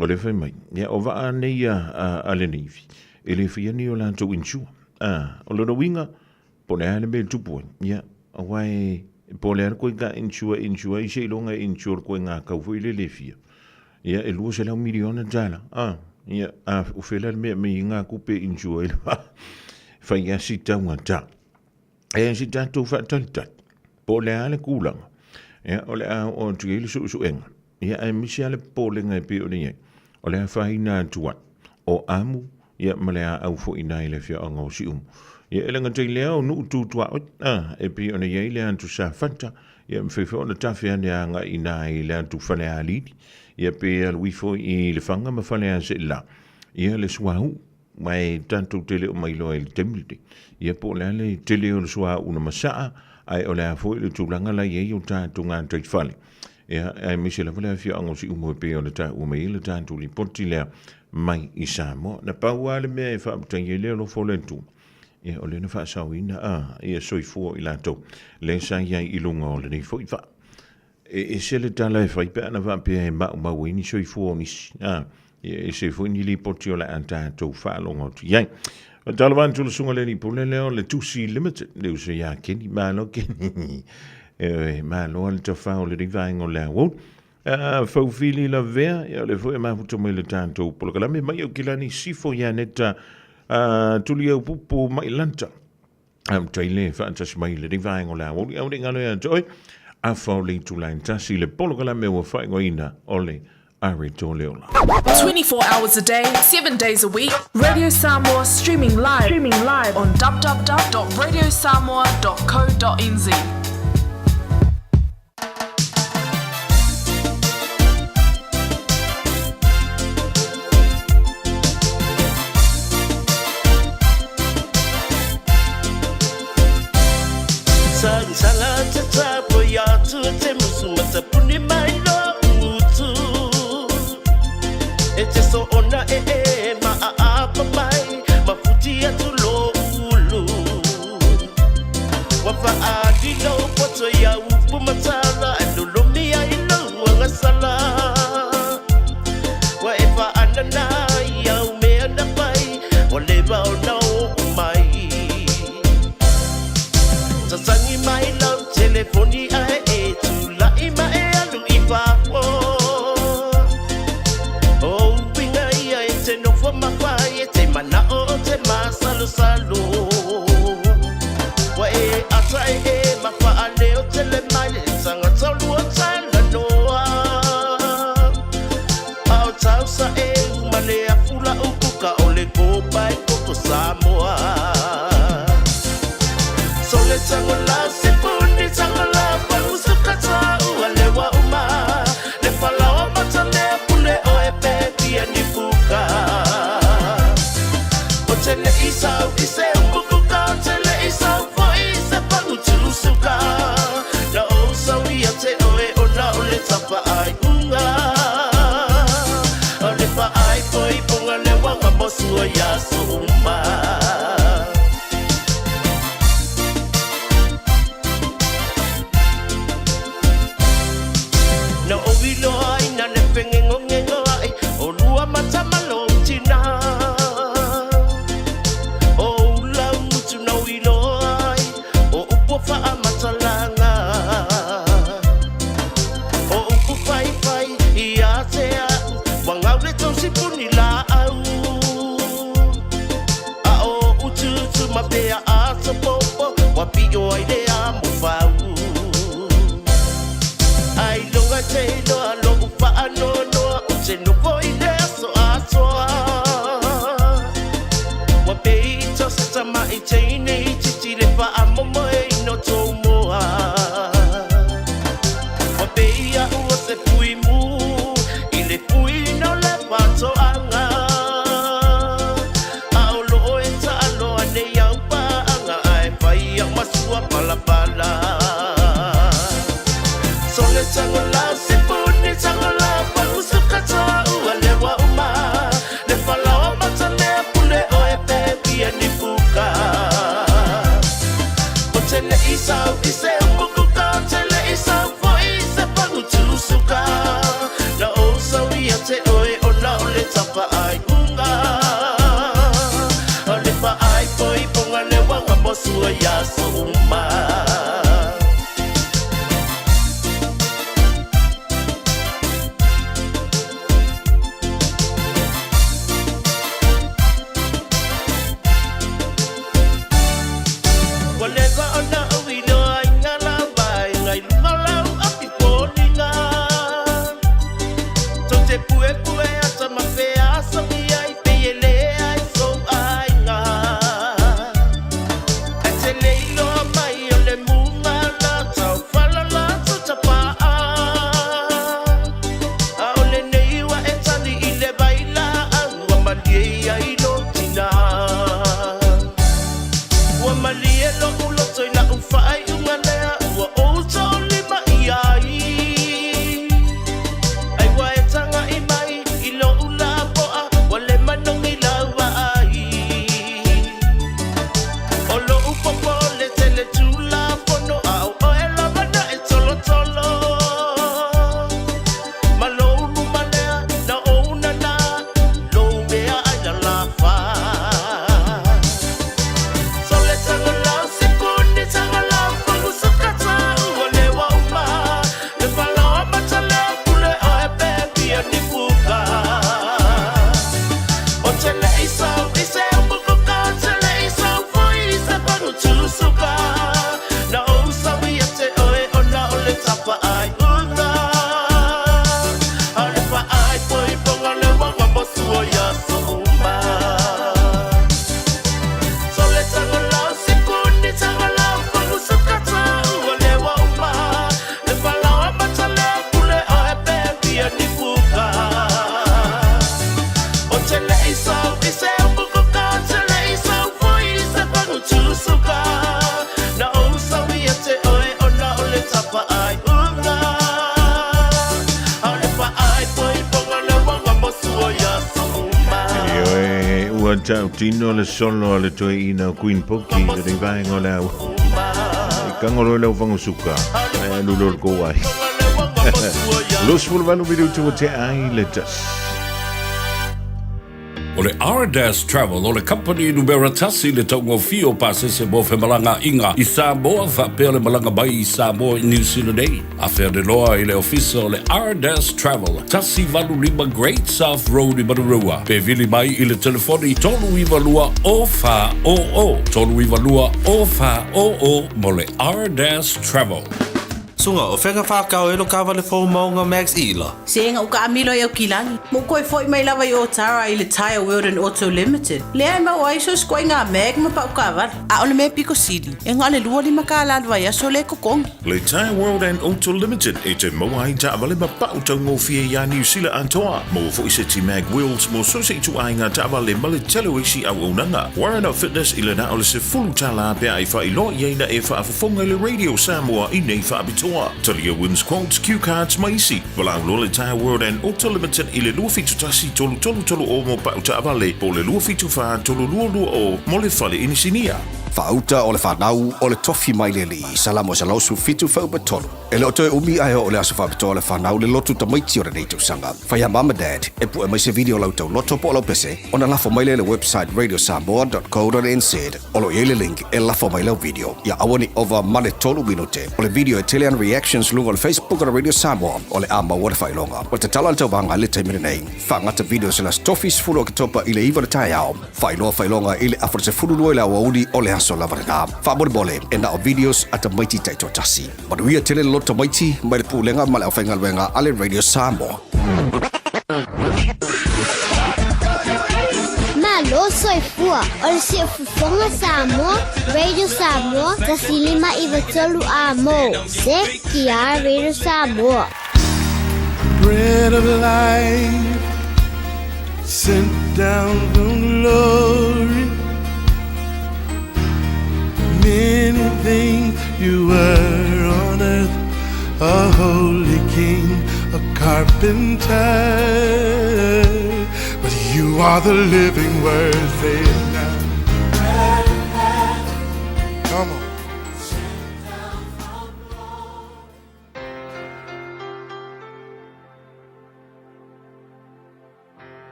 o lea fai mai, ia, o vaa nei a le Navy, e le faia ni o latou insure. O lona uiga, po o le a le mea e tupu ai, ia, aua e, po o le a le koiga insure, insure ai seiloga e insure le koiga kau foi lele e fia. Ia, e $200 miliona. Ia, a o fea la le mea e aumai ai ngā kupe e insure ai le vaa. Fai lava si taugata. E si tatou faatalitali, po o le a le kulaga, ia, o le a oo atu i ai le suesuega, ia, aemaise lava le popolega e pei ona i ai, o le afaina atu ai o amu, ia, ma le aau foi i ina i le afioaga o Siumu. Ia, e le gata i lea, o nuu tu tuaoi, a, e pei ona i ai le atu Safata, ia, mafai foi ona tafe ane agai i ina i le atu Falealili, ia, pe alu ifo i Lefaga ma Faleaseela, ia, le suauu. Ma e tatou te le o mailoa i le taimi lenei, ia po o le a le tele o le suauu na masaa, ae o le a foi le tulaga la i ai o tatou gataifale. Ia, aemaise lava le afioaga o Siumu e pei ona taua mai ai le tatou lipoti lea mai i Samoa. Na pau lava le mea e faafetai ai le alofa o le Atua, ia o lea na faasaoina a ia soifua o i latou lea sa i ai i luga o lenei foi vaa. E ese le tala e fai pe ana faapea e maumau ai ni soifua o nisi. A, e ese foi ni lipoti o le a tatou faalogo atu i ai. O tala atu le susuga le alii pule lea o le Tusi Limited, le uso ia Kenny. Malo Kenny. E, malo le tafao o lenei vaega o le aoauli. Faufili Lavea, ia o le foi e mafuta mai le tatou polokalame mai au kilani sifo ia neta tuli au pupu mai lanta. Faafetai le faatasi mai i lenei vaega o le aoauli. Aua ne i galo ia te oe, afa o le itula e tasi le polokalame ua faaigoaina o le Areto le Ola. 24 hours a day, 7 days a week, Radio Samoa streaming live, streaming live on www.radiosamoa.co.nz. E te so ona e e ma a apa mai ma futi atu lo ulu. Wa fa a di lo. Samoa. Sole tango la sipuni tango la pangusuka ua lewa uma le falaoa matalea pule oe pe pia ni puka. O te le isau i se umbukuka, o te le isau foi i se pangutusuka. Na o sau ia te oe o na o le tapa ai unga. O le fa ai poi ponga le wanga mosua ia so uma. Na o iloa ina le pengengo ai o lua matamalo tina. O ula mutu na o iloa ai o upo wha matalanga. O upu whai whai i a te au wangau le tau sipuni la au. A o ututu ma pea a topopo wa pio ai le a mo whau. Ai longa te iloa lo upa anoa noa o te nofo i le aso atoa. Wa pe i tose tama i te ine i titi le wha a momo e ino tō moa. Wa pe i a ua se pui mū i le pui no le patoanga. A o loo e ta aloa nei au paanga ai whai au masua palapala. Sole tango la sipuni tango la pangusuka toa ua lewa uma. Le falaoa matalea pule oe pe pia ni puka. O te le isau i se umbukuka, o te le isau foi i se pangutusuka. Na o sau ia te oe o na o le tapa ai unga. O le fa ai poi ponga le wanga mosua ia so uma. Ua tautino le solo a le toeaina o Queen Poki le nei vaega o le au. I kangolo i lau fangusuka, ae alu loa le kou ai. 28 minutu ua tea ai le tasi. O le Ardas Travel o le company numera tasi i le taugofie o pasese mo femalagaaiga i Samoa faapea le malaga mai i Samoa i Niu Sila nei. Afea loa i le ofisa o le Ardas Travel, 185 Great South Road i Manurewa. Pe vili mai i le telefoni 392 0400, 392 0400 mo le Ardas Travel. Suga, o fea na whākau e lo kāwale fō maunga Max Ila? Se ga u kaamilo i Aukilani. Ma u koe foʻi mai lava i Otara i le Tyre World and Auto Limited. Lea e maua ai so se ituaiga mag ma pau taavale. A o le mea pito sili, e na o le 25 kālā le vaiaso lea e totogi. Le Tyre World and Auto Limited e te maua ai taavale ma pau taugofie iā Niu Sila atoa. Maua foʻi se ti mag wheels mo so se ituaiga taavale ma le tele o isi auaunaga. Warren Fitness i le na o le $10 pe a e faailoa i ai na e faafofoga i le Radio Samoa i nei faapitoa. Talia Wins Quotes, Cue Cards ma isi. Valaau loa le Tyre World and Auto Limited i le 271 333 o mo pau taavale po o le 274 322 mo le fale inisinia. Faauta o le fanau o le tofi mai le Alii, Salamo 117 fuaiupu 3. E le o toe umi ae oo le aso faapitoa o le fanau le lotu tamaiti o lenei tausaga. Fai a Mama Dad e pue mai se video lau tauloto po o lau pese ona lafo mai lea i le website radiosamoa.co.nz o lo o i ai le link e lafo mai lau video. Ia aua ne i ova ma le 3 minute o le video e tele ana reactions luga o le Facebook o le Radio Samoa o le a maua le faailoga. O le tatalo a le tauvaga i le taimi lenei, faagata videos i le Aso Tofi 10 Oketopa i le 9 o le taeao. Faailoa faailoga i le afa o le 12 i le aoauli o le aso lava lena. Faamolemole, e na o videos a tamaiti taitoatasi. Manuia tele le loto tamaiti mai le Pulega ma le Aufaigaluega a le Radio Samoa. Malo soifua o le Siufofoga Samoa, Radio Samoa, 105 93 A mo, CKR Radio Samoa. Bread of life sent down from glory. Many things you were on earth, a holy king, a carpenter. But you are the living word, say it now. Come on.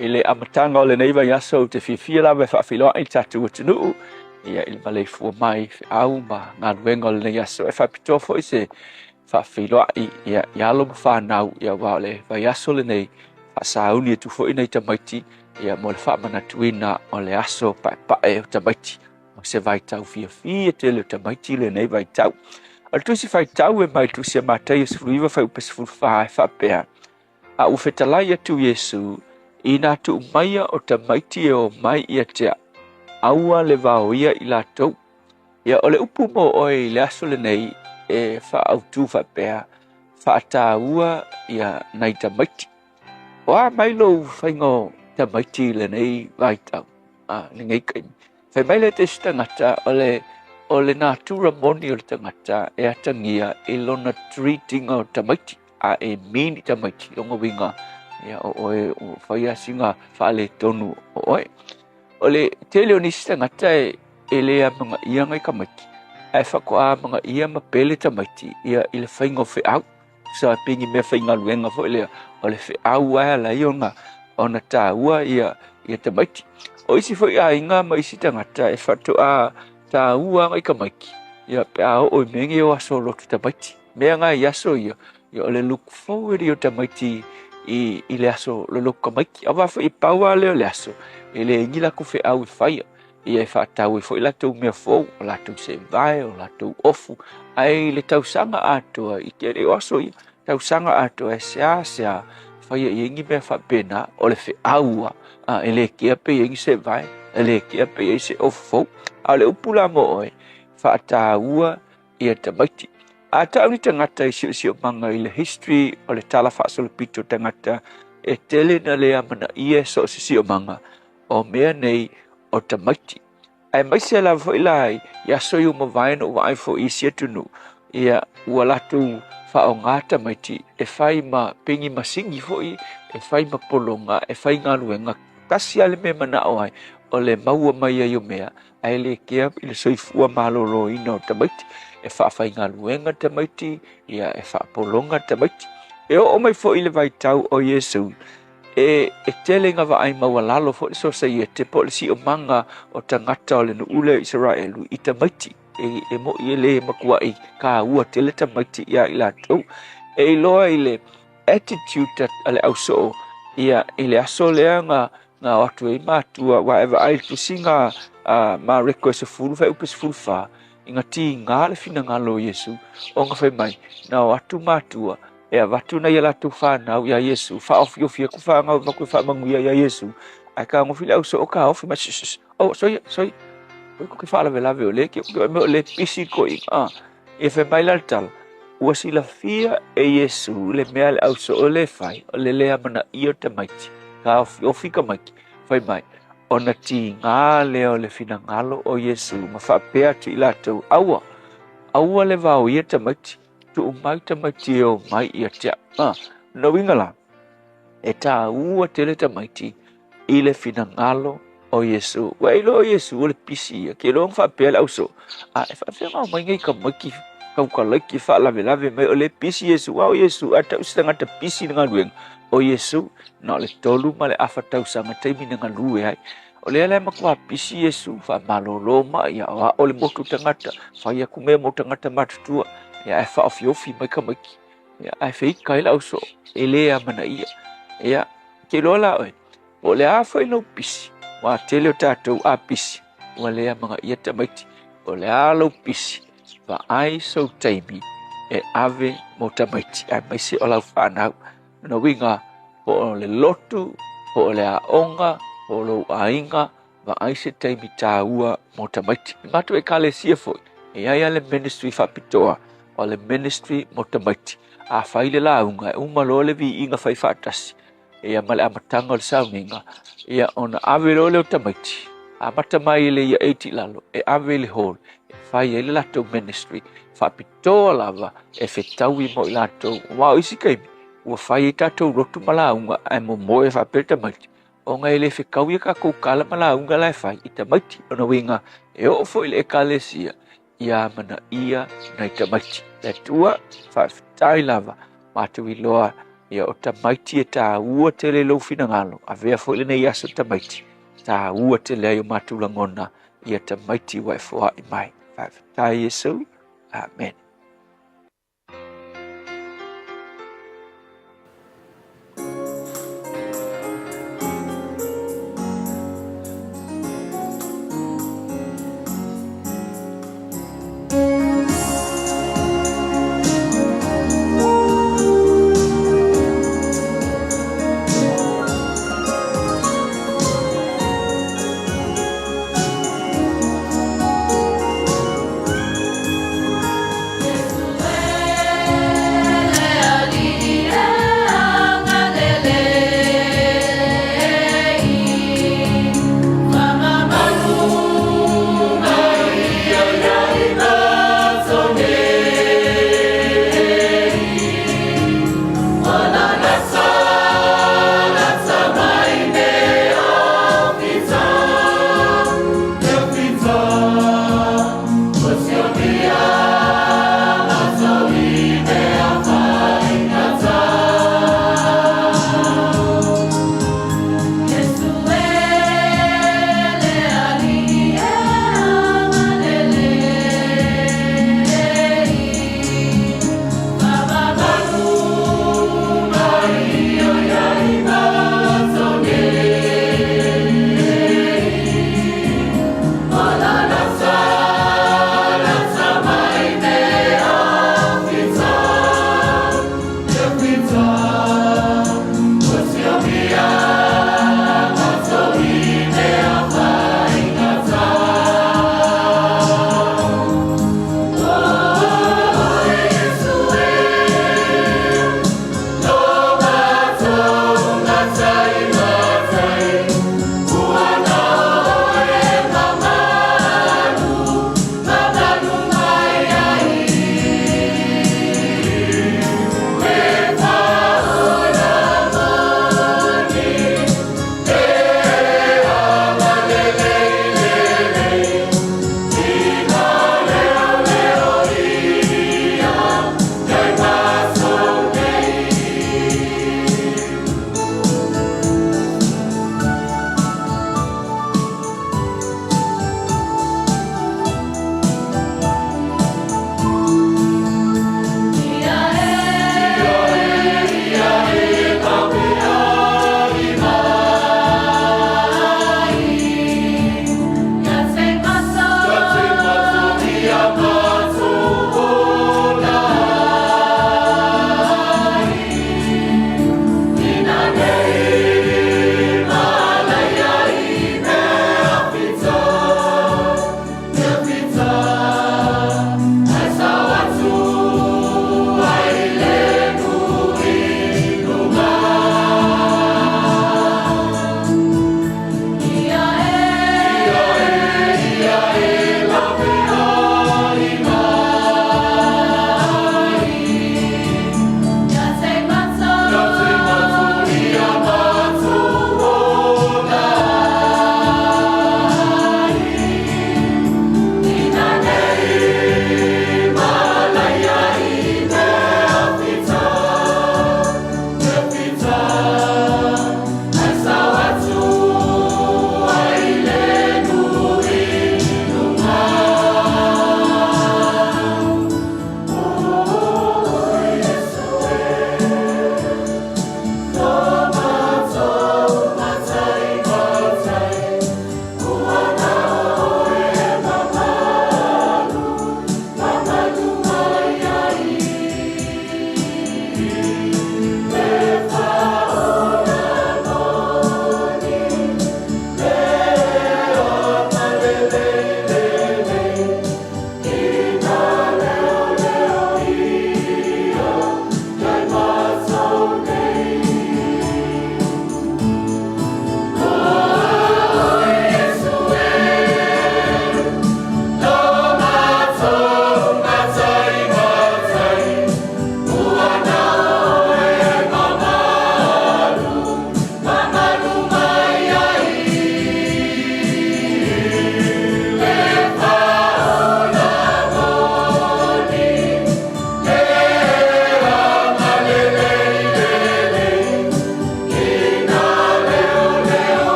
I le amataga o lenei vaiaso ou te fiafia lava e faafeiloai i le tatou atunuu ia i le maleifua mai i feau ma galuega o lenei aso. E faapitoa foi se faafeiloai ia i alo ma fanau ia aua o le vaiaso lenei faasauni atu foi nai tamaiti ia mo le faamanatuina o le aso paepae o tamaiti. O se vaitau fiafia tele o tamaiti lenei vaitau. O le tusi faitau e mai le tusi a Mataio 19 fuaiupu 14 e faapea, A ua fetalai atu Iesu, Inā tuu maia o tamaiti e o mai ia te a'u, aua le vaoia i latou. Ia, o le upu mo oe i le aso lenei e faaautu faapea, Faataua ia nai tamaiti. O a mai lou faiga o tamaiti i lenei vaitau, a, lenei taimi? Fai mai lea te isi tagata, o le, o le natura moni o le tagata e atagia i lona treat-iga o tamaiti, a e mean i tamaiti, lona uiga, ia, o oe o fai lava sina faaletonu o oe. O le tele o nisi tagata e, e le amanaia nai tamaiti, ae faatoa amanaia ma pele tamaiti ia i le faiga o feau. Sa pei ni mea faigaluega foi lea, o le feau lava e ala ai ona, ona taua ia, ia tamaiti. O isi foi aiga ma isi tagata e faatoa taua nai tamaiti, ia pe a oo i mea nei o aso lotu tamaiti. Mea na i aso ia, ia o le look forward ia o tamaiti i, i le aso lolotu tamaiti. Aua foi e pau lava lea o le aso, e leai ni latou feau e faia. Ia e faatau ai foi latou mea fou, o latou sevae, o latou ofu, ae i le tausaga atoa, i tele o aso ia, tausaga atoa e seasea faia i ai ni mea faapena, o le feau a, e le kea pe i ai ni sevae, e le kea pe i ai se ofu fou. A o le upu la mo oe, faataua ia tamaiti. A tau ni tagata i siosiomaga i le history o le tala faasolopito o tagata, e tele na le amanaia e so o se siomaga o mea nei o tamaiti. Aemaise lava foi la i aso i ua mavae na ou vaai foi i isi atunuu, ia ua latou faaaoga tamaiti e fai ma pegi masini foi, e fai ma pologa, e fai galuega. Tasi lava le mea e manao ai, o le maua mai ai o mea, ae le kea i le soifua maloloina o tamaiti. E faafaigaluega tamaiti, ia e faapologa tamaiti. E oo mai foi i le vaitau o Iesu, E, e tele ina vaai maualalo foi le sosaiete po o le siomaga o tagata o le nuu lea o Isaraelu i tamaiti. E, e moʻi e le matuaʻi kāua tele tamaiti iā i latou. E iloa i le attitude a le ausoo ia i le aso lea na Na o atu ai matua, aua e vaai i le tusiga a Mareko e 10 fuaiupu 14, i ga tiga le finagalo o Iesu, ona fai mai, na o atu matua, e avatu nai a latou fanau iā Iesu, faaofiofi atu fanau e avatu e faamanuia iā Iesu, ae tagofi le ausoo taofi mai, shh, aua, soia, soia, oi ko ke faalavelave o lea ke o mea o lea pisi le toeaina, a. Ia fai mai la le tala, ua silafia e Iesu le mea le ausoo lea e fai, o le le amanaia o tamaiti, taofiofi tamaiti, fai mai, ona tiga lea o le finagalo o Iesu ma faapea atu i latou, Aua, aua le vaoia tamaiti, tuu mai tamaiti e o mai ia te au. A, lona uiga la, e taua tele tamaiti i le finagalo o Iesu. Ua e iloa o Iesu o le pisi ia, ke iloa ona faapea le ausoo, a e faapefea ona omai nei tamaiti tautalaiti faalavelave mai o le pisi Iesu. A o Iesu, a tau se tagata pisi i le galuega, o Iesu, na o le 3 1/2 tausaga taimi na galue ai. O lea la e matua pisi Iesu, faamalolo mai, aoao le motu tagata, fai atu mea mo tagata matutua, ia ae faaofiofi mai tamaiti. Ia ae feika ai le ausoo, e le amanaia. Ia, ke iloa la oe, po o le a foi lou pisi, aua tele o tatou a pisi, ua le amanaia tamaiti. Po o le a lou pisi, vaai sou taimi e ave mo tamaiti, aemaise o lau fanau. Lona uiga, po o le lotu, po o le aoga, po o lou aiga, vaai se taimi taua mo tamaiti. I matou ekalesia foi, e i ai lava le ministry faapitoa, o le ministry mo tamaiti. A fai le lauga, e uma loa le viiga fai faatasi, ia ma le amataga o le sauniga, ia ona ave loa lea o tamaiti, amata mai i le Year 8 i lalo, e ave i le hall, e fai ai le latou ministry, faapitoa lava e fetaui mo i latou. Aua o isi taimi, ua fai ai tatou lotu ma lauga, ae momoe faapea tamaiti, ona e le fetaui a tatou tala ma lauga la e fai i tamaiti. Lona uiga, e oo foi i le ekalesia, ia amanaia nai tamaiti. Le Atua, faafetai lava, matou iloa ia o tamaiti e taua tele i lou finagalo, avea foi lenei aso tamaiti, taua tele ai o matou lagona ia tamaiti ua e foai mai. Faafetai Iesu. Amen.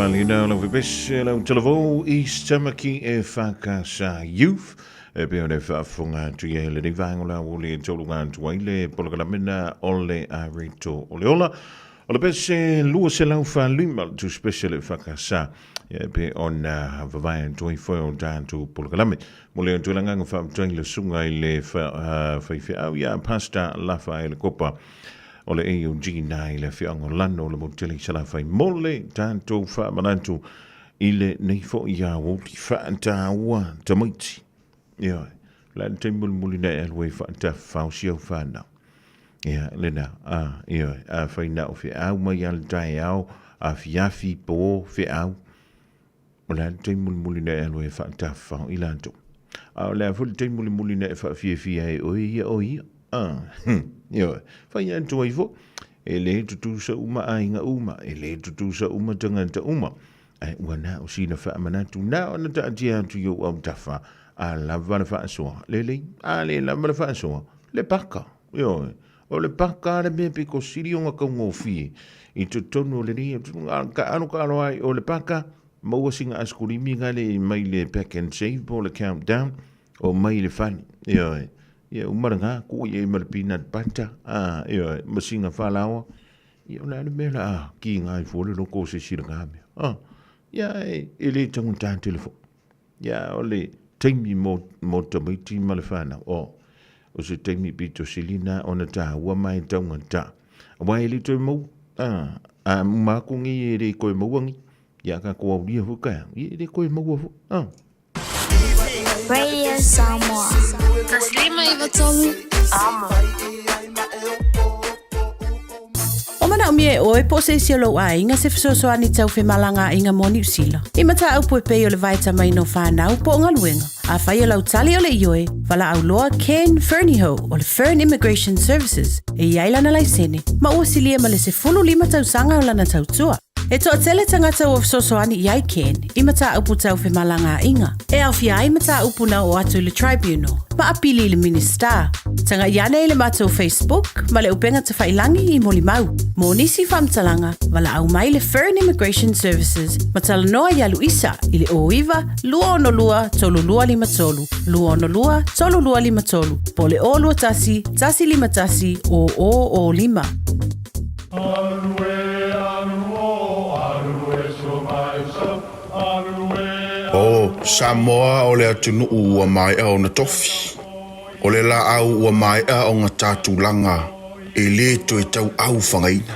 malina lau fepese lau talavou East Tamaki e whakasa youth. E pei ona e faafofoga atu i ai lenei vaega o le aoauli e tauluga atu ai le polokalameina o le Areto o le Ola. O le pese 245 le tusi pese le EFKS e pei ona vavae atu ai foi o tatou polokalame. Mo le atu le agaga faafetai i le susuga i le faifeau ia Pastor Lafaele Kopa o le AOG na i le afioaga o Lano o le motu tele i Salafai mo le tatou faamanatu i lenei foi aoauli faataua tamaiti. Ioe, o le a le taimi mulimuli na e alu ai faatafafao si au fanau? Ia, lena, a, ioe, afai na o feau mai lava le taeao, afiafi, po, feau, o le a le taimi mulimuli na e alu ai faatafafao i latou? A o le a foi le taimi mulimuli na e faafiafia ai oe ia o ia? A, ioe, fai atu ai foi, e le tutusa uma aiga uma, e le tutusa uma tagata uma, Ae ua na o sina faamanatu na ona taatia atu i ou autafa, a lava le faasoa, lelei, a le lava le faasoa, le paka. Ioe, o le paka le mea pito sili ona taugofie i totonu o lenei atunuu. A taalo taalo ai o le paka, maua sina asekulimi na le mai le pack and save po o le countdown, o mai i le fale. Ioe, ia uma lena, tuu i ai ma le peanut butter, a, ioe, ma sina falaoa. Ia o le a le mea la a kiga ai fua le loko o se isi lena mea. Ah, ia e, e le taugata tele foi. Ia o le taimi mo, mo tamaiti ma le whanau. O, o se taimi pito sili na ona tāua mai taugata. Aua e le toe mau, ah, a māku ngi e le koe maua ngi. Ia ka ko aulia fo ka, ia e le koe maua fo. Ah. Radio Samoa. 153 Amo. O manaomia e oe po o se isi o lou aiga se fesoasoani tau femalagaaiga mo Niu Sila. I mataupu e pei o le vaetamaina o fanau po o galuega. Afai o lau tali o le ioe, valaau loa Ken Fernihough o le Fern Immigration Services e i ai lana laisene ma ua silia ma le 15 tausaga o lana tautua. E toatele tagata ua fesoasoani i ai Ken i mataupu tau femalagaaiga, e aofia ai mataupu na oo atu i le Tribunal, ma apili i le Minisita. Tagai ane i le matou Facebook ma le upega tafailangi i molimau. Mo nisi faamatalaga, valaau mai le Fern Immigration Services ma talanoa iā Luisa i le 09 262 3253, 262 3253, po o le 021 151 0005. O Samoa o le atunuu ua maea ona tofi. O le laau ua maea ona ta tulaga e le toe tauau fagaina.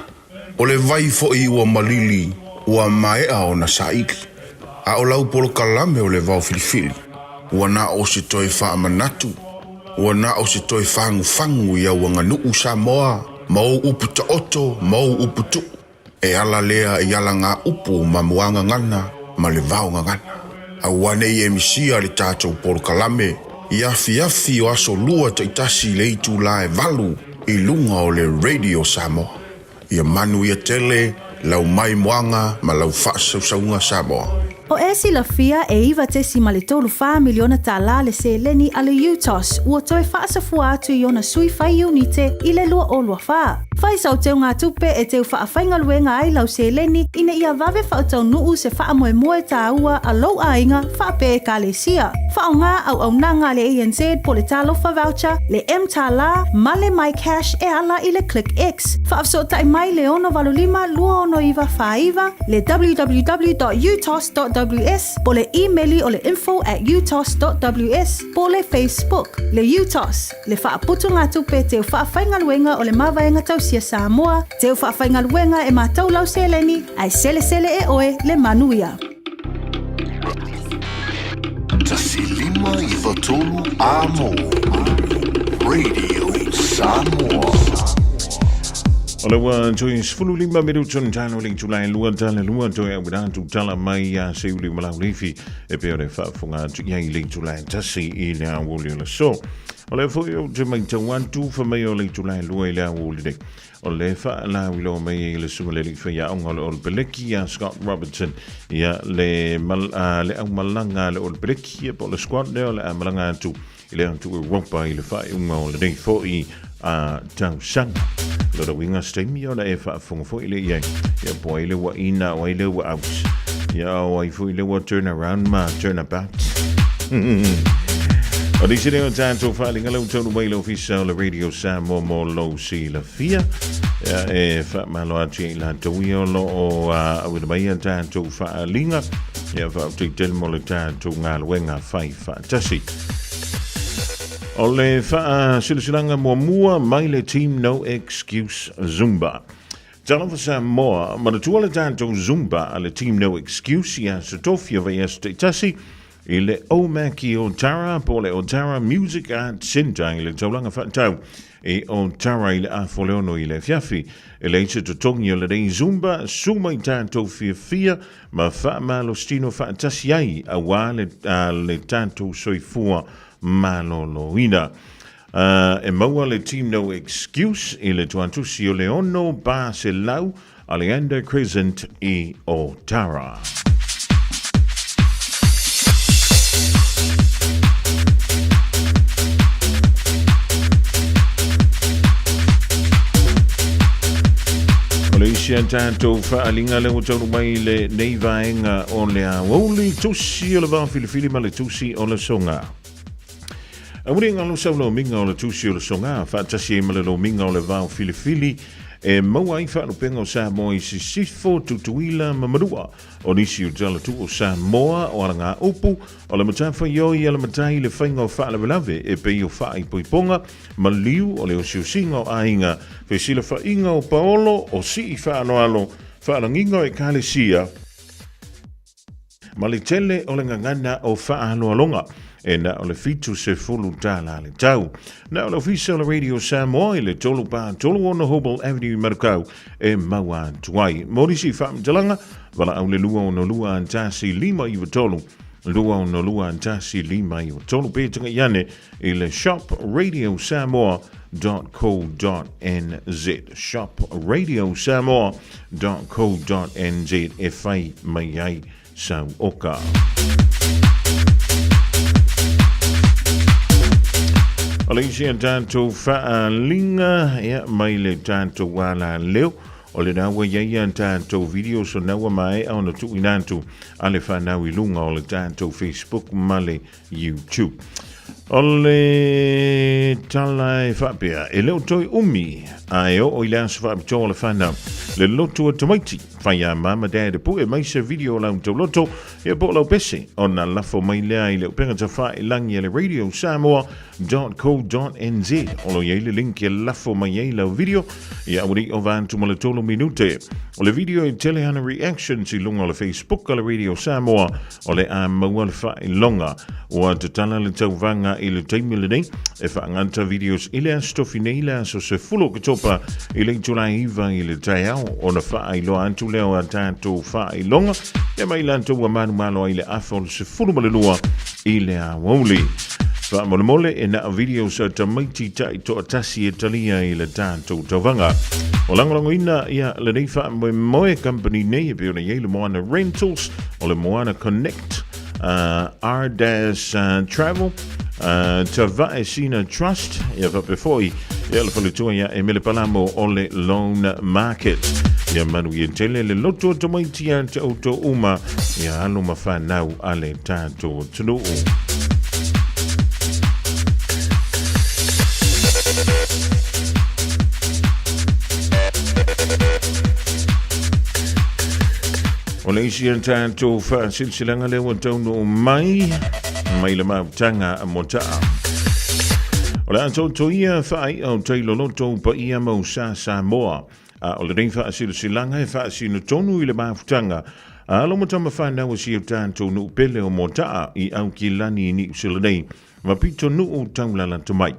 O le vai foi ua malili ua maea ona saili. A o lau polokalame o le vao filifili, ua na o se toe faamanatu, ua na o se toe fagufagu i au aganuu Samoa ma ou upu taoto ma ou upu tuu. E ala lea i ala ngā upu ma muagagana ma le vaogagana. Aua ne i e misia le tatou polokalame i afiafi o aso lua taitasi i le itulā e valu i luga o le Radio Samoa. Ia manuia tele lau maimoaga ma lau faasausauga Samoa. O e silafia e 9.34 miliona tālā le seleni a le UTOS ua toe faasafua atu i ona sui fai iunite i le 2024. Fai sau teugatupe e teu faafaigaluega ai lau seleni ina ia vave faataunuu se faamoemoe tāua a lou aiga faapea Ekalesia. Faaaoga auaunaga a le ANZ po le Talofa Voucher, le mTālā ma le MyCash e ala i le ClickX. Faafesootai mai le 685 269 49, le www.utos.ws po le imeli o le info@utos.ws po le Facebook. Le UTOS, le faaputugatupe teu faafaigaluega o le Mavaega Tausia Samoa, teu faafaigaluega e matou lau seleni, ae selesele e oe le manuia. 153 Amo Radio Samoa. O le ua toe 15 minuto na tano le itula e lua tala lua toe au atu tala mai ia Seuli ma Laulifi e pei o le faafofoga atu i ai le itula e tasi i le aoauli o le aso. O lea foi ou te matau atu fa mai o le itula e lua i le aoauli nei. O le faalauiloa mai ai le susuga i le alii faiaoga o le All Peleki ia Scott Robertson ia le, mal, le aumalaga a le All Peleki ia po o le squad lea o le a malaga atu i le atu Europa i le faaiuga o lenei foi a tausaga. Lona uiga se taimi ona e faafofoga foi le i ai ia po ai le ua ina o ai le ua out. Ia o ai foi le ua turn around ma turn about. O nisi lea o tatou faaaliga lea ua taunuu mai i le ofisa o le Radio Samoa mo lou silafia. Ia, e faamalo atu ia i latou ia o lo o auina mai a tatou faaaliga. Ia, faafetai tele mo le tatou galuega fai faatasi. O le faasilasilaga muamua mai le Team No Excuse Zumba. Talofa Samoa, manatua le tatou Zumba a le Team No Excuse i aso tofi o vaiaso taitasi i le OMAC i Otara po o le Otara Music Arts Centre i le taulaga faatau i Otara i le afa o le 6 i le afiafi. E leai se totogi o lenei Zumba, su mai tatou fiafia ma faamalositino faatasi ai aua le, a, le tatou soifua maloloina. E maua le Team No Excuse i le tuatusi o le 600 Aleander Crescent i Otara. O le isi a tatou faaaliga lea ua taunuu mai i lenei vaega o le aoauli, tusi o le vaofilifili ma le tusi o le soga. Aua ne i galo sau lomiga o le tusi o le soga faatasi ai ma le lomiga o le vao filifili e maua ai faalupega o Samoa i Sisifo, Tutuila ma Manua. O nisi o tala tuu o Samoa o alagaupu, o le matafaioi a le matai i le faiga o faalavelave e pei o faaipoipoga, maliu o le osiosiga o aiga, fesilafaiga o paolo, o sii faaaloalo, faalagiga o ekalesia, Ma le tele o le gagana o faaaloaloga, e na o le $70 le tau. Na o le Ofisa o le Radio Samoa i le 3 4 3 6 Hobel Avenue i Manukau e maua atu ai. Mo nisi faamatalaga, valaau le 262 1 593, 262 1 593 pe tagai ane i le shopradiosamoa.co.nz shopradiosamoa.co.nz e fai mai ai sau oka. O le isi a tatou faaaliga ia, mai le tatou alaleo, o lena ua i ai a tatou videos o na ua maea ona tuuina atu a le fanau i luga o le tatou Facebook ma le YouTube. O le tala e faapea, e le o toe umi a e oo i le aso faapitoa o le whanau. Le lotu o tamaiti, whai a mama dad e pue mai se video o lau tauloto, ia po o lau pese, ona lafo mai lea i le upenga tawhailangi a le Radio Samoa.co.nz. O lo iai le link e lafo mai ai lau video, ia aua ne i ova atu ma le tolu minute. O le video e tele ana reactions i luga o le Facebook a le Radio Samoa, O le a maua le faailoga ua tatala le tauvaga i le taimi lenei e faagata videos i le aso tofi nei le aso 10 Oketopa i le itula e 9 i le taeao ona faailoa atu lea o a tatou faailoga ia mai latou ua manumalo ai le afa o le 12 i le aoauli. Faamolemole e na o videos a tamaiti taitoatasi e talia i le tatou tauvaga. O lagolagoina ia lenei faamoemoe company nei e pei ona i ai le Moana Rentals, o le Moana Connect, R-Dash Travel, Tavae Sina Trust, ia faapea foi ia le faletua ia Emele Palamo o le Loan Market. Ia manuia tele le loto o tamaiti ia te outou uma, ia alo ma whanau a le tātou atunuu. O le isi a tatou faasilasilaga lea ua taunuu mai, mai le mautaga a Motaa. O le a toutoia faai'a o tai loloto u paia ma usa Samoa. A o lenei faasilasilaga e faasino tonu i le mafutaga a alo ma tama fanau a si o tatou nuu pele o Motaa i Aukilani i Niu Sila nei ma pito nuu taulalata mai.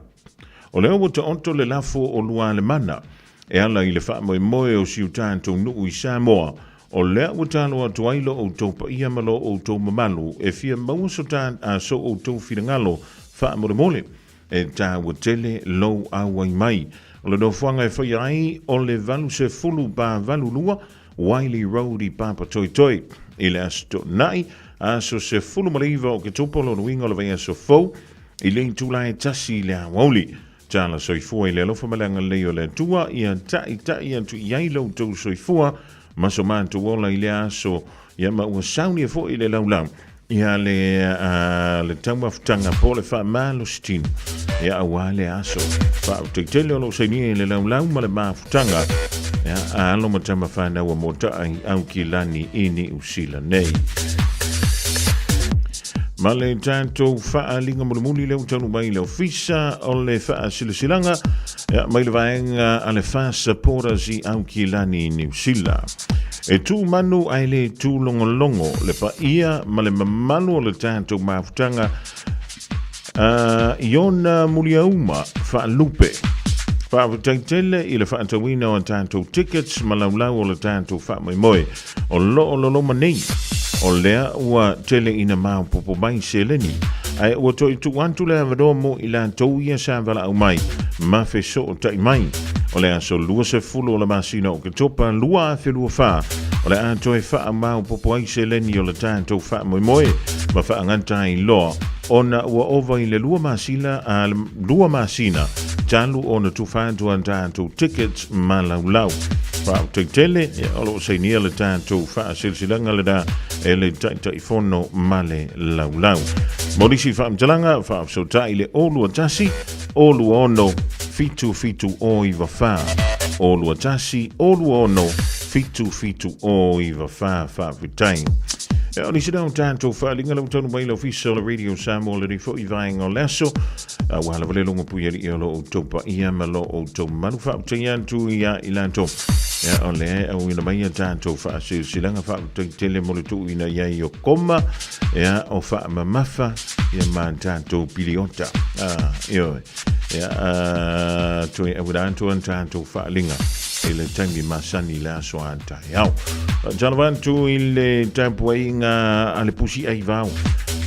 O lea ua taoto le lafo o Lualemana e ala i le faamoemoe o si o tatou nuu i Samoa, o lea ua talo atu ai lo outou paia ma lo outou mamalu e fia maua so ta, a so outou finagalo faamolemole e taua tele lou auai mai. O le nofoaga e faia ai o le 80 82 Wylie Road i Papatoetoe i le Aso Toonai, aso 19 o Oketopa, lona uiga o le vaiaso fou i le itula e 1 i le aoauli. Tala soifua i le alofa ma le agalelei o le Atua, ia taita'i atu i ai lo outou soifua ma so matou ola i lea aso. Ia ma ua saunia foi le laulau ia le, uh, le taumafutaga po o le faamalositino ia auā le aso. Faafetai tele o lo o sainia i le laulau ma le mafutaga ia a alo ma tama whanau a mota'a i Aukilani i Niu Sila nei. Ma le tatou faaaliga mulimuli lea ua taunuu mai i le ofisa o le faasilasilaga ia, mai le vaega a le FAS Supporters i Aukilani i Niu Sila. E tu manu ae le tūlongolongo le paia ma le mamalu o le tatou mafutaga uh, i ona muliauma faalupe. Faafetai tele i le faatauina o tatou tickets ma laulau o le tatou faamoemoe o loo loloma nei. O lea ua tele ina maopoopo mai seleni, ae ua toe tuu atu le avanoa mo i latou ia sa valaau mai ma fesootai mai. O le aso 20 o le masina o Oketopa 2024, o le a toe faamaopoopo ai seleni o le tatou faamoemoe ma faagata ai loa ona ua ova i le lua masina, a, lua masina talu ona tufa atu a tatou tickets ma laulau. Faafetai tele, ia, o lo o sainia le tatou faasilasilaga lena e le Taitaifono ma le laulau. Mo nisi faamatalaga, faafesootai le 021 026 7794. 021 026 7794. Faafetai. Ia, o nisi na o tatou faaaliga lau taunuu mai le ofisa o le Radio Samoa lenei foi vaega o le aso. Aua lava le logo pui alii o lo outou paia ma lo outou mamalu. Faafetai atu ia i latou. Ia, o lea e auina mai a tatou faasilasilaga faafetai tele mo le tuuina i ai o koma, ia, o faamamafa, ia ma tatou piliota. Ah, ioe. Ia, toe auina atu a tatou faaaliga i le taimi masani i le aso a taeao. Talofa atu i le tapuaiga a le pusi aivao.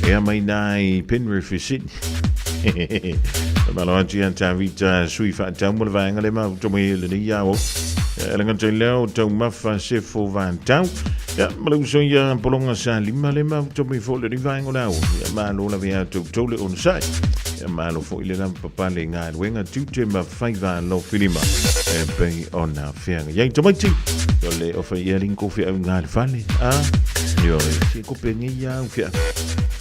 Ea mai nā i Penrith i Sydney. Malo atu ia Tavita sui whaatau mo le vaenga le mau tomo i le nei ao. E langa te leo taumafa sefo vantau. Ia, ma le uso ia polonga sa lima le mau tomo i fo le ni vaenga o le ao. Ia, malo la vea tau tau le onosai. Ia, malo fo i le lava papale ngā luenga tiute ma whaiva lo filima. E pei ona feaga. Iai tamaiti, o le ofa ia ringo fea au ngā le whale. A, ioe, si ko pe ngi ia au fea.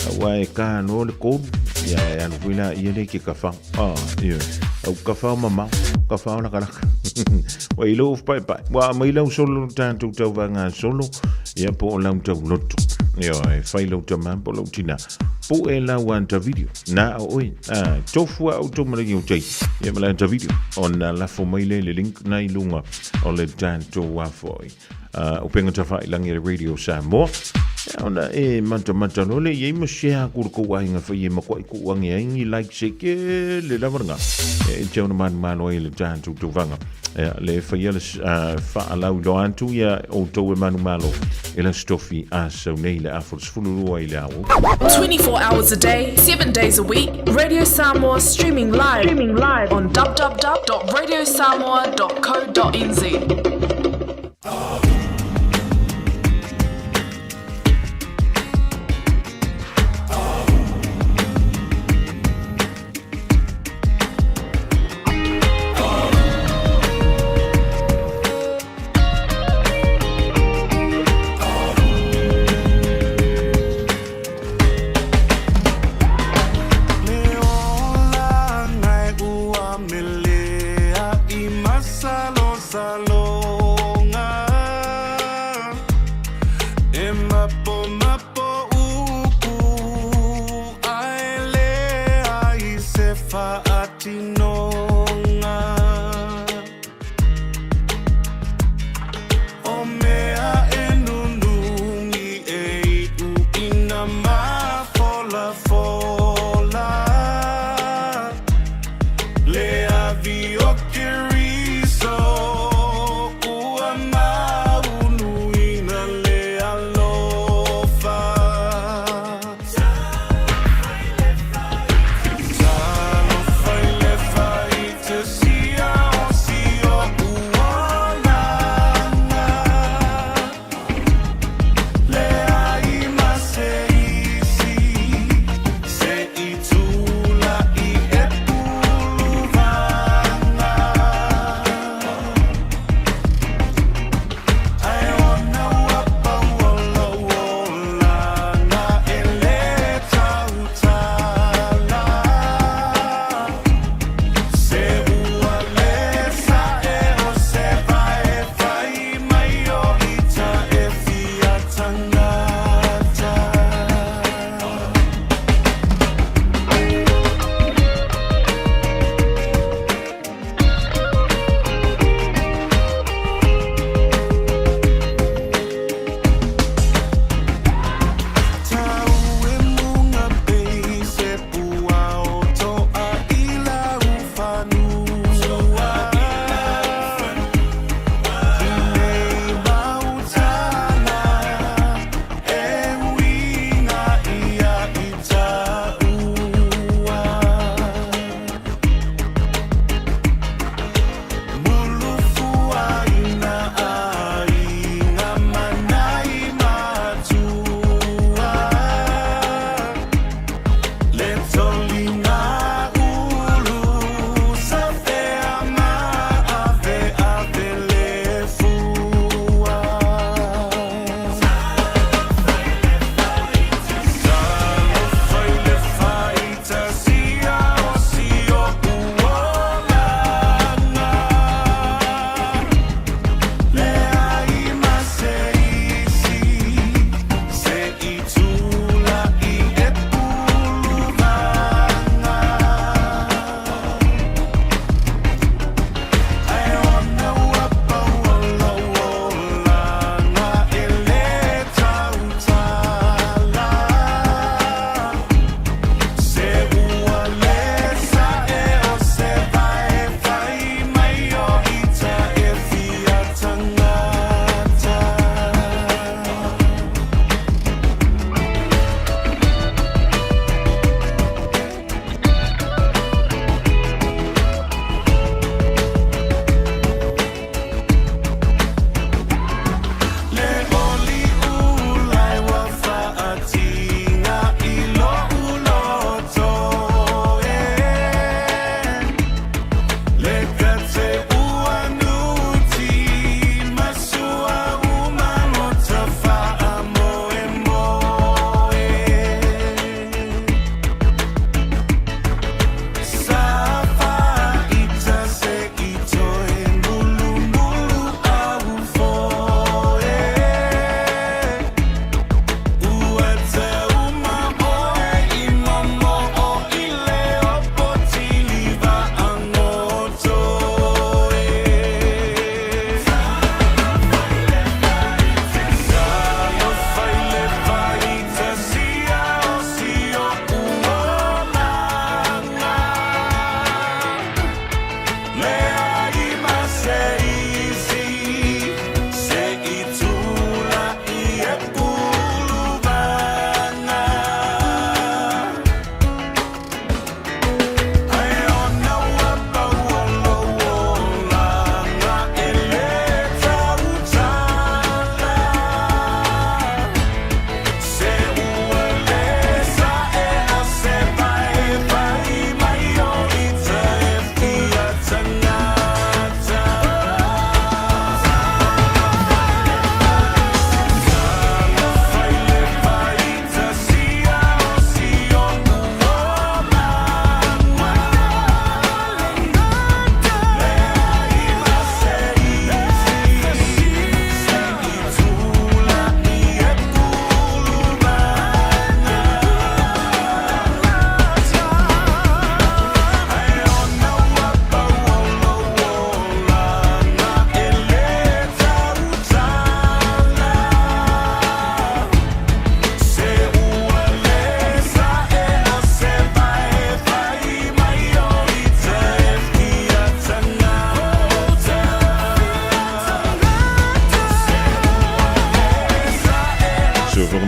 Aua e ka no le kolu, ia e alu foi la ia le ke ka wha. A, ioe, au ka wha o mamao, ka wha o lakalaka. Wa i lou pai pai. Wa mai lau solo tātou tau vanga solo, ia po o lau tau loto. Ioe, whai lau tama po lau tina. Po e lau anta video. Nā o oi, a, tofu a au tau marangi o tei. Ia ma le anta video. Ona lafo mai le le link na i lunga o le tātou a foi. Uh, upenga tawhailangi le Radio Samoa. Ia, ona e matamata loa le iai ma share aku le kou aiga fai e makuaʻi kuʻu age ai ni like se ke le lava E te ona manumalo ai le tatou tauvaga. Ia, le faia le uh, faalauiloa atu ia outou e manumalo e le Aso Tofi a sau nei le afa 12 i le ao. 24 hours a day, 7 days a week, Radio Samoa streaming live, streaming live on www.radiosamoa.co.nz.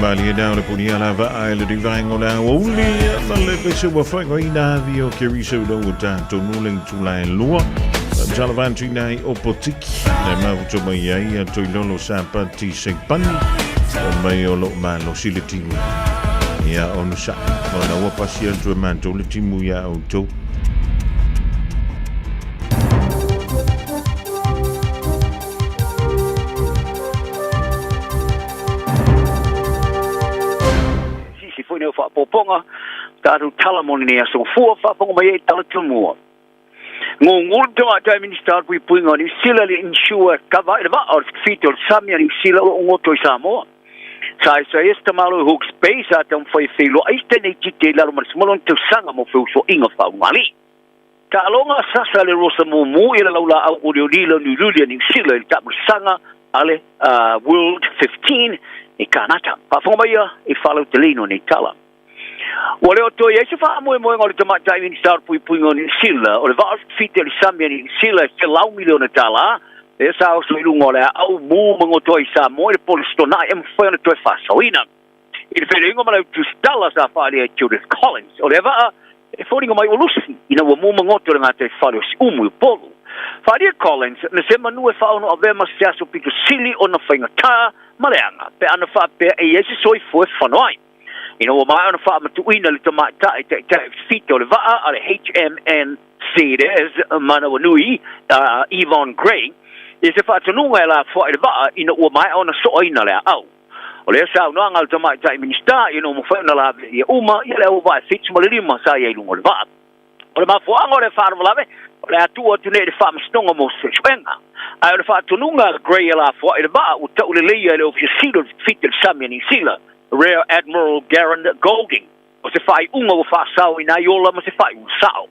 malie nā o le puni ala vaa e le divaenga o le aoauli ma le pese ua whaingoina avi o ke riso lau o tātou nule i tula e lua. Talavantu nei o Potiki le mafuto mai ai a Toilolo Sapati Seipani o mai o loo malosi le timu ia onu sa ona ua pasi atu e matou le timu ia outou. Sisi foi nei o faapopoga tatou tala mo lenei aso gafua faafofoga mai ai tala tumua. Gugulu Tamaitai Minisita o le Puipuiga o Niu Sila le insure kava i le vaa o le fitafita o le sami a Niu Sila o lo o goto i Samoa. Sa aisa se tamalo i Hawke's Bay sa taumafai e feiloai se teneititi i lalo ma le 10 tausaga mo feusuaiga faaulugalii. Taaloga sasa le Rosa Mumu i le laulaau olioli lau Niu Niu Sila i le taamilosaga a le World 15 i Kanata. Faafofoga mai ia i faalauteleina o nei tala. Ua le o toe i ai se faamoemoega o le Tamaitai Minisita o le Puipuiga o Niu Sila o le vaa o le fifita i le sami a Niu Sila e $100 miliona lea sa oso i luga o le aau mu magoto ai i Samoa i le Polestona'i e mafai ona toe faasaoina. I le feiloaiga ma le autusitala sa faaalia e Judith Collins, o lea vaa e foliga mai ua lusi ina ua mu magoto le gataifale o Siumu i Upolu. Faaalia Collins na se manu e faaono avea ma se aso pito sili ona faigatā ma leaga pe ana faapea e i ai se soifua e fano ai. Ina ua maea ona faamatuuina le tamaitai taitai fita o le vaa a le HMN Ceres Manawanui, a Yvonne Gray, i se faatonuga e lafoai le vaa ina ua maea ona soaina le aau. O lea saunoaga a le tamaitai Minisita ina ua mafai ona laveia uma ia le auvaa e 75 sa i ai i luga o le vaa. O le mafuaaga o le faalavelave, o le a tuu atu nei i le Faamasinoga mo Suesuega. Ae o le faatonuga a Gray e lafoai le vaa ua tau leleia e le Ofisa Sili o le Fita i le Sami a Niu Sila, Rear Admiral Garand Golding, o se faaiuga ua faasaoina ai ola ma se faaiuga sao.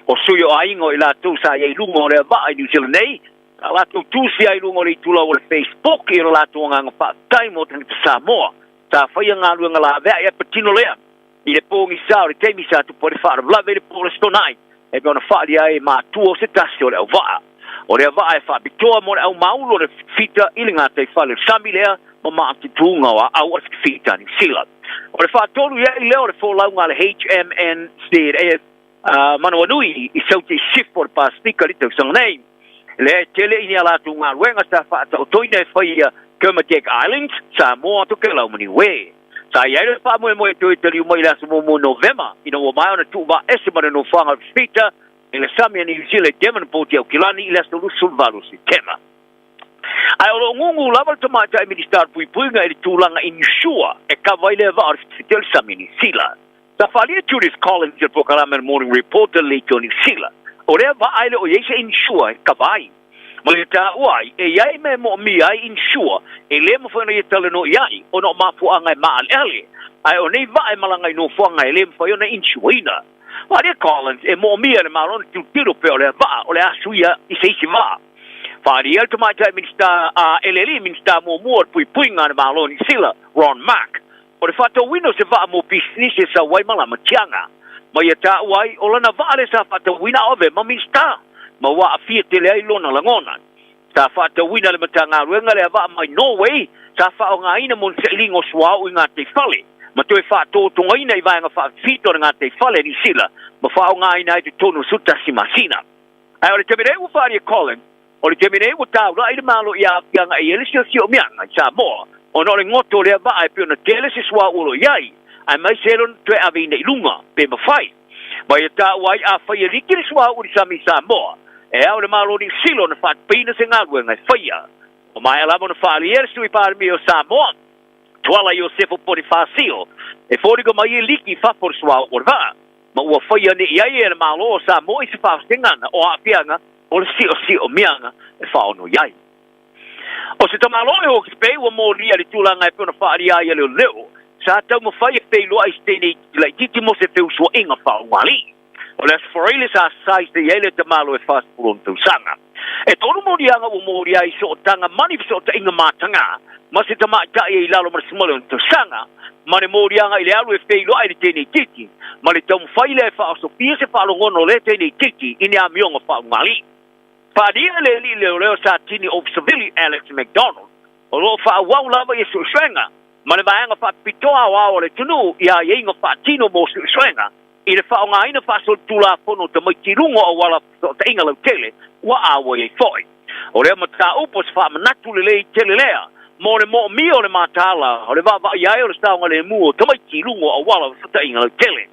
O sui o aiga o i latou sa i ai i luga o lea vaa i Niu Sila nei, sa latou tusi ai i luga o le itulau o le Facebook i lo latou agaga faafetai mo tagata Samoa sa faia galuega laveai ae patino lea I le pogisa o le taimi sa tupu ai le faalavelave i le po o le Aso Toonai, e pei ona faaalia ai e matua o se tasi o le auvaa. O lea vaa e faapitoa mo le aumāulu o le fita i le gataifale o le sami lea ma maatutuga o aau a le fita a Niu Sila. O le faatolu i ai lea o le folauga a le HMNZS Manawanui i Saute i Sisifo o le Pasefika i le tausaga nei. Lea e tele i ni a latou galuega sa faataotoina e faia Kermadec Islands, Samoa, Tokelau ma Niue. Sa i ai le faamoemoe e toe taliu mai i le aso muamua o Novema ina ua maea ona tuuvaaese ma le nofoaga o le Fita i le sami a Niu Sila i Devonport i Aukilani i le aso 28 o Setema. Ae o lo o gugu lava le tamaitai Minisita o le Puipuiga i le tulaga insure e kava ai lea vaa o le Fita i le sami a Niu Sila. Sa faaalia Judith Collins i le polokalame a le Morning Report a le Leitio Niu Sila, o lea vaa e le o i ai se insure e kava ai. Ma le taua ai, e i ai mea e moomia ai insure e le mafai ona ia talanoa i ai ona o mafuaaga e maaleale, ae o nei vaa e malaga i nofoaga e le mafai ona insure-ina. Faaalia Collins, e moomia e le Malo ona tilotilo pea o lea vaa o le a suia i se isi vaa. Faaalia le Tamaitai Minisita a Elealii Minisita muamua o le Puipuiga a le Malo o Niu Sila, Ron Mark, O le faatauina o se vaa mo pisinisi e sau ai ma lama tiaga. Ma ia taua ai, o lana vaa lea sa faatauina a ove ma Minisita, ma ua aafia tele ai lona lagona. Sa faatauina e le Matagaluega lea vaa mai Norway, sa faaaogaina mo ni sailiga o suauu i gataifale, ma toe faatotogaina i vaega faafito o le gataifale a Niu Sila, ma faaaogaina ai totonu o le 11 masina. Ae o le taimi nei ua faaalia e Colin, O le taimi nei ua taulai le Malo i aafiaga e i ai le siosiomiaga i Samoa ona o le goto o lea vaa e pei ona tele se suauu o lo o i ai, aemaise ai lona toe aveina i luga, pe mafai. Ma ia taua ai afai e liki le suauu i le sami i Samoa, e ao i le Malo o Niu Sila ona faatupeina se galuega e faia. Ua maea lava ona faaalia le Sui Palemia o Samoa, Tuala Iosefo Ponifasio, e foliga mai e liki i fafo le suauu o le vaa, ma ua faia ne i ai e le Malo o Samoa i se faafesegana o aafiaga o le siosiomiaga e faaono i ai. O se tamaloa e Hawke's Bay ua molia le tulaga e pei ona faaalia ai e leoleo, sa taumafai e feiloai se teine iti laitiiti mo se feusuaiga faaulugalii. O le Aso Faraile sa saise i ai le tamaloa e 46 tausaga. E tolu moliaga ua molia ai i sootaga ma ni fesootaiga matagā ma se tamaitai e i lalo ma le 16 tausaga, ma le moliaga i le alu e feiloai i le teine itiiti, ma le taumafai lea e faaosofia se faalogono o lea teine itiiti i ni amioga faaulugalii. Faaalia le alii leoleo Satini Ofisa Vili Alex McDonald, o lo o faaauau lava ia suesuega. ma le Vaega Faapitoa Aoao a le Atunuu i aiaiga faatino mo suesuega i le faaaogaina faasolitulafono o tamaiti i luga o auala fesootaiga lautele ua auai ai foi. O lea mataupu o se faamanatu lelei tele lea mo le moomia o le mataala o le vaavaai ai o le saogalemu o tamaiti i luga o auala o fesootaiga lautele.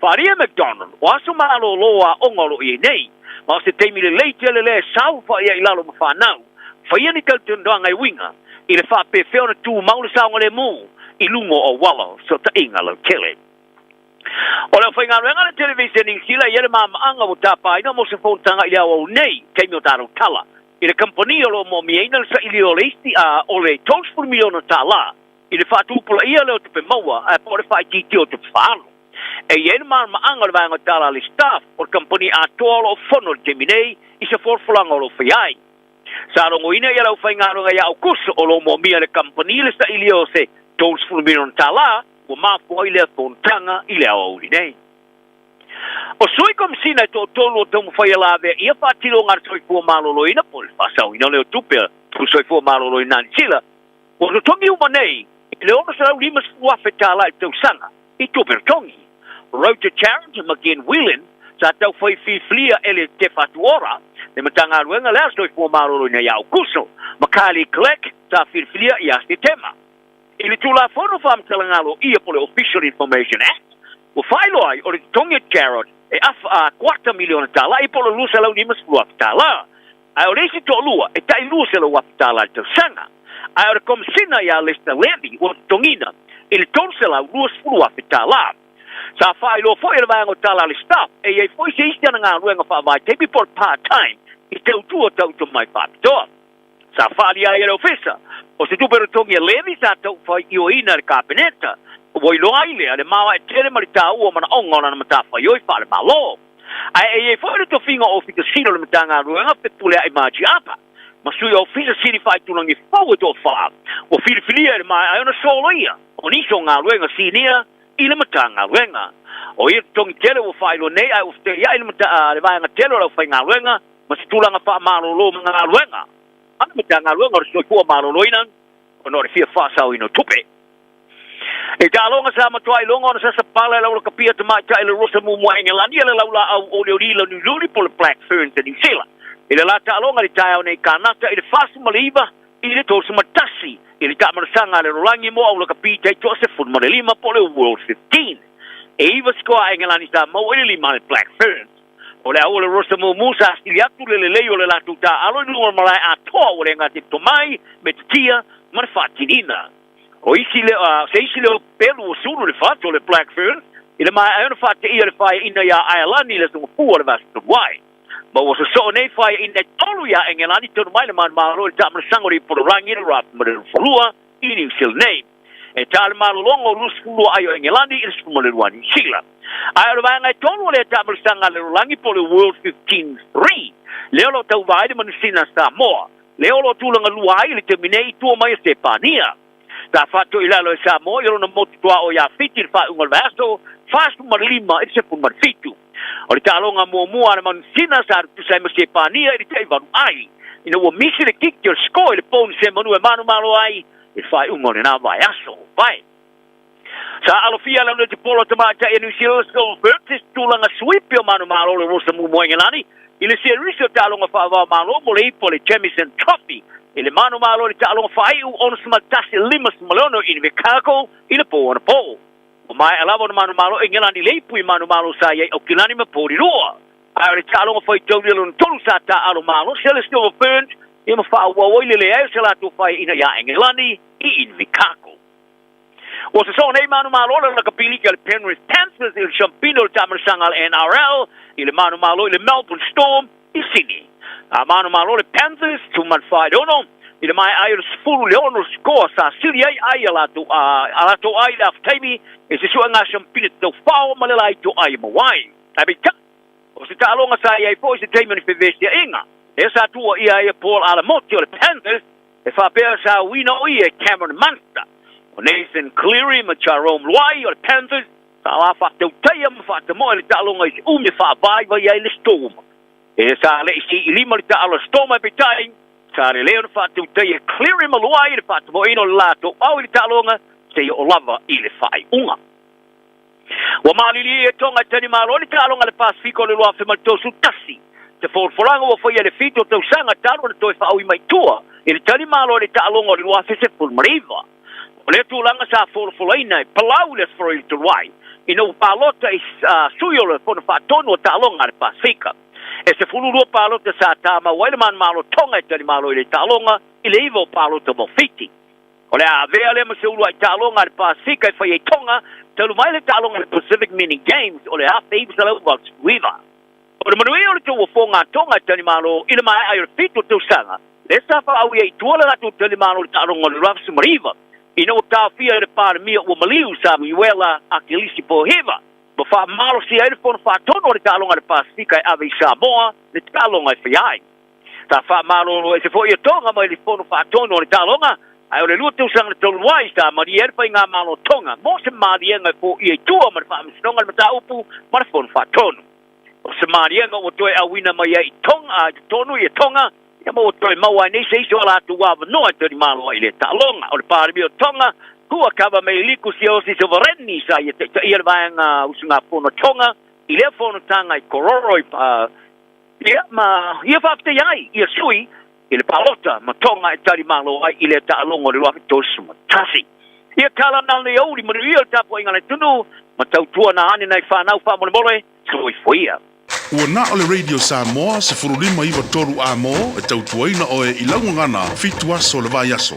Faaalia McDonald, o aso malōlō aoga o lo o i ai nei, ma o se taimi lelei tele lea e saofai ai i lalo ma fanau, faia ni talatalanoaga e uiga i le faapefea ona tumau le saogalemu i luga o auala o fesootaiga lautele. O le aufaigaluega a le Televiseni Niu Sila e i ai le maamaaga ua tapaina mo se fonotaga i le aoauli nei, taimi o tatou tala, i le kamupani o lo o moomia-ina le sailia o le isi a o le $30 miliona tālā i le faatupulaia lea o tupe maua ae po o le faaitiitia o tupe faaalu. E i ai le maamaaga o le vaega tala a le staff o le kamupani atoa o lo o fono i le taimi nei i se folafolaga o lo o faia ai. Sa logoina ia le aufaigaluega ia Aukuso o lo o moomia e le kamupani le sailia o se $30 miliona tālā ua mafua ai lea fonotaga i le aoauli nei. O sui komisina e toatolu o taumafai e lavea ia faatinoga a le Soifua Maloloina po o le faasaoina lea o tupe a le Soifua Maloloina a Niu Sila ua totogi uma nei i le $650,000 tala i le tausaga i tupe totogi. Roger Tarrant ma Glen Whelan sa taufai filifilia e le Te Whatu Ora, le Matagaluega lea a le Soifua Maloloina ia Aukuso, ma Kylie Clegg sa filifilia ia Setema. I le Tulafono Faamatalaga Aloaia po o le Official Information Act, ua faailoa ai o le totogi a Gerrard e afa a kuata miliona tala i po o le $250,000 tala, ae o le isi toalua e tai $200,000 tala i le tausaga. Ae o le Komesina ia Lester Levy ua totogiina i le $320,000 tala. Sa faailoa foi e le vaega o tala a le staff e i ai foi se isi ana galuega faavaitaimi po o le part-time i tautua tau tomai faapitoa. Sa faaalia ai e le Ofisa o se tupe totogi a Levy sa taufaioina e le Kapeneta, ua iloa ai lea le maoae tele ma le taua o manaoga o lana matafaioi faale-Malo. Ae e i ai foi le tofiga o Ofisa Sili o le Matagaluega Fepuleai Majiapa ma Sui Ofisa Sili faaitulagi fou e toafa ua filifilia e le maea ai ona soloia o nisi o galuega sinia i le Matagaluega. O ia totogi tele ua faailoa nei ae ua fetaiai le vaega tele o le aufaigaluega ma se tulaga faamalolo ma galuega a le Matagaluega o le Soifua Maloloina ona o le fia faasaoina o tupe. I taaloga sa matua iloga ona sasa pala e laulakapia tamaitai le Rosa Muamua Engelani e le laulaau olioli la Niu po le Black Ferns a Niu Sila. I le la taaloga i le taeao nei Kanata i le 49 i le 31 i le taamanasaga a le Rolangi mo aulakapi taitoa 15 po o le World 15. E iva sikoa a Engelani sa maua i le lima a le Black Ferns. O le au o le Rosa Mumu sa sili atu le lelei o le latou taaalo i luga o le malae atoa ua le gata i le tomai, metotia ma le faatinina. O isi lea, se isi lea o pelu ua sulu le fatu o le Black Ferns i le maea ai ona faateia le faeaina iā Aelani i le aso Gafua o le vaiaso talu ai. Ma ua sosoo nei faeaina e tolu iā Engelani tonu mai le manumalo i le taamanasaga o le Ipololagi i le Rugby ma le Lufalua i Niu Sila nei. E tā le malologa o 22 ai o Engelani i le 12 a Niu Sila. Ae o le vaega e tolu o lea taamanasaga a le lalolagi po o le World 15-3 lea o lo o tauva ai le manusina a Samoa, lea o lo o tulaga lua ai i le taimi nei i tua mai o Sepania. Sa faatoilalo e Samoa i lona motu tuaoi ia Fiti i le faaiuga o le vaiaso 45 i le 17. O le taaloga muamua a le manusina sa tutusa ai ma Sepania i le tai valu ai, ina ua misi le kiki o le score i le pou ni Semanu e manumalo ai i le faaiuga o lena vaiaso. Vai. Sa alofia le Uniti Polo Tamaitai a New Zealand Silver Ferns i se tulaga suipi o manumalo o le Rosa Muamua Engelani i le serisi o taaloga faava-o-Malo mo le ipu o le Jamieson Trophy i le manumalo i le taaloga faaiu 61-56 i Invercargill i le po anapo. Ua maea lava ona manumalo Engelani i le ipu i manumalo sa i ai Aukilani ma Porirua. Ae o le taaloga faitaulia lona tolu sa taaalo malosi a le Silver Ferns ia ma faaauau ai le leai o se latou faeaina iā Engelani i Invercargill. Ua sosoo nei manumalo le lakapi liki a le Penrith Panthers i le siampina o le taamanasaga a le NRL i le manumalo i le Melbourne Storm i Sydney. A manumalo le Panthers 14-6 i le maea ai o le 16 sikoa sa sili ai ai a latou a latou ai i le half-taimi i se suega siampina taufao ma le laito ai e maua ai. Ae peitai, o se taaloga sa i ai foi se taimi o ni fevesiaiga, lea sa tuuaia ai e Paul Alamoti o le Panthers e faapea sa uina o ia e Cameron Munster, o Nathan Cleary ma Jarome Luai o le Panthers sa la faatautaia ma faatamoe le taaloga i se umi e faavaivai ai le Storm. E sa le'i sii lima le taalo a Storm ae peitai, sa lelei ona faatautaia e Cleary ma Luai le faatamoeina o le latou ao i le taaloga seia oo lava i le faaiuga. Ua malilie e Tonga e talimalo ai le taaloga a le Pasefika o le 2031, se folafolaga ua faia i le 7 o tausaga talu ona toe faaui mai tua i le talimalo ai le taaloga o le 2019. O lea tulaga sa folafolaina e Palau i le Aso Faraile talu ai, ina ua palota i sui o le Fono Faatonu o Taaloga a le Pasefika. E 12 palota sa tamau ai le manumalo Tonga e talimalo i le taaloga i le 9 o palota mo Fiti. O le a avea lea ma se uluai taaloga a le Pasefika e fai ai Tonga talu mai le taaloga a le Pacific Mini Games o le 1989. O le manuia o le tauofoga a Tonga e talimalo i le maea ai o le 7 tausaga, lea sa faaui ai i tua le latou talimalo i le taaloga o le 2019, ina ua taofia e le Palemia ua maliu Samiuela Akilisi Pohiva ma faamalosia ai le Fono Faatonu o le Taaloga a le Pasefika e ave i Samoa le taaloga e faia ai. Sa faamalolo ese foi ia Tonga mai le Fono Faatonu o le Taaloga, ae o le 2 tausaga na talu ai sa malie ai le Faigamalo Tonga mo se maliega e foia i tua ma le Faamasinoga le mataupu ma le Fono Faatonu. O se maliega ua toe auina mai ai i Tonga, i totonu ia Tonga, ia ma ua toe maua ai nei se isi o a latou avanoa e talimalo ai i lea taaloga. O le Palemia o Tonga, Hua Kava Meiliku Siaosi Sovereni sa ia taitaia le vaega usugafono a Tonga i lea fonotaga i Kororo i Ia, ma ia faafetai ai ia sui i le palota ma Tonga e talimalo ai i lea taaloga o le 2031. Ia tala na le aoauli manuia le tapuaiga a le atunuu ma tautua na ane nai fanau faamolemole soifua ia. Ua na o le Radio Samoa 15 9 3 A mo e tautuaina oe i lau gagana 7 aso o le vaiaso.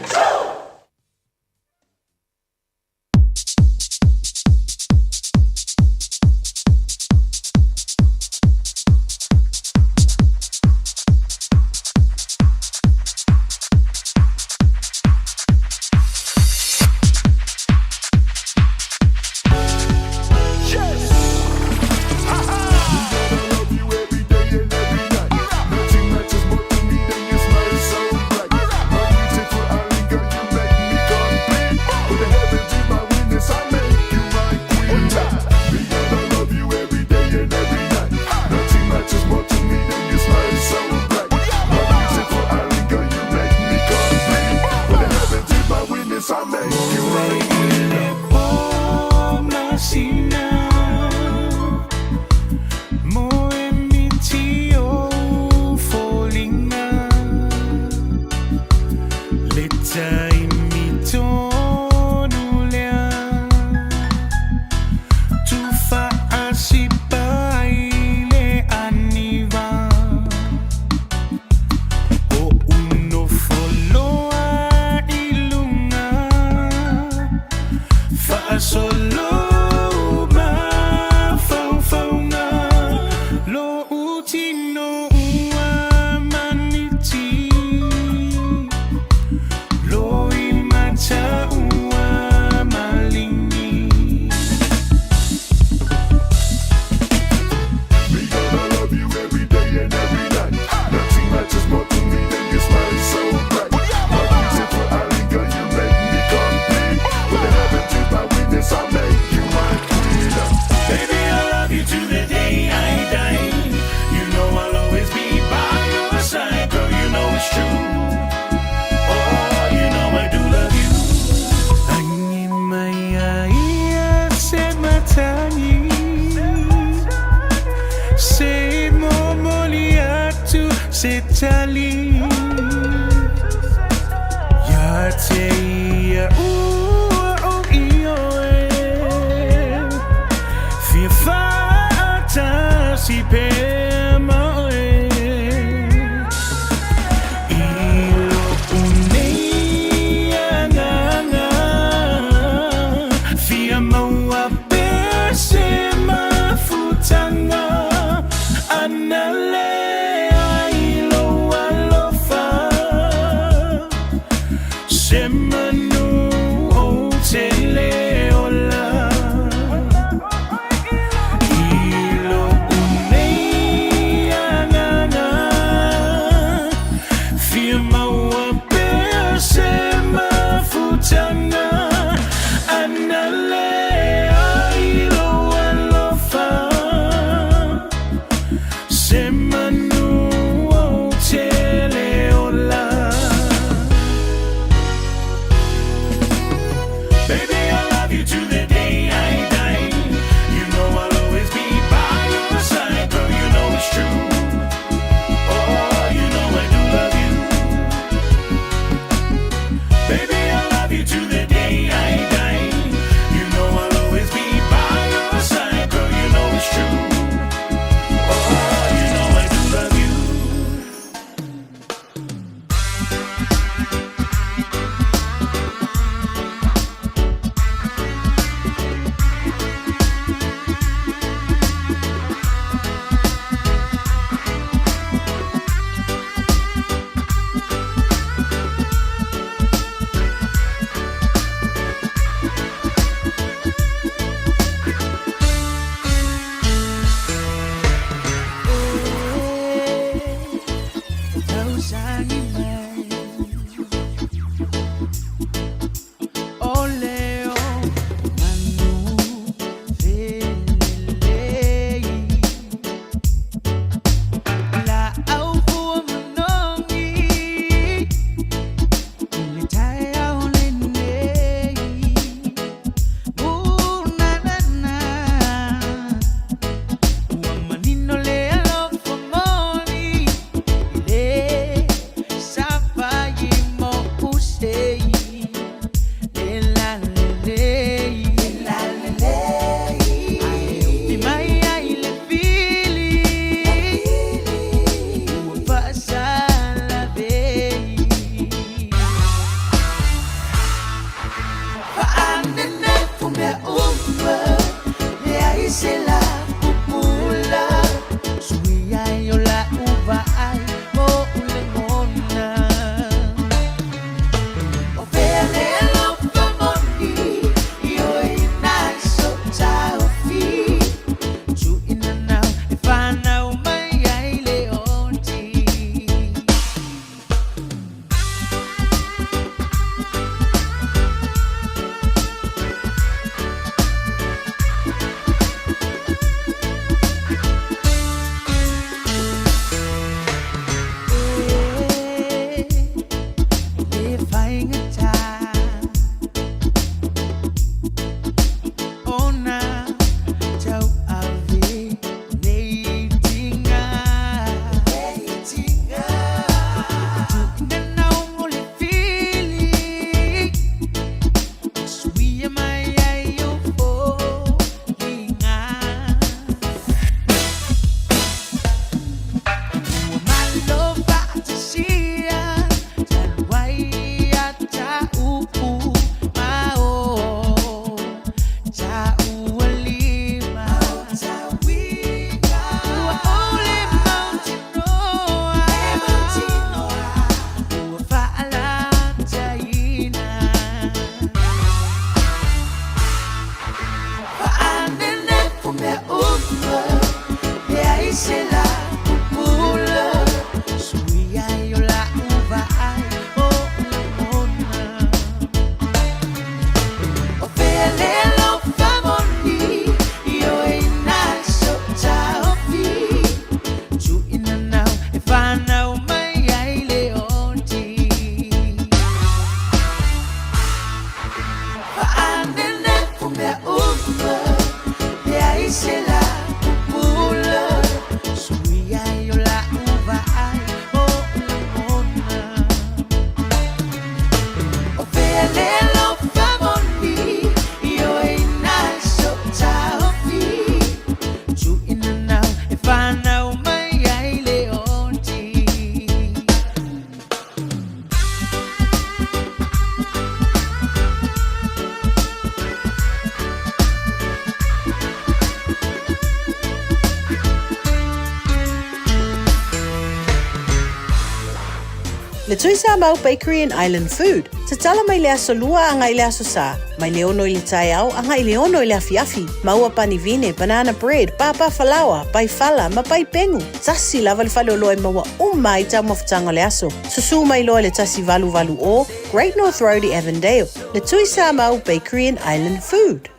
Le Tuisamau Bakery and Island Food, tatala mai le Aso Lua agai i le Aso Sa, mai le 6 i le taeao agai i le 6 i le afiafi. Maua pani vine, banana bread, pāpā falaoa, pai fala ma pai pengu. Tasi lava le faleoloa e maua uma ai taumafataga o le aso. Susū mai loa i le 1880 Great North Road i Avondale. Le Tuisamau Bakery and Island Food.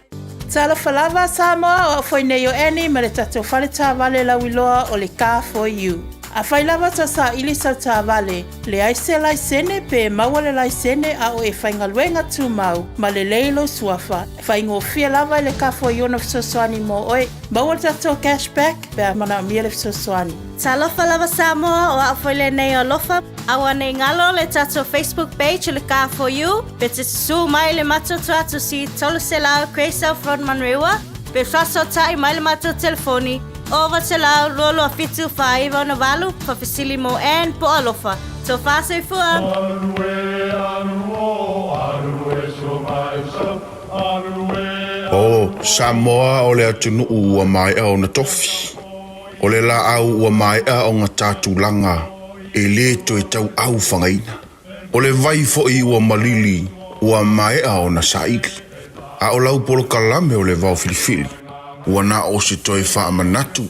Talofa lava Samoa, o au foi nei o Annie ma le tatou fale taavale lauiloa o le Car For You. Afai lava ta saili sau taavale, leai se laisene pe maua le laisene a o e faigaluega tumau ma lelei lou suafa, faigofie lava i le Car For You ona fesoasoani mo oe. Maua le tatou cash back pe a manaomia le fesoasoani. Talofa lava Samoa, o au foi lenei o Alofa. Aua nei galo le tatou Facebook page o le Car For You, pe te susū mai i le matou tuatusi 300 Grey South Road Manurewa, pe faasootai mai le matou telefoni 0800 227 498 faafesili mo Ann po o Alofa. Tofa soifua! O Samoa o le atunuu ua maea ona tofi. O le laau ua maea ona ta tulaga e le toe tauau fagaina. O le vai foi ua malili ua maea ona saili. A o lau polokalame o le vao filifili, ua na o se toe faamanatu,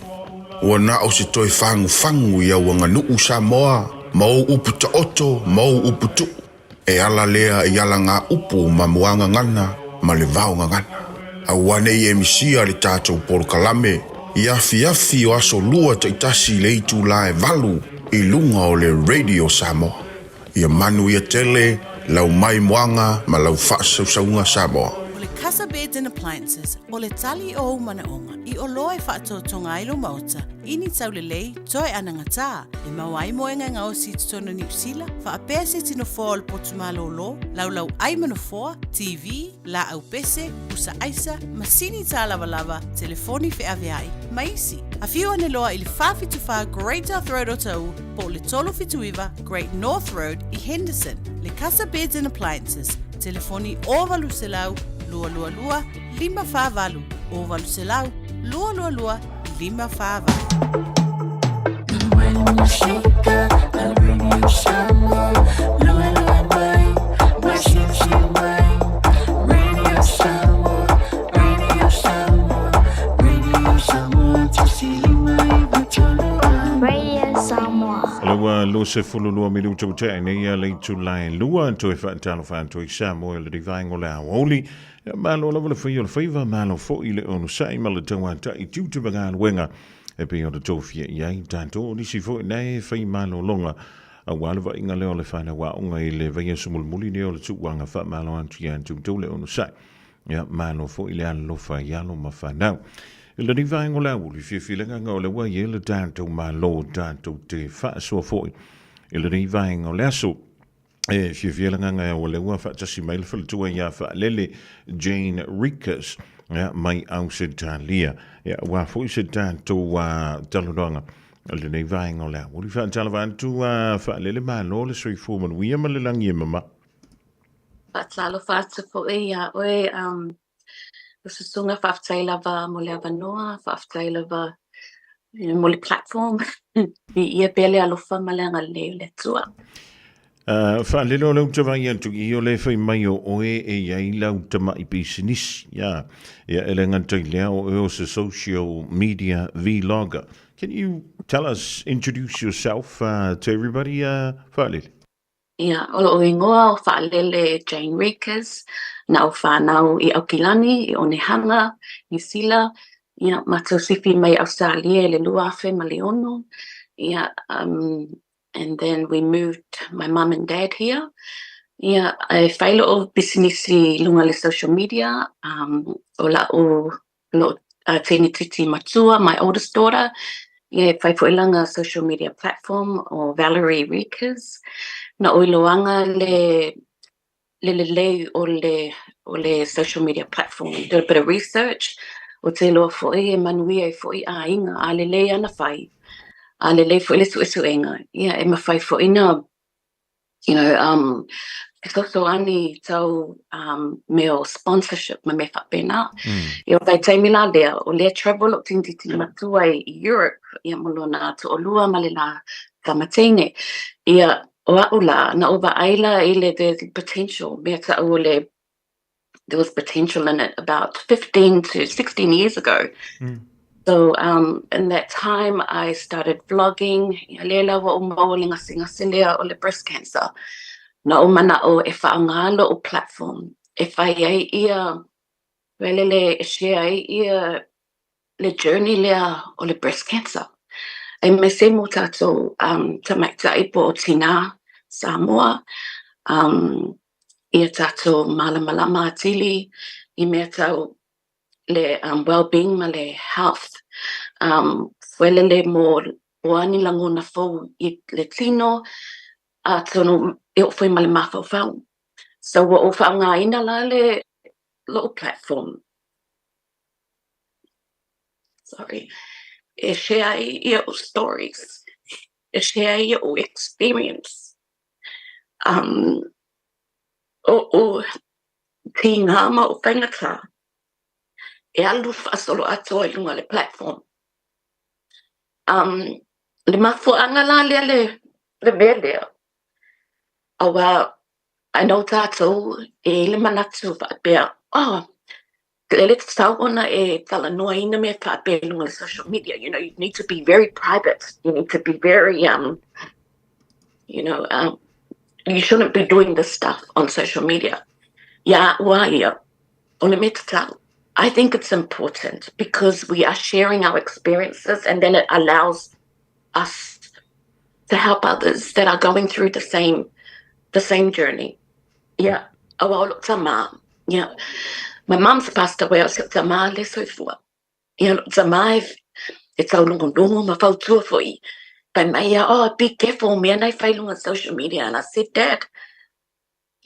ua na o se toe fagufagu i au aganuu Samoa ma ou upu taoto ma ou upu tuu. E ala lea i ala ngā upu ma muagagana ma le vaogagana. Aua ne i e misia le tatou polokalame i afiafi o aso lua taitasi i le itulā e valu i luga o le Radio Samoa. Ia manuia tele lau maimoaga ma lau faasausauga Samoa. O le Casa Beds and Appliances, o le tali o ou manaoga i oloa e faatotoga ai lou maota i ni taulelei toe anagatā, e maua ai moega e gaosi i totonu o Niu Sila, faapea se tino foa o le potu malōlō, laulau ʻai ma nofoa, TV, lāʻau pese, pusa ʻaisa, masini tālavalava, telefoni feʻaveaʻi, ma isi. Afio ane loa i le 474 Great South Road o Taʻu po o le 379 Great North Road i Henderson. Le Casa Beds and Appliances, telefoni 0800 222 548, 0800 222 548. Radio Samoa. O le ua 22 minuta ua tea nei ia le itula e lua toe faatalofa atu i Samoa i le vaega o le aoauli. Ia malo lava le fai o le faiva, malo foi le onosai ma le tauata'i tiute ma galuega e pei ona tofia i ai tatou. O nisi foi nae e fai malologa aua le vaaiga lea o le fanau aoga i le vaiaso mulimuli lea o le tuuaga faamalo atu ia outou le onosai. Ia malo foi le alolofa i alo ma fanau. I lenei vaega o le aoauli, fiafia le agaga o lea ua i ai le tatou Malo tatou te faasoa foi i lenei vaega o le aso. E fiafia le agaga ua lea ua faatasi mai le faletua ia Faalele Jane Rickers ia, mai Ausetalia. Ia, ua foi se tatou talanoaga o lenei vaega o le aoauli. Faatalofa atu Faalele, malo le soifua manuia ma le lagi e mama. Faatalofa atu foi iā oe lau susuga, faafetai lava mo le avanoa, faafetai lava mo le platform. Viia pea le alofa ma le agalelei o le Atua. Faalele o lau tavai atu i o le fai mai o oe e i ai lau tama'i pisinisi. Ia, ia e le gata i lea o oe o se social media vlogger. Can you tell us, introduce yourself to everybody, Faalele? Ia, o lo'u igoa o Faalele Jane Reekers, na ou fanau i Aukilani, i Onehunga, Niu Sila, ia, matou sifi mai Ausetalia i le 2006, ia, and then we moved my mum and dad here. Ia, e fai lo'u pisinisi i luga le social media, o la'u lo'u teine titi matua, my oldest daughter, ia e fai foi lana social media platform o Valerie Reekers. Na ou iloaga le le lelei o le o le social media platform. Did a bit of research, ou te iloa foi e manuia ai foi aiga, a lelei ana fai, a lelei foi le suesuega, ia e mafai foi na you know, fesoasoani tau mea o sponsorship ma mea faapena. Ia o vaitaimi la lea, o lea travel lo'u tamaititi matua i Europe, ia ma lona to'alua ma le la tama teine. Ia, O a'u la, na ou vaai la i le the potential, mea ta'u o le there was potential in it about 15 to 16 years ago. So in that time I started vlogging, ia lea la ua ou maua le gasegase lea o le breast cancer. Na ou mana'o e fa'aaogā lo'u platform e fai ai ia lele e share ai ia le journey lea o le breast cancer. Aemaise mo tatou tamaitai po o tinā Samoa, ia tatou malamalama atili i mea tau le well-being ma le health. Foi lele mo o a ni lagona fou i le tino, atonu e oo foi ma le mafaufau. So ua ou fa'aaogāina la le lo'u platform sorry, e share ai ia o'u stories, e share ai o'u experience. O'u tigā ma o'u faigata e alu fa'asoloatoa i luga o le platform. Le mafua'aga la lea le le mea lea, auā I know tatou e i ai le manatu fa'apea, oh, e le tatau ona e talanoaina mea fa'apea i luga o le social media. You need to be very private. You need to be very, you shouldn't be doing this stuff on social media. Iā a'u a ia, o le mea tatau. I think it's important because we are sharing our experiences and then it allows us to help others that are going through the same journey. Ia, auā o lo'u tamā. Ia, my mum's passed away, o si o'u tamā le soifua. Ia, lo'u tamā e taulogologo ma fautua fo'i. Fai mai ia, "Oh, be careful, mea na e fai i luga social media." And I said, "Dad,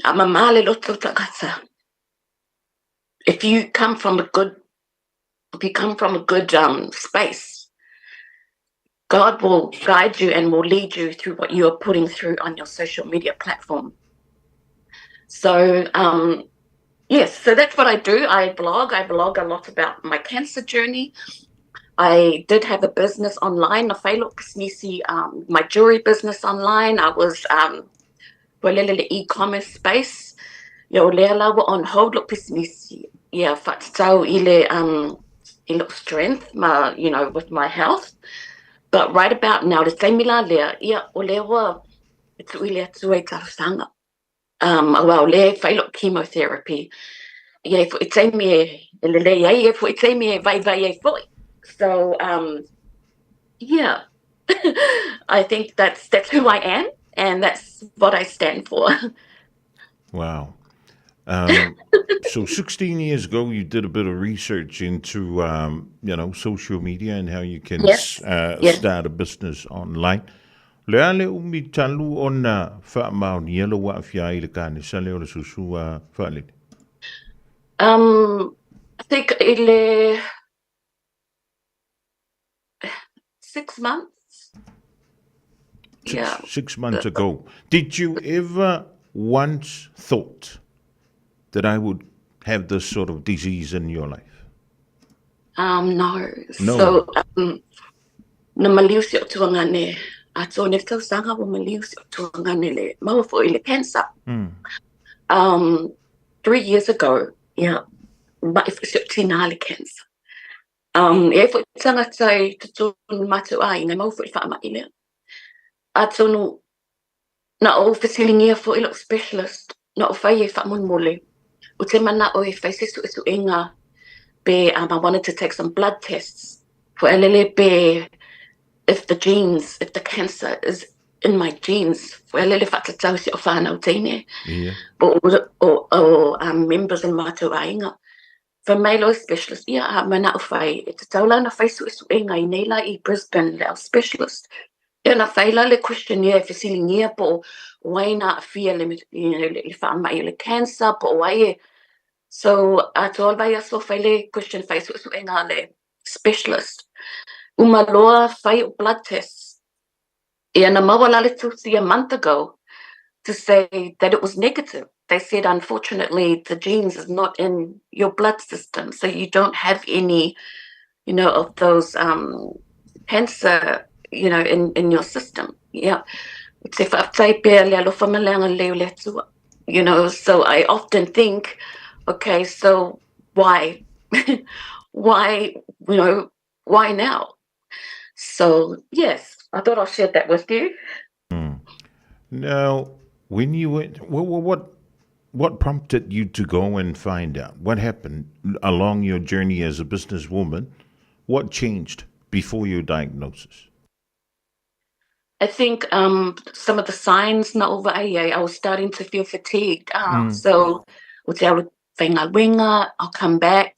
a mamā le loto o tagata. If you come from a good space, God will guide you and will lead you through what you are putting through on your social media platform." So, yes, so that's what I do. I blog. I blog a lot about my cancer journey. I did have a business online, na fai lo'u pisinisi, my jewelry business online. I was ua lele le e-commerce space. Ia o lea la ua on hold lo'u pisinisi. Ia fa'atatau i le i lo'u strength ma with my health. But right about now, le taimi la lea, ia o lea ua e tu'u i le Atua i talosaga. Auā o lea e fai lo'u chemotherapy. Ia e fo'i taimi e lelei ai, e fo'i taimi e vaivai ai fo'i. So yeah, I think that's who I am and that's what I stand for. Wow. So 16 years ago, you did a bit of research into, social media and how you can start a business online. Le a le umi talu ona fa'amaonia lou a'afia ai i le kanesa lea o le susu a Fa'alele? I think i le 6 months. Six, Yeah. 6 months ago. Did you ever once thought that I would have this sort of disease in your life? No. No. So, na maliu si o'u tuagane, atoa nei le tausaga ua maliu si o'u tuagane le maua fo'i le cancer. 3 years ago, yeah, ma'i fo'i si o'u tinā le cancer. E ai fo'i tagata i totonu matou āiga, e maua fo'i le fa'ama'i lea. Atonu, na ou fesiligia fo'i lo'u specialist, na ou fai e fa'amolemole. Ou te mana'o e fai se su'esu'ega pe I wanted to take some blood tests. Fo'i lele pe if the genes, if the cancer is in my genes. Fo'i lele fa'atatau si o'u whānau teine. O members in matou āiga. Fai mai loa specialist, ia a mana'o fai, e tatau la ona fai su'esu'ega i nei la i Brisbane le au specialist. Ia na fai la le questionnaire e fesiligia po o ai na a'afia le fa'ama'i o le cancer, po o ai e. So, atoa le vaiaso fai le question fai su'esu'ega a le specialist. Uma loa fai o'u blood tests. Ia na maua la le tusi a month ago to say that it was negative. They said, unfortunately, the genes is not in your blood system, so you don't have any of those cancer, in your system. Yeah. Ou te faafetai pea le alofa ma le agalelei o le Atua. You know, so I often think, okay, so why? why, you know, why now? So, yes, I thought I'll share that with you. Mm. Now, when you went, what, what, what prompted you to go and find out? What happened along your journey as a businesswoman? What changed before your diagnosis? I think um, some of the signs na over ai, I was starting to feel fatigued. Ah, mm. So, o te alu whaingaluenga, I'll come back.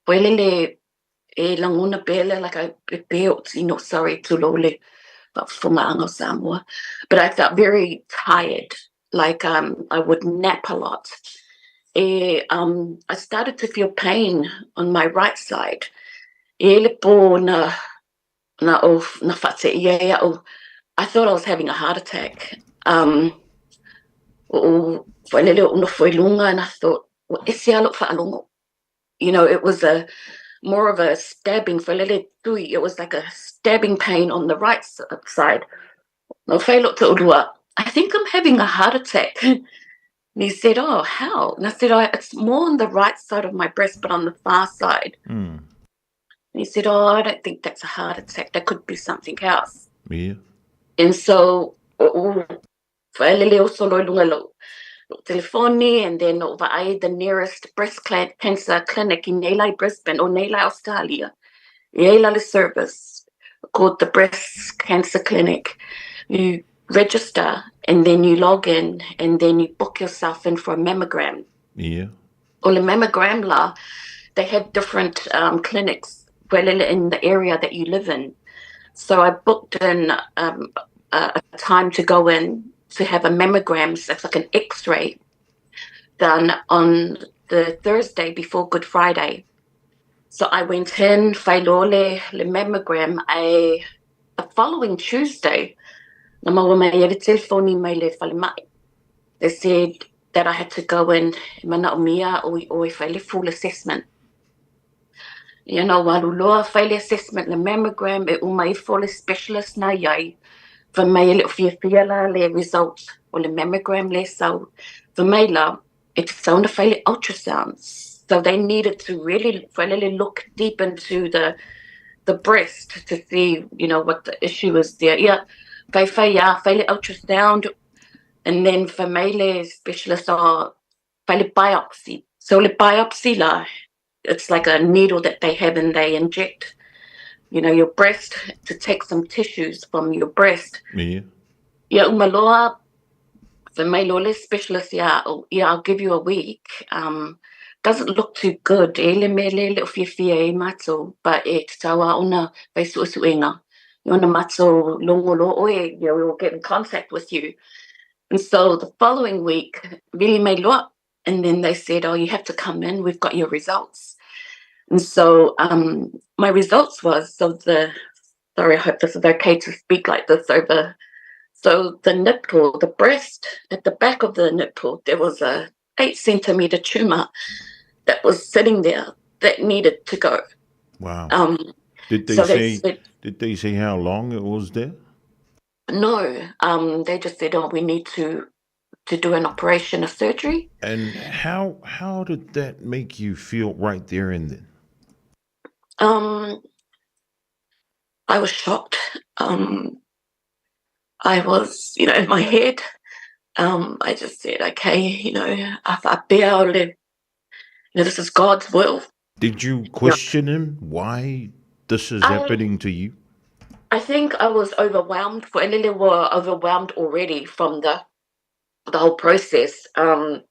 Welele e lagona pea lea like I e pē o tino sorry tulou le faafofoga o Samoa but I felt very tired like um I would nap a lot e um I started to feel pain on my right side e le pō na na o na whateia e au I thought I was having a heart attack um o whaelele o nofo i lunga and I thought ua ese a lo'u faalogo you know, it was a more of a stabbing for lele tui. It was like a stabbing pain on the right side. No I think I'm having a heart attack. And he said, Oh, how? And I said, oh, It's more on the right side of my breast, but on the far side. And he said, Oh, I don't think that's a heart attack. That could be something else. Yeah. And so, Fa'alele oso loa i luga lou lou telefoni and then ou vaai the nearest breast cancer clinic i nei la i Brisbane o nei la i Australia. E ai la le service called the Breast Cancer Clinic. You register and then you log in and then you book yourself in for a mammogram. Yeah. O le mammogram la, they have different um, clinics well in the area that you live in. So I booked in um, a, a time to go in to have a mammogram, so it's like an x-ray done on the Thursday before Good Friday. So I went in, whailole, le mammogram, I, the following Tuesday, na maua mai e le telefoni mai le falemai. They said that I had to go in, e manaomia o i o e whai le full assessment. Ia na ua alu loa fai le assessment le mammogram e uma ifo le specialist na iai fai mai e le o fiafia la le result o le mammogram le sau fai mai la e tatau ona fai le ultrasound so they needed to really fai le look deep into the the breast to see you know what the issue is there ia fai fai ia fai le ultrasound and then fai mai le specialist oh fai le biopsy so le biopsy la it's like a needle that they have and they inject you know your breast to take some tissues from your breast. Yeah. Yeah, umaloa the mai specialist yeah, oh, yeah, I'll give you a week. Um doesn't look too good. E le me le le fiafia e mato, but e tataua ona fai suesuenga. Ona mato longo lo oe, you know, we will get in contact with you. And so the following week, vili mai loa and then they said, Oh, you have to come in, we've got your results. And so um, my results was so the sorry, I hope this is okay to speak like this over. So the nipple, the breast, at the back of the nipple, there was a eight centimeter tumor that was sitting there that needed to go. Wow. Um, did they so say they said, did they say how long it was there? No. Um, they just said, Oh, we need to to do an operation, a surgery. And how how did that make you feel right there and then? Um, I was shocked. Um, I was, you know, in my head, um, I just said, okay, you know, you know, this is God's will. Did you question him why this is Um, happening to you? I think I was overwhelmed. For Elele were overwhelmed already from the the whole process. Um,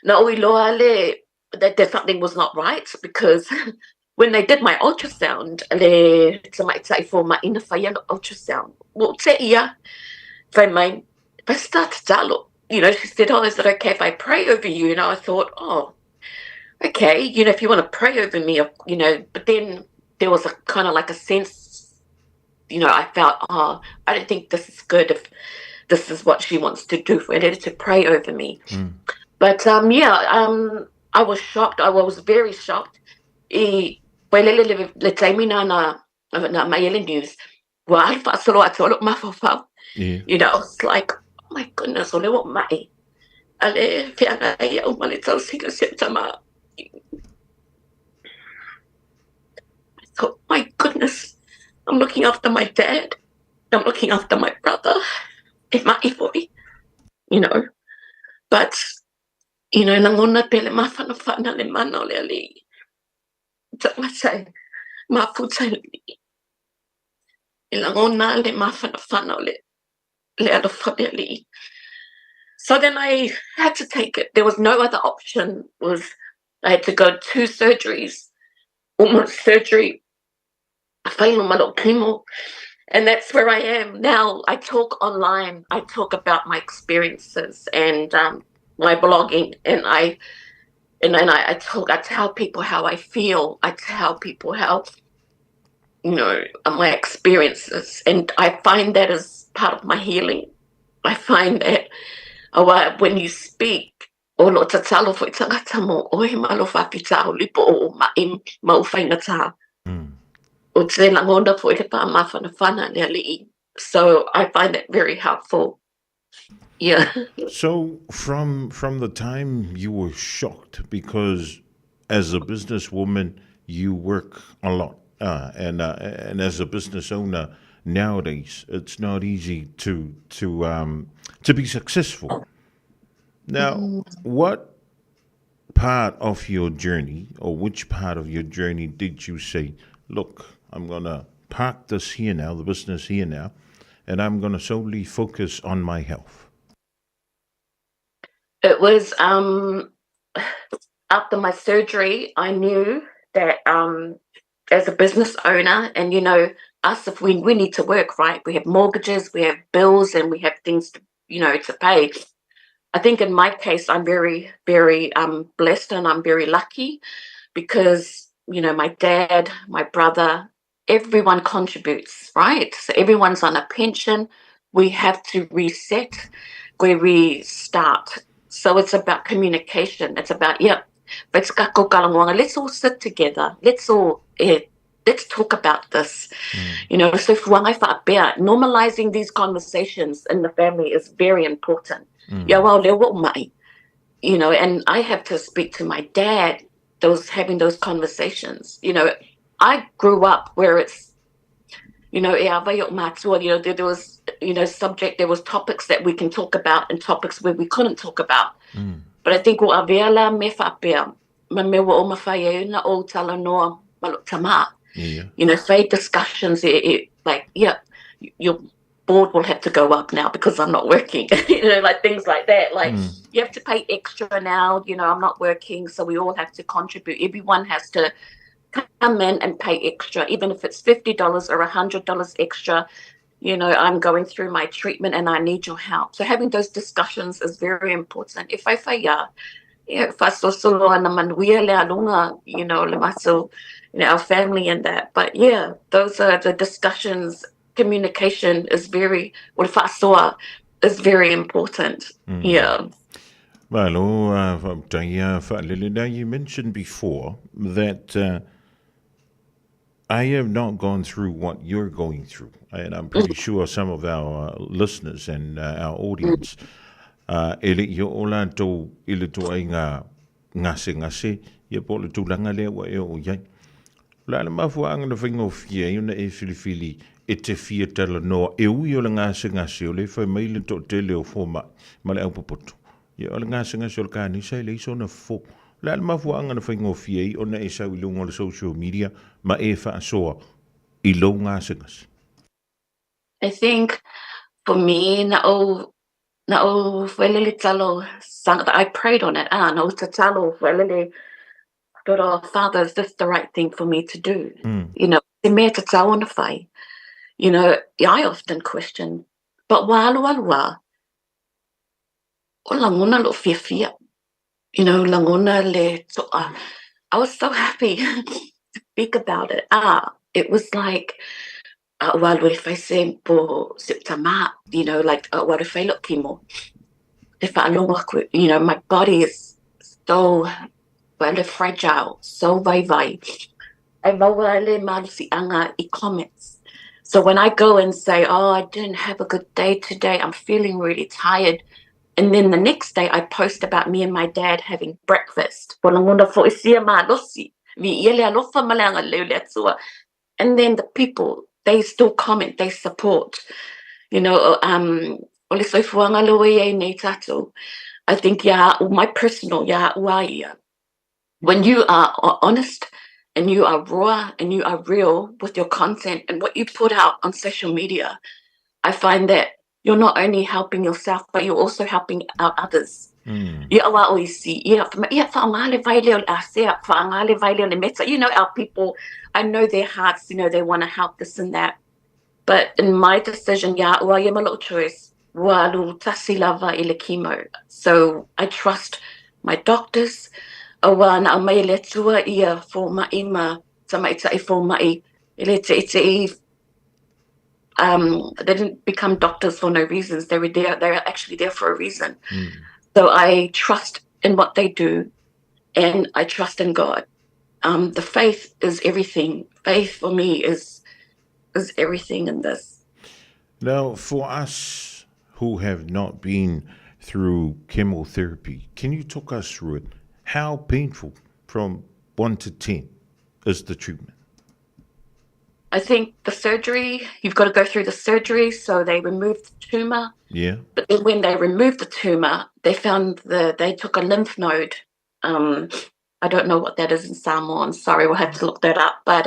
na oi loa le, that, that something was not right because when they did my ultrasound, le tamaitai fo ma ina whai ano ultrasound. Well, te ia, whai mai, I start to talo. You know, she said, oh, is it okay if I pray over you? And I thought, oh, okay, you know, if you want to pray over me, you know, but then there was a kind of like a sense, you know, I felt, oh, I don't think this is good if this is what she wants to do for her to pray over me. But um, yeah, um, I was shocked. I was very shocked. I, le, le, le taimi na na, na mai ele news. Ua alu faasolo atu o lo'u mafaufau. You know, I was like, oh my goodness, o lea ua ou ma'i. A lea e feagai au ma le tausiga o si o'u tamā. I thought, my goodness, I'm looking after my dad. I'm looking after my brother. E ma'i fo'i, you know. But, you know, lagona pea le mafanafana le mana o le Alii. Tagata e mafuta i le Alii. E lagona le mafanafana o le le alofa o le Alii. So then I had to take it. There was no other option was I had to go two surgeries, almost surgery, and that's where I am now. I talk online. I talk about my experiences and um, my blogging, and I and, and I, I talk. I tell people how I feel. I tell people how you know my experiences, and I find that as part of my healing. I find that oh, when you speak, o lo tatalo foi tagata mo oe ma lo faafitauli po o ou ma'i ma ou faigata. Ou te lagona foi le faamafanafana le Alii. So I find that very helpful. Yeah. So from from the time you were shocked because as a businesswoman you work a lot uh, and uh, and as a business owner nowadays it's not easy to to um, to be successful. Now, what part of your journey or which part of your journey did you say, look, I'm going to park this here now, the business here now, and I'm going to solely focus on my health? It was um, after my surgery, I knew that um, as a business owner, and you know, us, if we, we need to work, right? We have mortgages, we have bills, and we have things to, you know, to pay. I think in my case, I'm very, very um, blessed and I'm very lucky because, you know, my dad, my brother, everyone contributes, right? So everyone's on a pension. We have to reset, we restart. So it's about communication. It's about, yeah, let's let's all sit together. Let's all eh, let's talk about this. You know, so normalizing these conversations in the family is very important. Yeah, well, you know, and I have to speak to my dad, those having those conversations. You know, I grew up where it's, you know, e awa i o mātua, you know, there, there was, you know, subject, there was topics that we can talk about and topics where we couldn't talk about. But I think o avea la me whapea, ma me wa o mawhai e una o talanoa ma lo tamā. Yeah. You know, fai discussions, e, e, like, yeah, your board will have to go up now because I'm not working. you know, like things like that. Like you have to pay extra now, you know, I'm not working, so we all have to contribute. Everyone has to come in and pay extra, even if it's $50 or $100 extra. You know, I'm going through my treatment and I need your help. So having those discussions is very important. If I say, yeah, yeah, fa'asolosolo ana manuia le aluga, you know, le matou, you know, our family and that. But yeah, those are the discussions. Communication is very, o le fa'asoa is very important. Yeah. Malo, faafetai Faalele. Now, you mentioned before that I have not gone through what you're going through, and I'm pretty sure some of our listeners and our audience, e le i oo latou i le toaiga gasegase, ia po o le tulaga lea ua e oo i ai. O le a le mafuaaga na faigofie ai ona e filifili e te fia talanoa e ui o le gasegase o lea e fai mai le toatele o fomai ma le aupopoto. Ia, o le gasegase o le kanisa e leai sona fofo. O le a le mafuaaga na faigofie ai ona e sau i luga o le social media ma e faasoa i lou gasegase? I think for me, na ou na ou fuailele talo I prayed on it, ah, na ou tatalo fuailele God, oh, Father, is this the right thing for me to do? You know, te mea tatau ona whai. You know, I often question, but ua alu alu a, o lagona lo'u fiafia. You know, lagona le to'a. I was so happy to speak about it. Ah, it was like, a ua alu e fai se po se tamā, you know, like, a ua alu e fai lo'u kimo. E fa'alogo aku, you know, my body is so well, fragile, so vaivai. Ai maua le malosi'aga i comments. So when I go and say, oh, I didn't have a good day today, I'm feeling really tired. And then the next day I post about me and my dad having breakfast. And then the people, they still comment, they support. You know, o le soifuaga lea ua i ai nei tatou, I think ia a'u, my personal ia a'u a ia, when you are honest and you are raw and you are real with your content and what you put out on social media, I find that you're not only helping yourself, but you're also helping out others. Ia ua o isi, ia whaonga le vai leo le asea, whaonga le vai leo le meta. You know, our people, I know their hearts, you know, they want to help this and that. But in my decision, ia ua ia ma lo'u choice, ua alu tasi lava i le chemo. So I trust my doctors, auā na aumai e le Atua ia fōma'i ma tamaitai fōma'i e le te'ite'i they didn't become doctors for no reasons. They were there, they are actually there for a reason. So I trust in what they do and I trust in God. The faith is everything. Faith for me is is everything in this. Now, for us who have not been through chemotherapy, can you talk us through it? How painful from 1 to 10 is the treatment? I think the surgery, you've got to go through the surgery, so they removed the tumor. Yeah. But then when they removed the tumor, they found the they took a lymph node. I don't know what that is in Samoan. Sorry, we'll have to look that up. But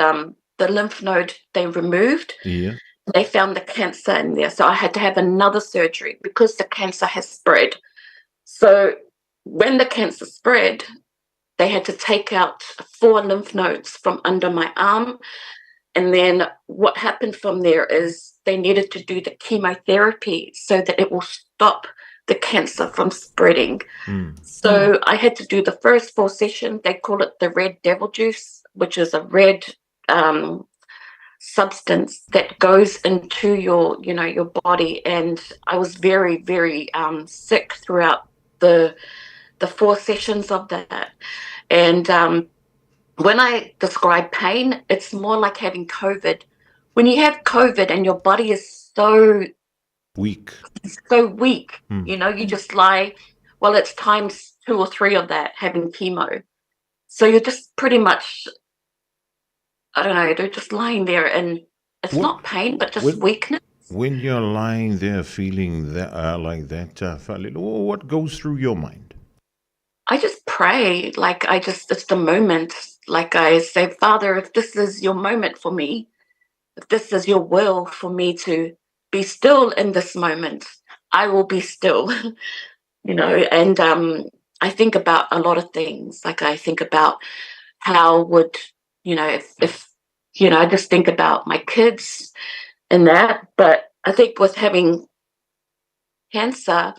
the lymph node they removed. Yeah. They found the cancer in there. So I had to have another surgery because the cancer has spread. So when the cancer spread, they had to take out 4 lymph nodes from under my arm. And then what happened from there is they needed to do the chemotherapy so that it will stop the cancer from spreading. So I had to do the first 4 sessions. They call it the red devil juice, which is a red substance that goes into your, you know, your body. And I was very, very sick throughout the 4 sessions of that. And when I describe pain, it's more like having COVID. When you have COVID and your body is so weak, so weak, you know, you just lie. Well, it's times 2 or 3 of that having chemo. So you're just pretty much, I don't know, they're just lying there, and it's not pain, but just weakness. When you're lying there feeling that like that, Fa'alele, what goes through your mind? I just pray. Like, I just, it's the moment. Like, I say, Father, if this is your moment for me, if this is your will for me to be still in this moment, I will be still, you know. And I think about a lot of things. Like, I think about how would, you know, if you know, I just think about my kids and that. But I think with having cancer,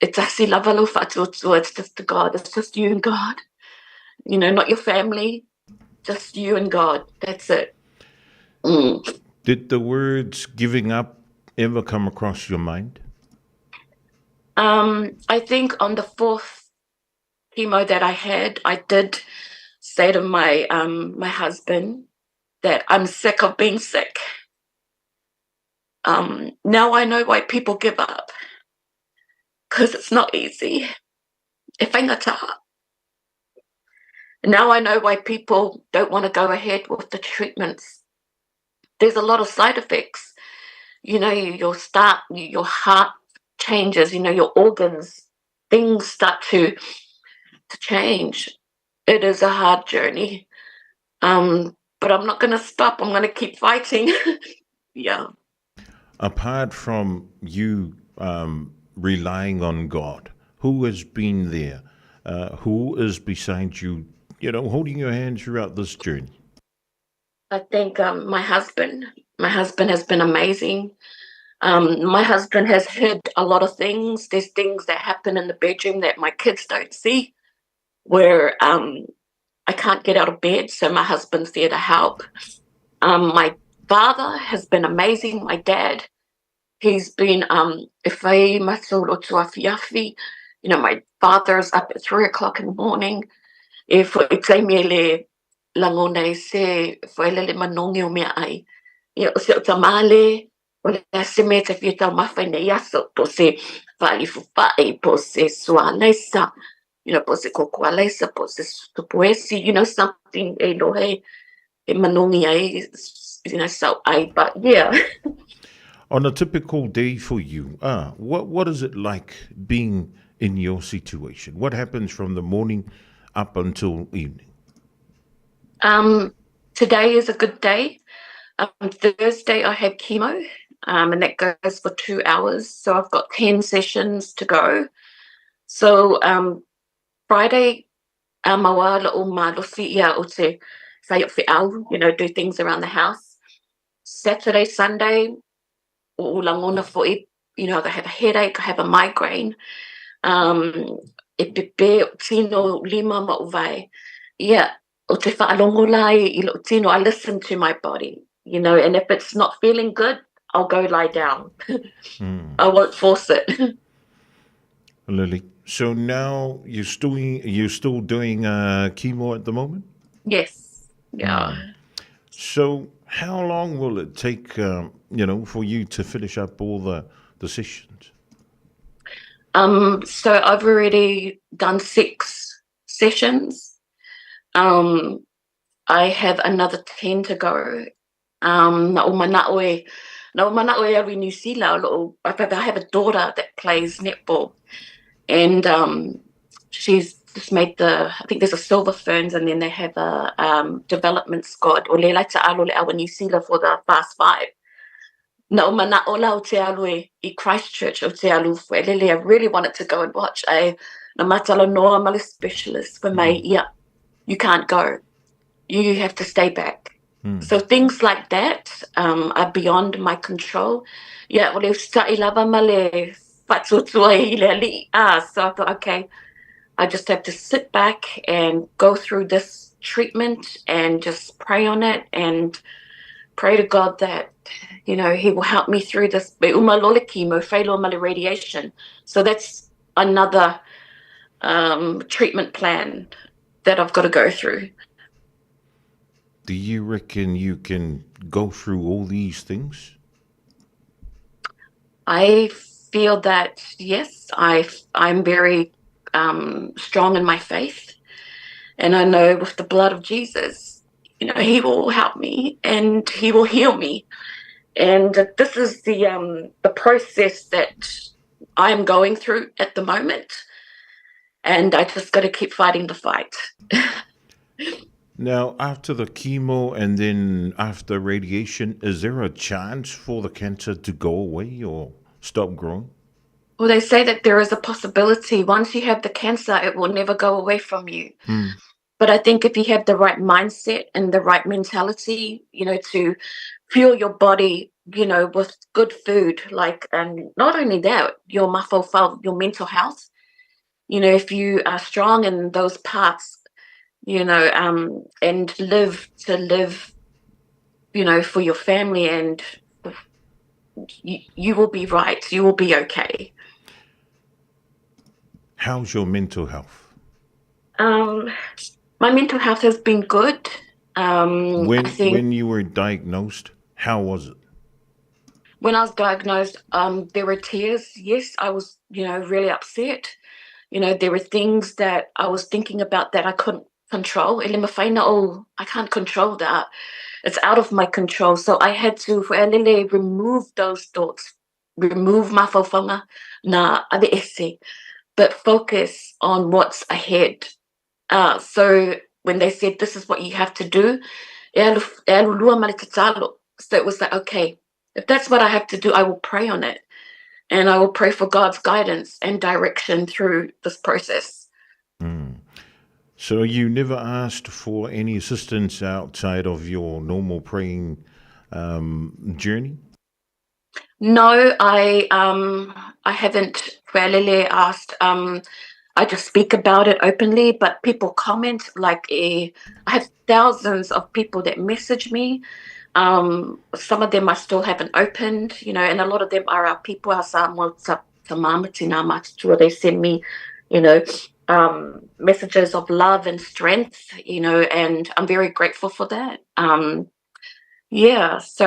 it's asi lava lo fa'atuatua. It's just to God. It's just you and God. You know, not your family, just you and God. That's it. Did the words giving up ever come across your mind? I think on the 4th chemo that I had, I did say to my my husband that I'm sick of being sick. Now I know why people give up, because it's not easy. E whaingata. Now I know why people don't want to go ahead with the treatments. There's a lot of side effects. You know, your start, your heart changes, you know, your organs, things start to change. It is a hard journey. But I'm not going to stop. I'm going to keep fighting. Yeah. Apart from you relying on God, who has been there? Who is beside you, you know, holding your hand throughout this journey? I think my husband. My husband has been amazing. My husband has heard a lot of things. There's things that happen in the bedroom that my kids don't see, where I can't get out of bed, so my husband's there to help. My father has been amazing. My dad, he's been, e whai matou lotu awhiawhi. You know, my father is up at 3 o'clock in the morning. E fo i taimi e le lagona e se foelele manogi o meaai. Ia, o si a'u tamā lē, o le a se mea e te fia taumafa i nei aso, po o se faalifu fa'i, po o se sualaisa, you know, po o se koko alaisa, po o se supu esi, you know, something e lohe e manogi ai, you know, sa'u ʻai, but yeah. On a typical day for you, ah, what, what is it like being in your situation? What happens from the morning up until evening? Um, today is a good day. Um, Thursday I have chemo, um, and that goes for two hours. So I've got 10 sessions to go. So um, Friday, um, you know, do things around the house. Saturday, Sunday, o you know, I have a headache, I have a migraine. Um, e pepe o tino lima ma o vai. Yeah, o te whaalongo la i lo tino, I listen to my body, you know, and if it's not feeling good, I'll go lie down. mm. I won't force it. Lily, so now you're still you're still doing uh, chemo at the moment? Yes. Yeah. Mm. So how long will it take, um, you know, for you to finish up all the the sessions? Um, so I've already done six sessions. Um, I have another 10 to go. Um, na o mana'o e, na o mana'o e alu i New Zealand, o I have a daughter that plays netball. And um, she's just made the, I think there's a Silver Ferns and then they have a um, development squad. O le lai ta'alo le awa New Zealand for the Fast Five. Na o mana'o la o te alu e i Christchurch o te alu fuelele. I really wanted to go and watch. I, na matala noa ma le specialist for mai, mm. yeah, you can't go. You have to stay back. Mm. So things like that um, are beyond my control. Yeah, o le usita'i lava ma le fa'atuatua i le ali'i. Ah, so I thought, okay, I just have to sit back and go through this treatment and just pray on it and pray to God that, you know, he will help me through this. Uma lole chemo, radiation. So that's another um, treatment plan that I've got to go through. Do you reckon you can go through all these things? I feel that, yes, I, I'm very um, strong in my faith. And I know with the blood of Jesus, you know, he will help me and he will heal me. And this is the, um, the process that I'm going through at the moment. And I just got to keep fighting the fight. now, after the chemo and then after radiation, is there a chance for the cancer to go away or stop growing? Well, they say that there is a possibility. Once you have the cancer, it will never go away from you. Mm. But I think if you have the right mindset and the right mentality, you know, to fuel your body, you know, with good food, like, and not only that, your mafofao, your mental health, you know, if you are strong in those parts, you know, um, and live to live, you know, for your family and you, you will be right. You will be okay. How's your mental health? Um, my mental health has been good. Um, when think when you were diagnosed, how was it? When I was diagnosed, um, there were tears. Yes, I was, you know, really upset. You know, there were things that I was thinking about that I couldn't control. Oh, I can't control that. It's out of my control. So I had to remove those thoughts, remove my faufaga na ave ese, but focus on what's ahead. Uh, so when they said this is what you have to do, so it was like, okay, if that's what I have to do, I will pray on it. And I will pray for God's guidance and direction through this process. Mm. So you never asked for any assistance outside of your normal praying um, journey? No, I um, I haven't really asked. Um, I just speak about it openly, but people comment like a, I have thousands of people that message me. Um, some of them I still haven't opened, you know, and a lot of them are our people, our Samoa, they send me, you know, um, messages of love and strength, you know, and I'm very grateful for that. Um, Yeah, so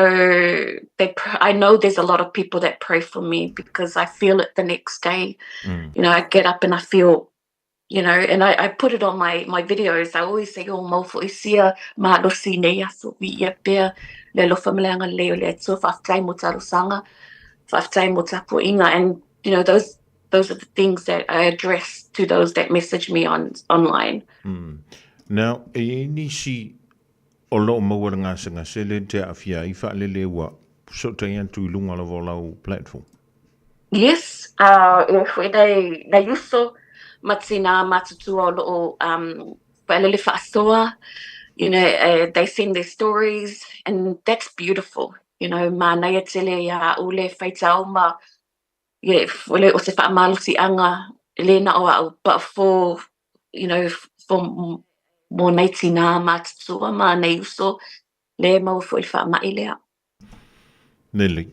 they I know there's a lot of people that pray for me because I feel it the next day. You know, I get up and I feel, you know, and I put it on my videos. I always say, oh, mau fo'i sia malosi nei aso viia pea le alofa ma le agalelei o le Atua, faafetai mo talosaga, faafetai mo tapuaiga. And, you know, those are the things that I address to those that message me on online. Now, e i ai nisi o lo o maua le gasegase lea e te aafia ai faalele ua fesootai atu i luga lava o lau platform? Yes, e fo'i nai nai uso ma tinā matutua o lo o um faalele faasoa, you know, they send their stories and that's beautiful, you know, manaia tele iā a'u le faitau ma Ia, e le o se faamalosiaga le na o a'u, but for, you know, for mo nai tinā matutua ma nai uso, lea e maua foi le faama'i lea. Lelei,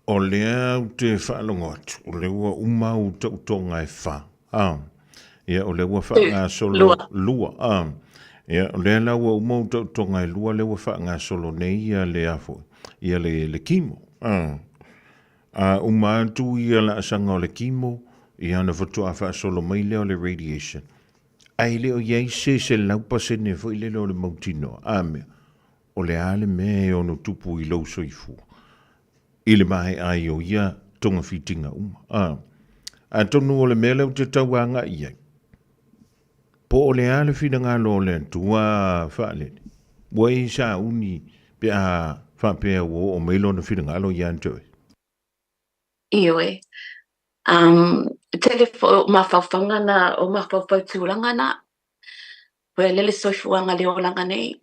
o lea ou te faalogo atu, o lea ua uma au tautoga e fa, a, ia, o lea ua faagasolo, Lua. lua, a, ia, o lea la ua uma ou tautoga e lua, lea ua faagasolo nei ia le a foi, ia le, le chemo, a. A uma atu ia laasaga o le chemo, ia ona faatoa faasolo mai lea o le radiation. Ae le o i ai se 100% foi lele o le mautinoa, a mea, o le a le mea e ono tupu i lou soifua i le maea ai o ia togafitiga uma. A, atonu o le mea lea ou te tau agai i ai, Po o le a le finagalo o le Atua faalele, ua e sauni pe a faapea ua oo mai lona finagalo ia te oe? Ioe. Um, tele foi o mafaufauga na, o mafaufau tulaga na. Ua lele soifuaga le olaga nei.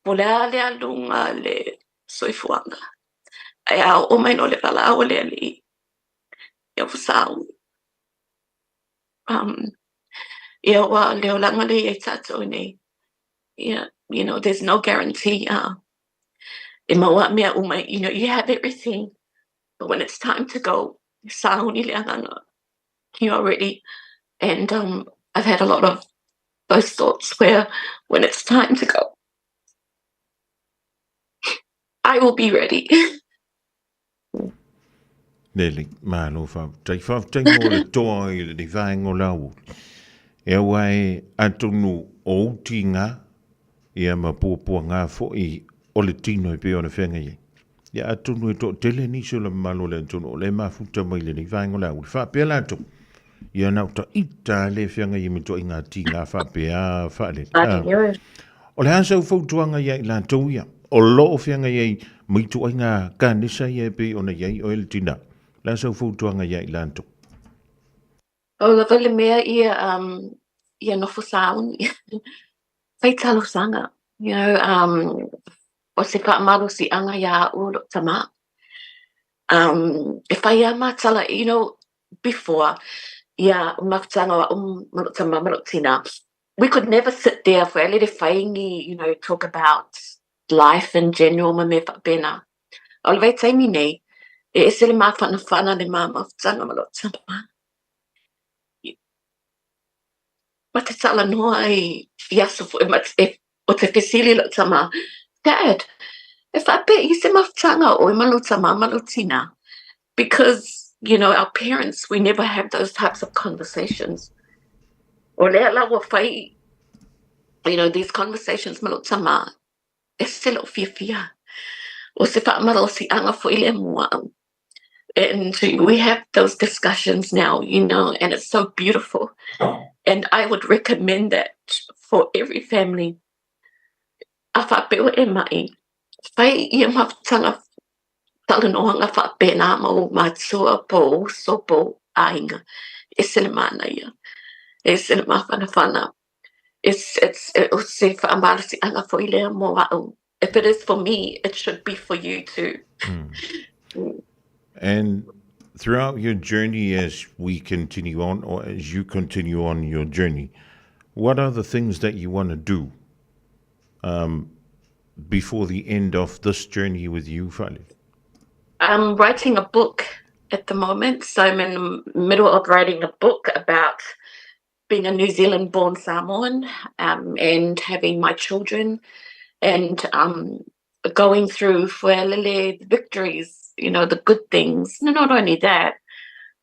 Po o le a le aluga le soifuaga. Ae a oo mai loa le valaau a le Alii, ia ua sauni. Um, ia ua le olaga lea i ai tatou nei. Ia, you know, there's no guarantee e maua mea uma, you know, you have everything, but when it's time to go, sauni le agaga, you are ready. And I've had a lot of those thoughts where when it's time to go, I will be ready. Lelei, malo faafetai. Faafetai mo le toa i lenei vaega o le aoauli. E aua e atonu o ou tiga ia ma puapuaga foi o le tino e pei ona feagai ai. Ia atonu e toatele nisi o le mamalu o le atunuu o lea e mafuta mai lenei vaega o le aoauli. Faapea latou, ia na o ita lava le feagai ai ma ituaiga tiga faapea faalele. O le a sau fautuaga ia i latou ia o lo o feagai ai ma ituaiga kanesa ia e pei ona i ai oe le tina? O le a sau fautuaga ia i latou? Pau lava le mea ia um ia nofo sauni fai talosaga you know um o se faamalosiaga iā a'u o lo'u tamā um e fai a ma tala you know before ia mafutaga o a'u ma lo'u tamā ma lo'u tinā we could never sit there for le fai ni you know talk about life in general ma mea faapena. O le vaitaimi nei, e ese le mafanafana le ma mafutaga ma lo'u tamā. Ma te talanoa i i aso foi ma e o te fesili lo'u tamā, Dad, e faapea i se mafutaga o oe ma lou tamā ma lou tinā? Because, you know, our parents, we never have those types of conversations. O lea la ua fai, you know, these conversations ma lou tamā, ese lo'u fiafia. O se faamalosiaga foi lea mo a'u. And we have those discussions now, you know, and it's so beautiful. And I would recommend that for every family. A faapea ua e ma'i, fai ia mafutaga talanoaga faapena ma ou matua po o uso po o aiga. Ese le manaia, ese le mafanafana. It's, it's, o se faamalosiaga foi lea mo a'u. If it is for me, it should be for you too. And throughout your journey as we continue on, or as you continue on your journey, what are the things that you want to do before the end of this journey with you, Fale? I'm writing a book at the moment, so I'm in the middle of writing a book about being a New Zealand born Samoan and having my children and going through the victories, you know, the good things. And not only that,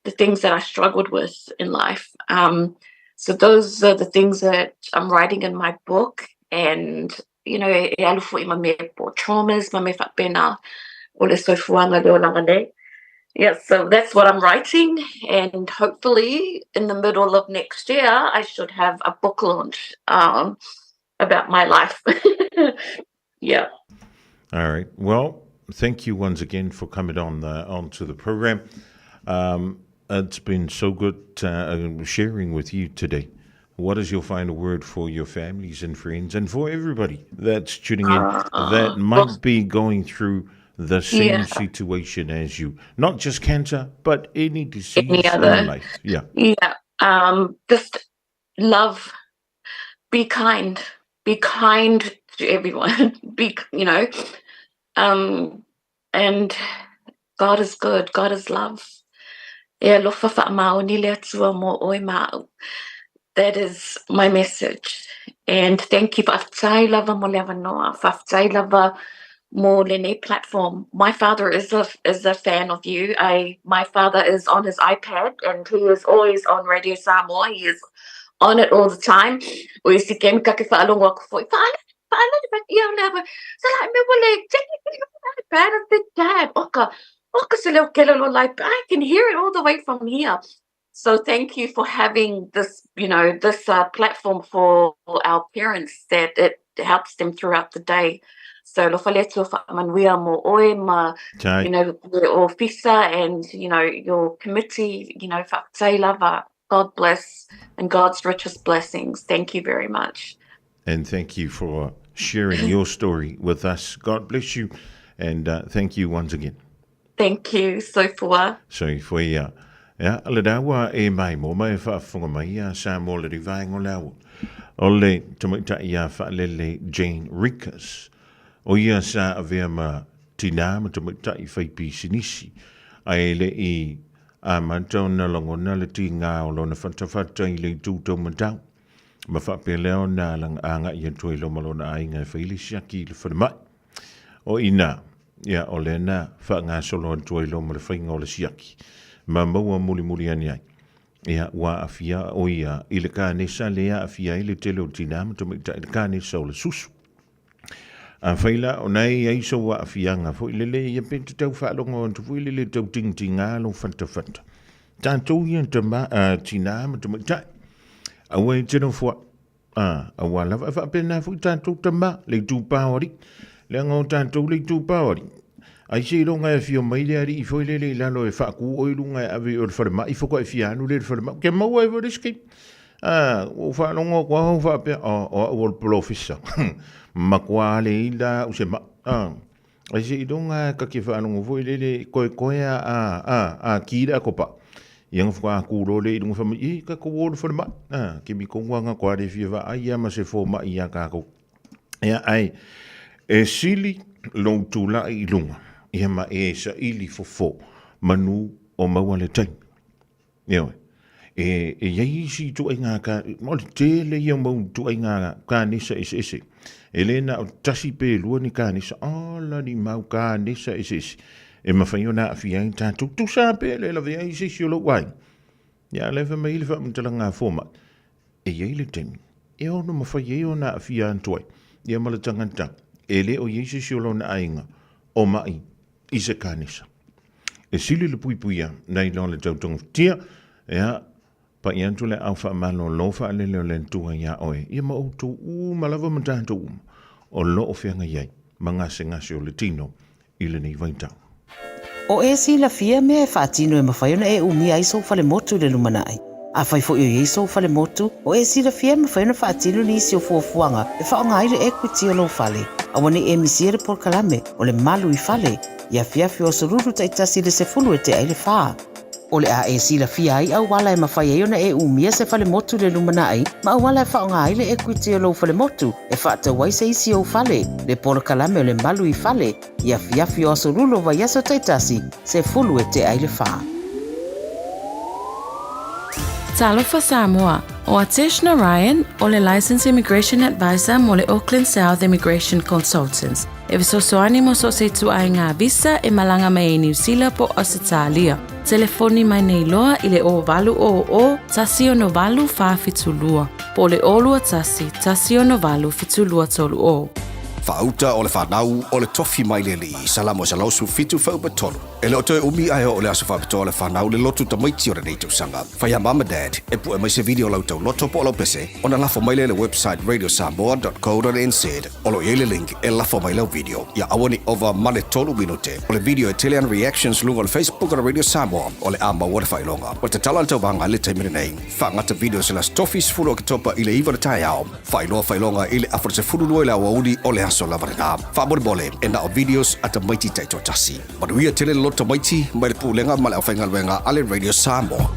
the things that I struggled with in life. Um, so those are the things that I'm writing in my book and you know, e alu fo'i ma mea po traumas, ma mea faapena o le soifuaga le olaga nei. Yeah, so that's what I'm writing, and hopefully in the middle of next year, I should have a book launch um, about my life. yeah. All right. Well, thank you once again for coming on the, onto the program. Um, it's been so good uh, sharing with you today. What is your final word for your families and friends and for everybody that's tuning in uh, that might be going through the same yeah. situation as you? Not just cancer, but any disease any other. in life. Yeah. Yeah. Um, just love, be kind, be kind to everyone. be, you know, um, and God is good. God is love. E alofa whaamaoni le atua mō oe ma'u. That is my message. And thank you. Whaftai lava mo le avanoa. Whaftai lava mo lenei platform. My father is a is a fan of you. I my father is on his iPad and he is always on Radio Samoa. He is on it all the time. O isi kemi ka ke whaalongo aku foi. Whaale, whaale, ia o le So like, me wale, iPad of the dad. Oka, oka se leo kele lo like, I can hear it all the way from here. So thank you for having this, you know, this uh, platform for our parents that it helps them throughout the day. So alofa le Atua whaamanuia mo oe ma, you know, o fisa and, you know, your committee, you know, whakatei lava. God bless and God's richest blessings. Thank you very much. And thank you for sharing your story with us. God bless you and uh, thank you once again. Thank you, Soifua. Soifua ia. Ia, le dawa e mai mo mai whaafunga mai ia Samoa le rivaengo le awa. O le tamaitai ia whaalele Jane Rikas. O ia sa avea ma tinā ma tamaitai whai pisinisi. Ai le i a mata ona lagona le tigā o lona fatafata i le itu taumatau. Ma faapea lea ona agai atu ai loa ma lona aiga e fai le siaki i le falemai. O i ina, ia, o lea na faagasolo atu ai loa ma le faiga o le siaki, ma maua mulimuli ane ai. Ia, ua aafia o ia i le kanesa lea aafia ai le tele o tinā ma tamaitai i le kanesa o le susu. Afai la o na e i ai sou aafiaga foi lele ia pe te tau faalogo atu foi lele tau tigatiga lou fatafata. Tatou ia tama, uh, tinā ma tamaitai. Aua e te nofoaʻi. A, auā lava e faapena foi tatou tamā, le itupā o alii. Leaga o tatou le itupā o alii. Ai seiloga e afio mai le alii foi lele i lalo e faakū oe i luga e ave i o le falemai, faatoa e fia alu lea i le falemai. Ke maua ai foi le isi taimi. A, ua ou faalogo atu lava ou faapea, o, o au o le polofesa. Matua leai la au se mai. A, ai seiloga ta te faalogo foi lele i koekoe a, a, a, a ki le akopa. Ia nga faatoa kū loa lea i luga fai mai, e, tatou o i le falemai. A, kemi tonu lava na koa le fia vaai lava ma se fomai iā tatou. Ia, ae, e sili lou tulai i luga, ia ma e saili fofo manu o maua le taimi. Ioe. E, e i ai isi ituaiga ka, o le tele ia o mau ituaiga kanesa eseese. E le na o tasi pe lua ni kanesa, ola ni mau kanesa eseese. E mawhai ona aafia ai tātou. Tusa pea le lavea ai se isi o lou aiga. Ia, le fai mai le faamatalaga a fomai. E i ai le taimi, e ono mawhai ai ona aafia atu ai. Ia ma le tagata, e le o i ai se isi o lona aiga o mai i se kanesa. E sili le puipuia nai lo le tautogafitia, ia, paʻi atu le aao faamalōlō faalele o le Atua iā oe, ia ma outou uma lava ma tatou uma, o lo o feagai ai ma gasegase o le tino i lenei vaitau. O e silafia mea e faatino e mafai ona e umia ai sou falemotu i le lumanai. Afai foi o i ai sou falemotu, o e silafia e mafai ona faatino nisi o fuafuaga e faaaoga ai le equity o lou fale. Aua ne i e misia le polokalame o le Malu i Fale i afiafi o aso Lulu taitasi i le 10 e tea i le fa. O le a e silafia ai auala e mafai ai ona e umia se falemotu i le lumanai ma auala e faaaoga ai le equity o lou falemotu e faatau ai se isi ou fale, le polokalame o le Malu i Fale i afiafi o aso Lulu o vaiaso taitasi, 10 e tea i le fa. Talofa Samoa, ʻO Atesh Narayan, o le Licensed Immigration Advisor mo le Auckland South Immigration Consultants. E fesoasoani mo so o se ituaiga visa e malaga mai ai Niu Sila po o Ausetalia. Telefoni mai nei loa i le 0800 168 472 po o le 021 168 7230. Faauta o le fanau o le tofi mai le Alii, Salamo 117.3. E le o toe umi ae oo le aso faapitoa o le fanau le lotu tamaiti o lenei tausaga. Fai a mum and dad e pue mai se video o lau tauloto po o lau pese ona lafo mai lea i le website radiosamoa.co.nz. O lo o i ai le link e lafo mai lau video. Ia aua ne i ova ma le tolu minute. O le video e tele ana reactions luga o le Facebook o le Radio Samoa o le a maua le faailoga. Ua tatala le tauvaga i le taimi lenei. Faagata video se le Aso Tofi 10 Oketopa i le 9 o le taeao. Faailoa faailoga i le afa 12 i le aoauli o le aso lava lena. Faamolemole, e na o videos a tamaiti taitoatasi. Manuia tele le loto tamaiti mai le Pulega ma le Aufaigaluega a le Radio Samoa.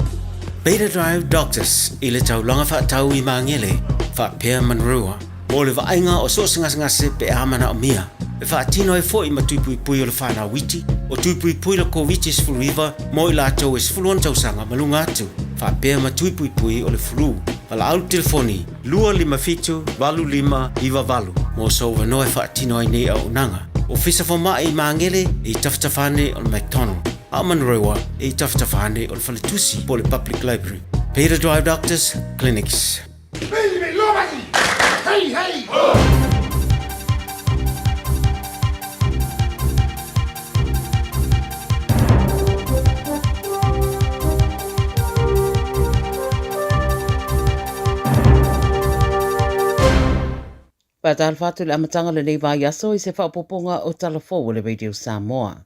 Beta Drive Doctors i le taulaga faatau i Magele, faapea Manurewa, mo le vaaiga o so o se gasegase pe a manaomia. E faatino ai foi ma tui puipui o le whanau iti, o tui puipui le Koviti-19 mo i latou e 16 tausaga ma luga atu, faapea ma tui puipui o le flu. Valaau le telefoni 257 8598 mo sou avanoa e faatino ai nei auaunaga. Ofisa Fomai i Magele e i tafatafa ane o le McDonald, a o Manurewa e i tafatafa ane o le Faletusi po o le Public Library. Peter Drive Doctors Clinics. Hey, hey! Ho! Faatalofa atu i le amataga o lenei vaiaso i se faaopoopoga o Tala Fou a le Radio Samoa.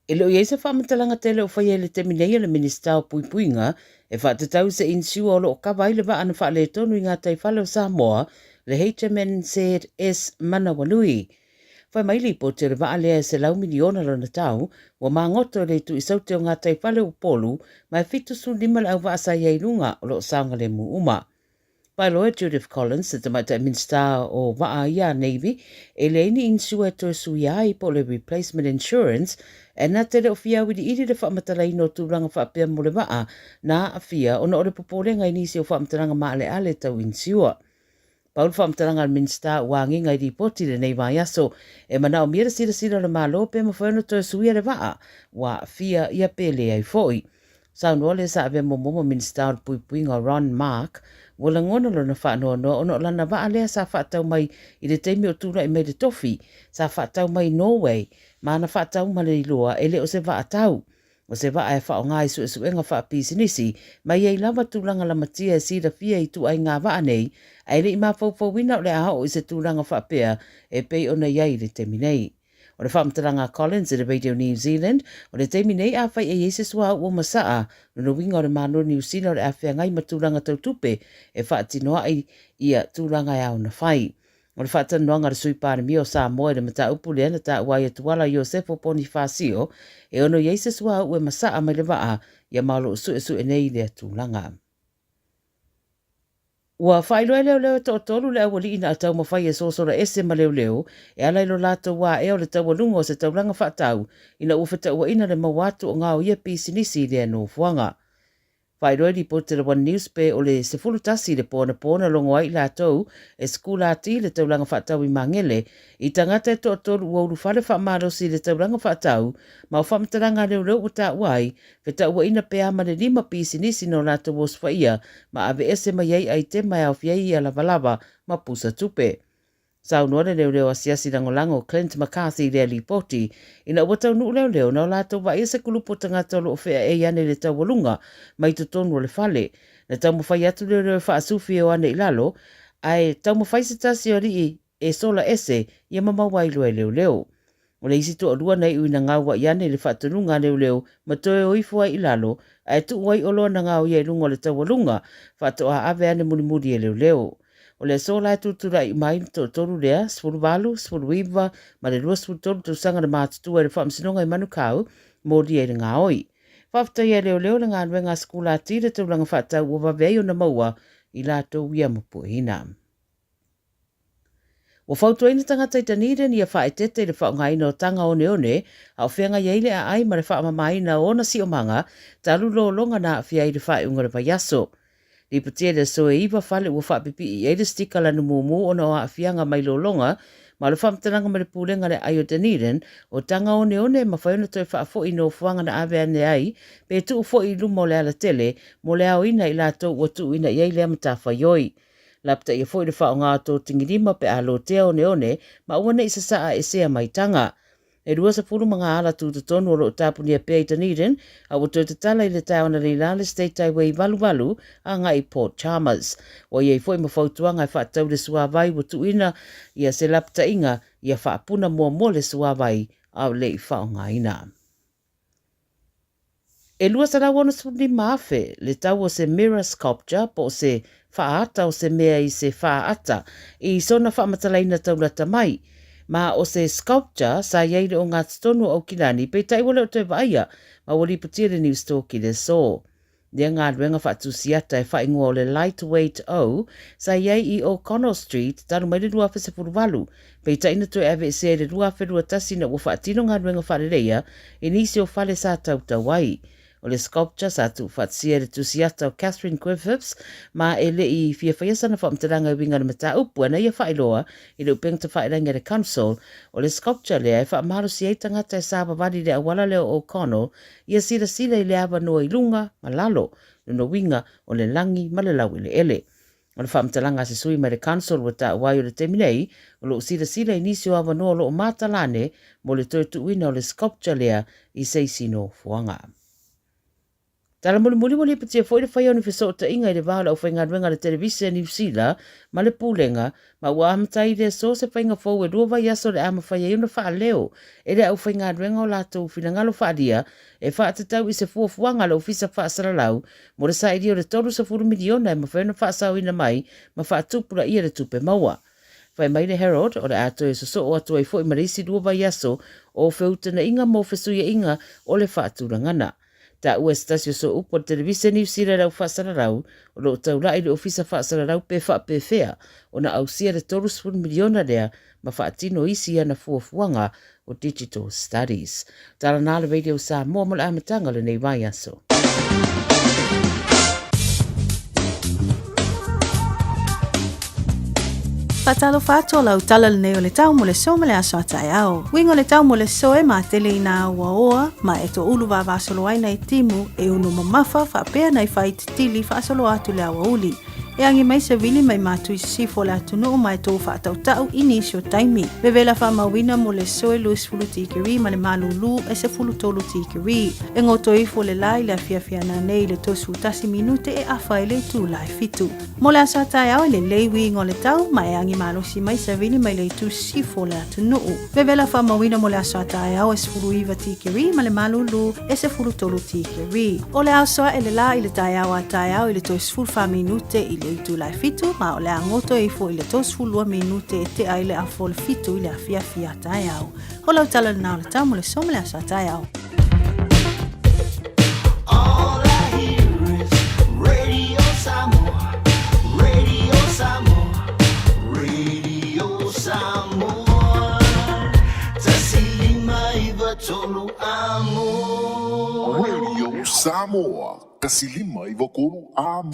E le o i ai se faamatalaga tele o faia i le taimi nei a le Minisita o Puipuiga e faatatau i se insure o lo o kava ai le vaa na faaletonu i gataifale o Samoa, le HMNZS Manawanui. Fai mai lipoti o le vaa lea e 100 miliona lona tau, ua magoto i le itu i saute o gataifale o Upolu ma e 75 le auvaa sa i ai i luga o lo o saogalemu uma. Paeloa Judith Collins, te tamaitai Minisita o Vaa ia Navy, e leai ni insure e toe suia ai po o le replacement insurance, e na te le o fia auiliili le faamatalaina o tulaga faapea mo le vaa na aafia ona o le popolega i nisi o faamatalaga maaleale tau insure. Pau le faamatalaga a le Minisita ua agiga i lipoti i lenei vaiaso e manaomia le silasila o le Malo pe mafai ona toe suia le vaa ua aafia ia pe leai foi. Saunoa le sa avea muamua ma Minisita o le Puipuiga Ron Mark, ua lagona lona faanoanoa ona o lana vaa lea sa faatau mai i le taimi o tulai mai le tofi, sa faatau mai i Norway, ma na faatau ma le iloa e le o se vaa tau. O se vaa e faaaoga i suesuega faapisinisi, ma i ai lava tulaga lamatia e silafia i ituaiga vaa nei, ae le i mafaufauina o le a oo i se tulaga faapea e pei ona i ai i le taimi nei. O le faamatalaga a Collins i le Radio New Zealand, o le taimi nei afai e i ai se suauu o masaa, lona uiga o le Malo o Niu Sila o le a feagai ma tulaga tau tupe e faatinoai ia tulaga e ao ona fai. O le faatalanoaga a le Sui Palemia o Samoa i le mataupu lea na taua ai e Tuala Iosefo Ponifasio e ono i ai se suauu e masaa mai le vaa ia ma o lo o suesue nei lea tulaga. Ua faailoa e leoleo e toatolu le aualii na taumafai e sosola ese ma leoleo e ala i lo latou aea o le taualuga o se taulaga faatau ina ua fetauaina le maua atu o gao ia pisinisi i lea nofoaga. Faailoa e lipoti a le One News pe o le 11 i le po anapo na logo ai i latou e sikulati i le taulaga faatau i Magele i tagata e toatolu ua ulufale faamalosi i le taulaga faatau ma o faamatalaga a leoleo ua taua ai Fetauaina pea ma le lima pisinisi no latou osofaia ma aveese mai ai aitema e aofia ai ia lavalava ma pusa tupe. Saunoa le leoleo asiasi lagolago Clint McCarthy i lea lipoti, ina ua taunuu leoleo na o latou vaaia se kulupu o tagata o lo o feaei ane i le taualuga mai totonu o le fale. Na taumafai atu leoleo e faasufi e o ane i lalo, ae taumafai se tasi o alii e sola ese ia ma maua ai loa e leoleo. O le isi toalua na iu ina gaua'i ane i le faatonuga a leoleo ma toe o ifo ai i lalo, ae tuu ai oloa na gaoia i luga o le taualuga, faatoa ave ane mulimuli e leoleo. O le aso la e tutula'i uma ai le toatolu lea, 18, 19 ma le 23 tausaga le matutua i le Faamasinoga i Manukau, molia i le gaoi. Faafetai a leoleo le galuega a Sikulati i le taulaga faatau ua vave ai ona maua i latou ia mapueina. Ua fautuaina tagata i Dunedin ia faaeteete i le faaaogaina o taga oneone a o feagai ai le aai ma le faamamaina o ona siomaga talu lologa na aafia ai i le faaiuga o le vaiaso. Lipotia i le aso e iva fale ua faapipii i ai le stika lanu mumu ona o aafiaga mai lologa Ma o le faamatalaga mai le Pulega a le Aai o Dunedin, o taga oneone e mafai ona toe faafo'i i nofoaga na ave ane ai pe tuu fo'i i luma o le alatele mo le aoina e i latou ua tuuina i ai lea matafaioi. Lapataia foi le faaaoga o totigilima pe a lotea oneone ma aua ne i sasaa esea mai taga. E 20 ma ngā ala tūtotonu o lo o tapunia pea i Dunedin, a ua toe tatala i le taeao analeila le State Highway 88 agai i Port Chalmers. Ua i ai foi ma fautuaga e faatatau i le suavai ua tuuina ia se lapataiga ia faapuna muamua le suavai a o le i faaaogaina. E $265,000 le tau o se mirror sculpture po o se faaata o se mea i se faaata i sona faamatalaina taulata mai. Ma o se sculpture sa i ai i le ogatotonu o Aukilani peitai ua le o toe vaaia ma ua lipotia le Newstalk i le aso. Lea galuega faatusiata e faaigoa o le Lightweight O sa i ai i O'Connell Street talu mai le 2018, peitai na toe aveesea i le 2021 ina ua faatino galuega faaleleia i nisi o fale sa tautau ai. O le sculpture sa tuufaatasia e le tusiata o Catherine Griffiths ma e le i fia faia sana faamatalaga e uiga i le mataupu ana ia faailoa i le upega tafailagi a le Council. O le sculpture lea e faamalosi ai tagata e savavali i le auala lea o O'Connell Ia silasila i le avanoa i luga ma lalo, lona uiga o le lagi ma le laueleele. O le faamatalaga a se sui mai le Council ua taua ai o le taimi nei, o lo o silasila i nisi o avanoa o lo o matala ane mo le toe tuuina o le sculpture lea i se isi nofoaga. Tala mulimuli ua lipotia foi le faia o ni fesootaiga i le va o le aufaigaluega a le Televise a Niu Sila ma le Pulega Ma ua amata ai i le aso se faiga fou e lua vaiaso o le a mafai ai ona faaleo e le aufaigaluega o latou finagalo faaalia e faatatau i se fuafuaga a le Ofisa Faasalalau mo le sailia o le $30 miliona e mafai ona faasaoina mai ma faatupulaia le tupe maua. Fai mai le Herald, o le a toe sosoo atu ai foi ma le isi lua vaiaso o feutagaiga mo fesuiaiga o le faatulagana. Taua e se tasi o sooupu o le Televise Niu Sila i lau faasalalau, o lo o taulai le Ofisa Faasalalau pe faapefea ona ausia le $30 miliona lea ma faatino isi ana fuafuaga o Digital Studies. Tala na le Radio Samoa mo le amataga o lenei vaiaso. Faatalofa atu o lau tala lenei o le tau mo le so ma le aso a taeao. Uiga o le tau mo le so e matele i nā uaoa ma e toʻulu vavasolo ai nai timu e unu mamafa faapea nai faaititili faasolo atu le aoauli. E agi mai se vili mai matu i sisifo o le atunuu ma e tou faatautau i nisi o taimi. Vevela faamauina mo le so e 20 tikeri ma le malūlū e 13 tikeri. E goto ifo le la i le afiafi ananei i le 31 minute e afa ai le itula e fitu. Mo le aso a taeao e lelei uiga o le tau ma e agi malosi mai savili mai le itu sisifo o le atunuu. Vevela faamauina mo le aso a taeao e 19 tikeri ma le malūlū e 13 tikeri. O le aso ae le la i le taeao a taeao i le 34 minute i le itula e fitu ma o le a goto ifo i le 32 minute e tea ai le afa o le fitu i le afiafi a taeao. O lau tala lena o le tau mo le so ma le aso a taeao. All I hear is Radio Samoa, Radio Samoa, Radio Samoa. 159 amo. Radio Samoa, 159 amo.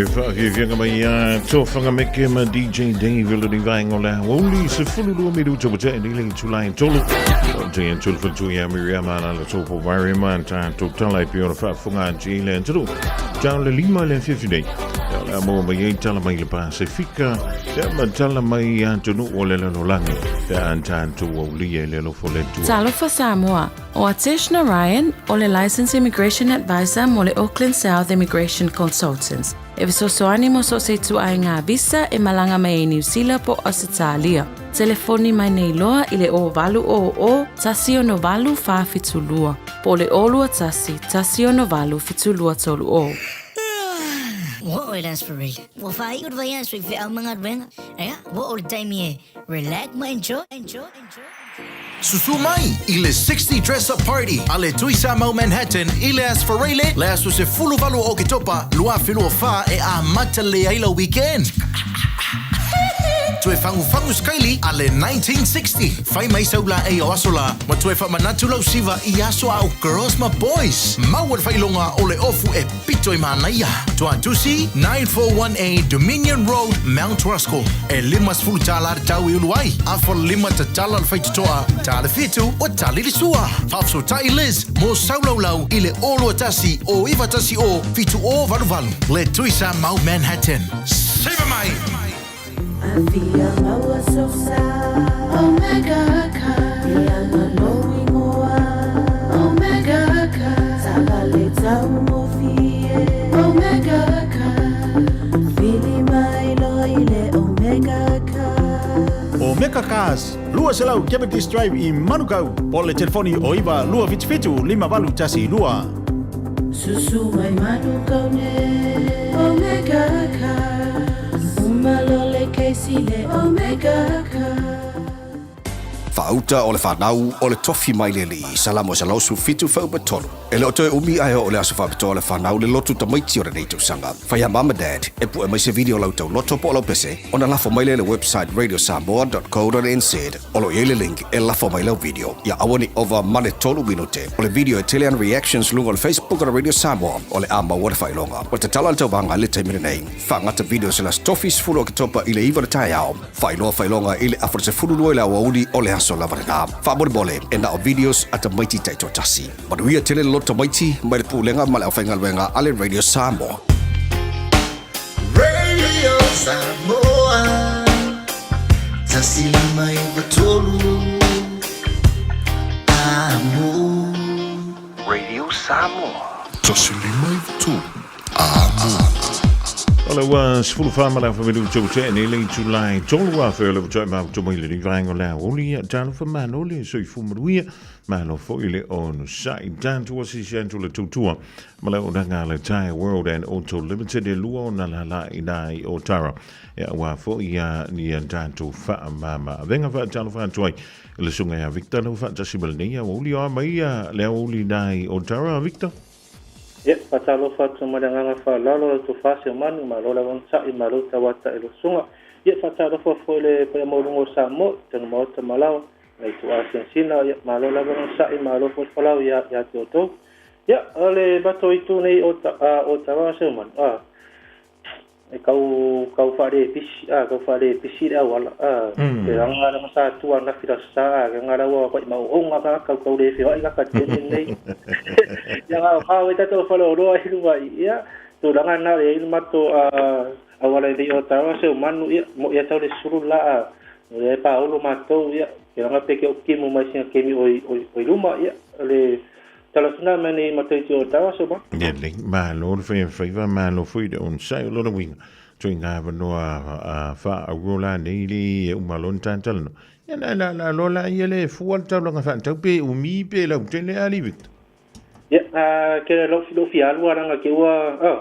Le faafiafiaga mai ia Tofaga Meke ma DJ Dave i lenei vaega o le aoauli, 12 minuta ua tea nei le itula e tolu. O te atu le faletua ia Miriama Alaalatopo Vairema tatou tala e pei ona faafofoga atu i le atunuu. Tau le 5 le afiafi nei. Ia o le a maua mai ai tala mai le Pasefika, ia ma tala mai atunuu o le lalolagi pe a tatou aulia i le alofa o le Atua. Talofa Samoa, O Atesh Narayan, o le Licensed Immigration Advisor mo le Auckland South Immigration Consultants, e fesoasoani mo so o se ituaiga visa e malaga mai ai Niu Sila po o Ausetalia. Telefoni mai nei loa i le 0800 168 472 po o le 021 168 7230. Ua oo i le Aso Faraile. Ua faaiu le vaiaso i feau ma galuega. Ea, ua oo le taimi e relax ma enjoy, enjoy, enjoy. Susu mai i le 60 Dress Up Party a le Tui Samoa Manhattan i le Aso Faraile, le aso 18 o Oketopa 2024 e amata lelei ai lau weekend. Toe fagufagu sikaili a le 1960. Fai mai sau laei o aso la ma toe faamanatu lau siva i aso a o girls ma boys. Maua le faailoga o le ofu e pito i manaia. Tuatusi, 941A Dominion Road, Mount Roskill. E $50 le tau e ulu ai. Afa lima tatala le faitotoa, ta le fitu ua tali le sua. Faafesootai Liz mo sau laulau i le 021 091 7088. Le Tui Samoa Manhattan. Siva mai! Afia maua sosa Omega car E anga lou ingoa Omega car Taavale taugofie Omega car Vili mai loa i le Omega car. Omega Cars, 200 Cavendish Drive i Manukau, po o le telefoni o 927 5812. Susu mai Manukau nei Omega Cars Uma loa le kesi le Omega Cars. Faauta o le fanau o le tofi mai le Alii, Salamo 173. E le o toe umi ae oo le aso faapitoa o le fanau le lotu tamaiti o lenei tausaga. Fai a mum and dad e pue mai se video lau tauloto po o lau pese ona lafo mai lea i le website radiosamoa.co.nz o lo o i ai le link e lafo mai lau video. Ia aua ne i ova ma le tolu minute o le video e tele ana reactions luga o le Facebook o le Radio Samoa o le a maua le faailoga. Ua tatala le tauvaga i le taimi lenei. Faagata videos i le Aso Tofi 10 Oketopa i le 9 o le taeao. Faailoa faailoga i le afa 12 i le aoauli o le aso lava lena. Faamolemole e na o videos a tamaiti taitoatasi. Manuia tele le loto tamaiti mai le Pulega ma le Aufaigaluega a le Radio Samoa. Radio Samoa 153 Amo. Radio Samoa. 153 Amo. O le ua 14 ma le afa minute ua tea nei le itula e tolu afe o le ua toe mafuta mai lenei vaega o le aoauli. Talofa malo le soifua manuia. Malo foi le onosai. Tatou asiasi atu le tautua ma le auaunaga a le Tyre World and Auto Limited e lua ona lala i na i Otara. E aua foi ia ni a tatou faamama. Avega faatalofa atu ai i le susuga ia Victor lau faatasi ma lenei aoauli. O a mai ia le aoauli na i Otara, Victor? Ia, faatalofa atu ma le agaga faaaloalo lau tofa Seumanu, malo le onosai, malo tauata i lou susuga. Ia, faatalofa foi i le paia maualuga o Samoa, i tana maota ma laoa, Na ituaa sinasina, ia, malo lava onosai, malo foi le folau ia, ia te outou. Ia, o le matou itu nei o, a, o Tavaga Seumanu, a, e kau, kau faalepisi, a, kau faalepisi le auala, a, ke langa langa sa tua ananafi le aso sa, a, ke langa laua ma'i maoaoga ka kau kau le feoai ka ka tele nei. Ia, ga o hao e tatou faleoloa i luga i, ia, tulaga na le ai le matou, a, auala i nei o Tavaga Seumanu, ia, mo'i a tau le sulu la, a, O lea e paolo matou, ia, ke langa pe ke o kimu mai singa kemi oi, oi, oi luma, ia, o le talasina mai nei matou i te o tawa, so ma. Ia lelei, malo le fai faiva, malo foi le onosai o lona uiga. Toi ngā avanoa a wha la nei le e uma lona tātalano. Ia la la la loa la ia le fua le taulaga whaatau pe umi pe lau tele a li Victor. Ia, a, ke lou, lou fia alu a langa ke ua, a,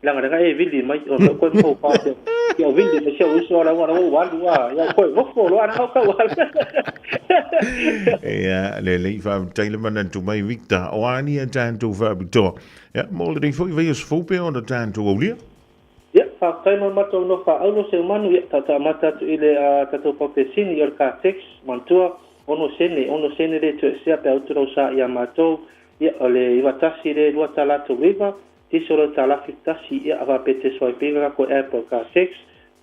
langa langa e vili mai, o lou koe mau pā te, ke au vili mai si au uso a lau a lau au alu a, ia koe nofo loa ana au kau alu. Ia, lelei faafetai le manatu mai Victor, o a ni a tatou faapitoa. Ia, mo lenei foi vaiaso fou pea ona tatou aulia. Ia, faafetai mo le matou nofo faaauro Seumanu, ia, tatou amata atu i le a tatou paupesini o le Cartex, manatua, ono sene, ono sene le toesea pe a utu lau sa ia matou, Ia, o le 91 le 2 tala 39, Tiso le tala 71, ia a faapea te swipe ina tatou app o le car tax,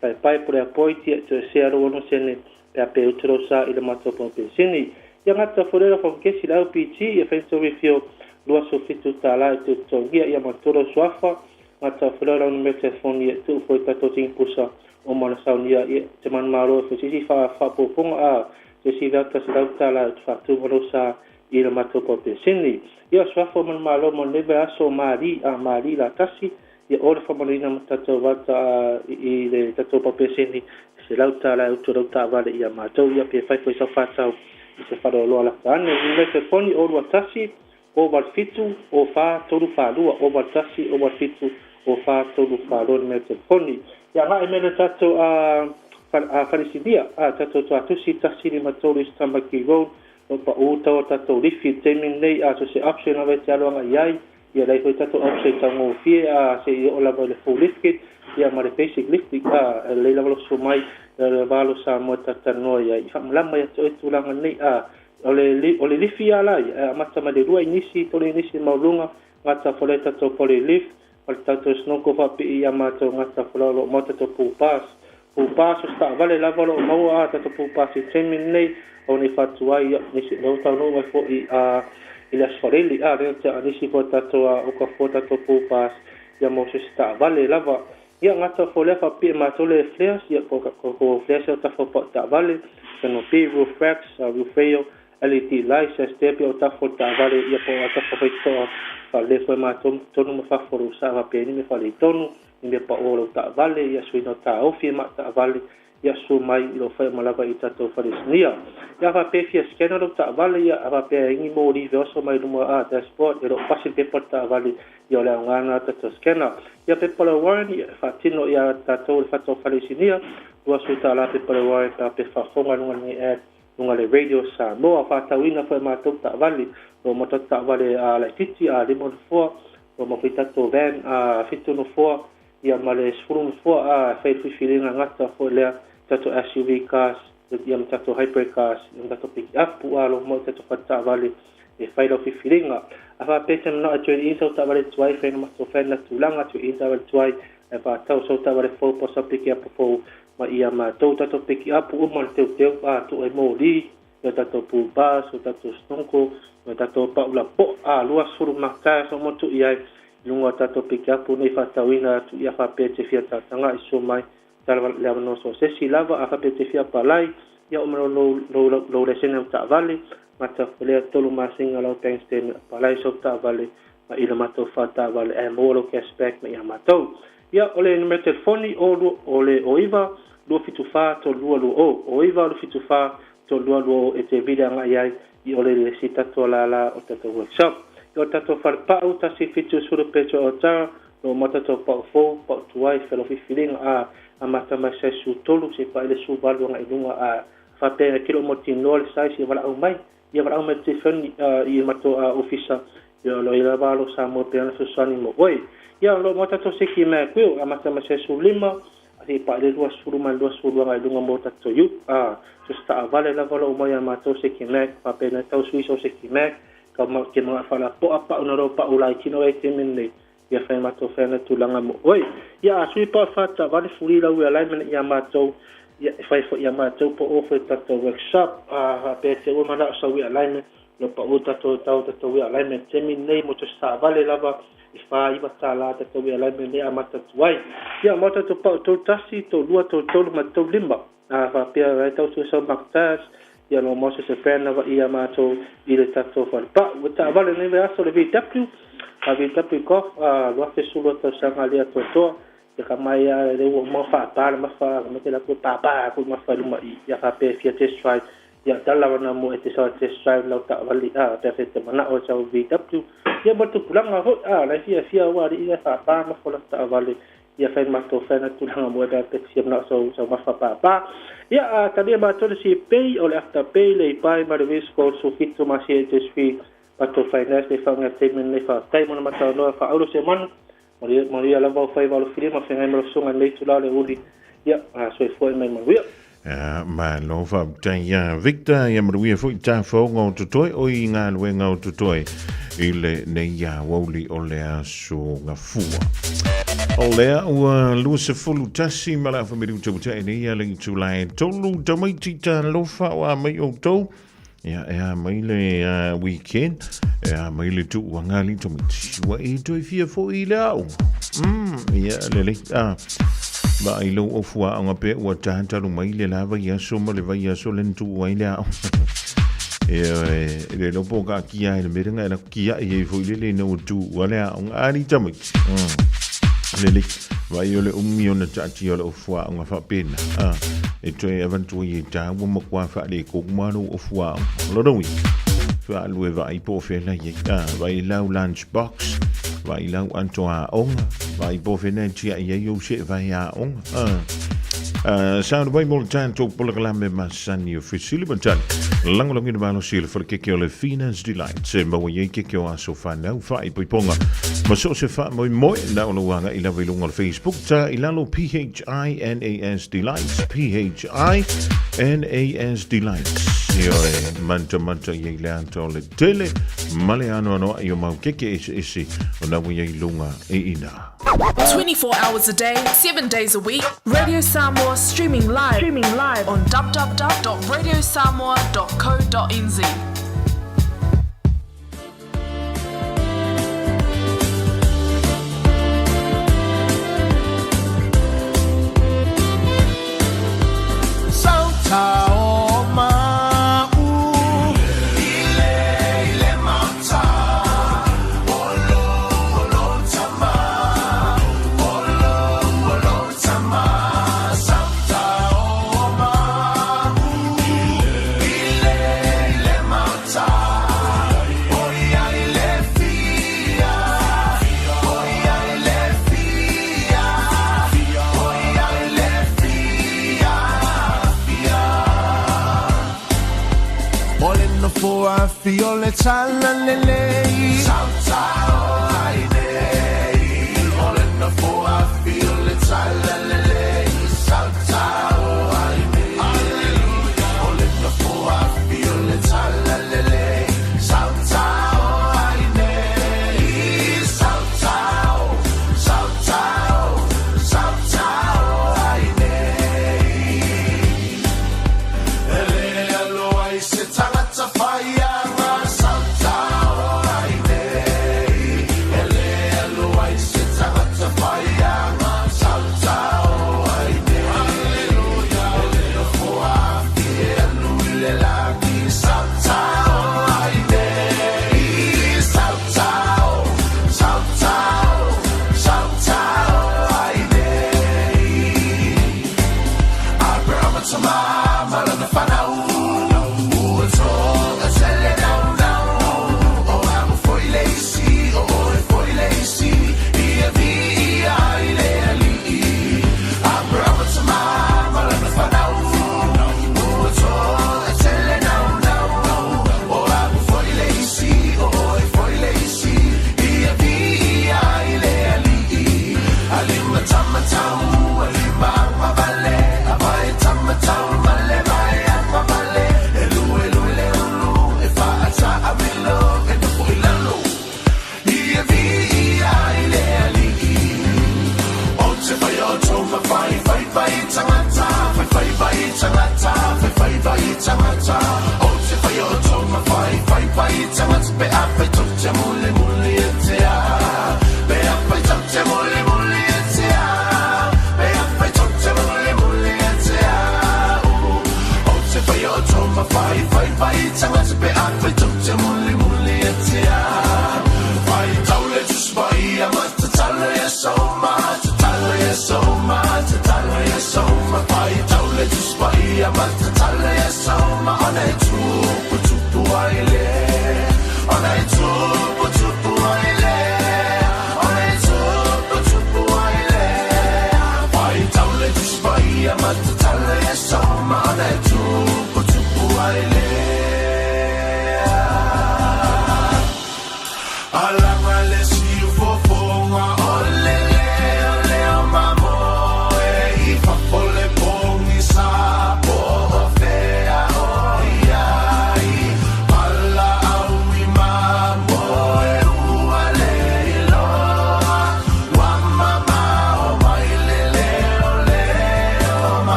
paepae po o le apoiti ia toesea 26 pe a pe utu lou sa i le matou pamu penisini. Ia gata foi lea lau kesi le LPG ia fai tou refill $27 e te totogia ia matou lou suafa. Gata foi lea lau numera telefoni ia tuu foi tatou tini pusa o mana saunia ia te manumalo e foi sisi faapopoga a se isi vea $100 e te faatuga lou sa i le matou pamu penisini. Ia suafa o manumalo mo lenei vaiaso o Mali a Mali la tasi ia o le faamanuiaina ma tatou vata i le tatou pamu penisini $100 e utu lau taavale ia matou ia pe fai foi sau faatau i se faleoloa lata ane. Numera telefoni o 21 o 87 o 4 3 4 2 o 81 o 87 o 4 3 4 2 numera telefoni. Ia agai mai le tatou a falesinia a tatou tuatusi 153 East Tamaki Road o pau tau tatou lifi i le taimi lenei a so se option lava e te alo agai i ai ia leai foi tatou option taugofie a se i oo lava i le full lift kit ia ma le basic lift kit a lelei lava lo susu mai le va lo Samoa e talatalanoa i ai i faamalama ia te oe tulaga nei a o le o le lifi a la ia e amata mai le 2 inisi 3 inisi maualuga gata fole ai tatou poly lift ma le tatou snorkel faapii ia matou gata folau o lo o maua tatou pool pass. Pool pass o se taavale lava o lo o maua a tatou pool pass i le taimi lenei aua ne i faatu ai ia nisi lea ua taunuu mai foi a i le Aso Faraile a lea te a nisi foi tatou a oka fua tatou pool pass ia mo se isi taavale lava. Ia gata foi lea faapii matou le flares ia ko ko flares ia o tafa o pau taavale canopy roof racks roof rail LED lights ia step ia o tafa o le taavale ia po o atafa faitotoa faalelei foi matou totonu ma fafo o lou saa faapea ni mea faaletonu ni mea pao o lau taavale ia suiga o taofi e maa taavale ia susu mai i lou faia ma lava i tatou falesinia. Ia faapea e fia scanner lou taavale ia a faapea e ai ni moli feoso mai luma a dashboard e le o pasi le pepa o le taavale ia o le aoga lena o tatou scanner. Ia pepa o le warrant ia e faatino ia tatou le fata o falesinia $20 pepa o le warrant pe a pe faafofoga i luga o lenei ad luga le Radio Samoa. Faatauina foi e matou taavale, o lo o matou taavale a laitiiti a 5 nofoa, o lo o matou tatou van a 7 nofoa, ia ma le 10 nofoa a fai le filifiliga gata foi lea tatou SUV cars ia ma tatou hybrid cars ia ma tatou pick up a lo mo tatou fale taavale e fai lau filifiliga. A faapea e te manao e trade in sau taavale tuai, fai na matou fai na tulaga trade in taavale tuai ae faatau sau taavale fou po o sau pick up fou ma ia matou tatou pick up uma le teuteu a tuu ai moli ia tatou pool bars o tatou snorkel ma tatou pau lapoa a 20 ma tyres uma tuu i ai i luga o tatou pick up nei faatauina atu ia faapea e te fia tataga i susu mai tala le avanoa so se isi lava a faapea e te fia apalai ia uma lou lou lou lesene o taavale mata lea 3 masina lau bank statement apalai sau taavale ma i le matou faataavale ae maua lou cash back ma ia matou. Ia, o le numera telefoni o lua, o le o 9 274 3220, o 9 274 3220 e te vili agai ai i ole le isi tatou lālā o tatou workshop. Ia o tatou fale pau, 1 7 10 Petro Aotearoa, lo ma tatou pau fou, pau tuai, felo filifiliga a amata mai size 13 seia pa'i le 18 agai i luga a faapea e kilo mo tinoa le size ia valaau mai. Ia valaau mai telefoni i matou ofisa ia o lo i lava alo Samoa pe ana fesoasoani mo oe. Ia o lo mo tatou seki mea kuio amata mai size 15 a seia pa'i le 20 ma le 22 agai i luga mo tatou youth a so se taavale lava lo mai a matou seki mac faapea na tau sui sau seki mac ka ma ke mga falapoa pau na lo pau lai tino ai te nei ia fai matou fai ana tulaga mo oe. Ia a sui pa fa taavale fuli lau ia lai mena ia matou ia e fai foi ia matou po o foi tatou workshop a faapea te ua manao sau ia alignment lo pa o tatou tau tatou ia alignment taimi nei mo te taavale lava i $49 tatou ia alignment nei amata atu ai. Ia mo tatou pau 31, 32, 33 ma 35 a faapea ai tau sui sau Mark Taz ia lo mo se brand lava ia matou i le tatou fale pau. Ua taavale nei vaiaso le VW, a VW Golf a 2012 tausaga lea atoatoa. Ia ka mai a le ua uma faapa le mafa ka mai te la ku pāpā ku mafa i luma i ia faapea e fia test drive ia tala lava na mo e te sau test drive lau taavale a pe fe te manao e sau VW. Ia ma tupulaga foi a lai fia fia ua alii ia faapa mafa lau taavale ia fai matou fai na tulaga mo e pe pe fia manao sau sau mafa pāpā. Ia a talia matou le CPay o le Afterpay le iPay ma le Visco 17 ma si e te sui matou finance le whaunga taimi nei faafetai mo na mataunoa faaaulo se manu manuia manuia lava o faiva o le filia ma feagai ma le fesoga i lenei itula o le uli ia soifua i mai manuia. Malo faafetai ia Victor, ia manuia foi tafaoga o totoe o i galuega o totoe. i lenei aoauli o le aso Gafua. O lea ua 21 ma le afa minute ua tea nei le itula e tolu tamaiti talofa o a mai outou. Ia, e a mai le weekend, e a mai le tuuaga alii tamaiti. Ua e toe fia foi i le aoga. Ia, lelei. Ah, vaai lou ofu aoga pe ua tatalu mai le la vaiaso ma le vaiaso le na tuu ai le aoga. Ia, e le iloa po o kaatia ai le mea lea na e laku kiai ai foi lele ina ua tuua le aoga. Alii tamaiti. Lelei. Vaai o le umi ona taatia o le ofu aoga faapena. Ah, e toe avatu ai e tāua matua faaletonu ma lou ofu aoga. O lona uiga, faalue vaai po o fea la i ai. Ah, vaai lau lunch box, vaai lau ato aoga, vaai po o fea na e tiai ai ou seevae aoga. Ah, Sound mai mo le tatou polokalame masani o Fesili ma Tali. Lagolagoina malosi e le falekeke o le Fina's Delight e maua i ai keke o aso whanau whaaipoipoga ma so o se faamoemoe na o lou agai lava i luga o le Facebook ta i lalo PHINAS Delights PHINAS Delights. Ioe, mantamanta i ai le ata o le tele ma le anoanoai o mau keke eseese o na ua i ai i luga i ina. 24 hours a day, 7 days a week, Radio Samoa streaming live, streaming live on www.radiosamoa.co.nz.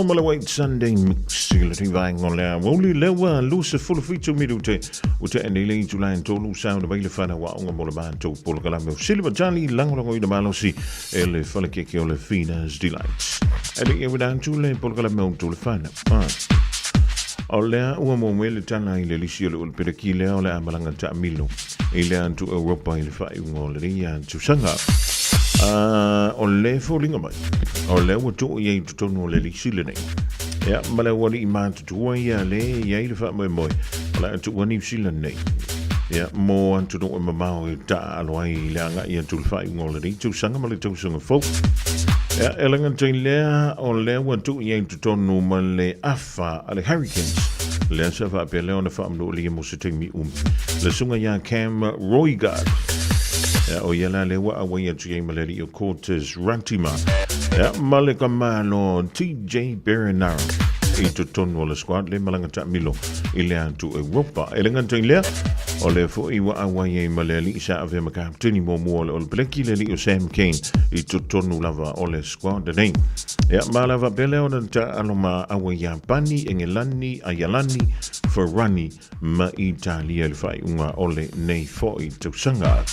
ma le White Sunday Mix i le tivaenga o le aoauli lea ua 27 minute ua tea nei le itula e tolu sauna mai le fanau aoga mo le matou polokalame o Silver Charlie lagolagoina malosi e le falekeke o le Fina's Delights. E le i auina atu le polokalame o outou le fanau. Ah. O lea ua muamua le tala i le lisi o le Ulupeleki lea o le a malaga taamilo i le atu Europa i le faaiuga o lenei tausaga. O le foliga mai, o lea ua tuu i ai i totonu o le lisi lenei. Ia, ma le aualii matutua ia le i ai le faamoemoe o le a tuua Niu Sila nei. Ia, mo atunuu e mamao e taaalo ai i le agai atu i le faaiuga o lenei tausaga ma le tausaga fou. Ia, e le gata i lea, o lea ua tuu i ai i totonu ma le afa a le Hurricanes. Lea sa faapea lea ona faamanualia mo se taimi umi. Le susuga ia Cam Roigard. Ia, o ia la lea ua auai atu i ai ma le alii o Cortez Ratima. Ia, ma le tamalo TJ Perenara i totonu o le squad le malaga taamilo i le atu Europa. E le gata i lea, o lea foi ua auai ai ma le alii sa avea ma kapteni muamua o le All Blacks, le alii o Sam Cane i totonu lava o le squad lenei. Ia, ma lava pea lea ona taalo ma aua Iapani, Engelani, Aialani, Farani ma Italia i le faaiuga o lenei foi tausaga.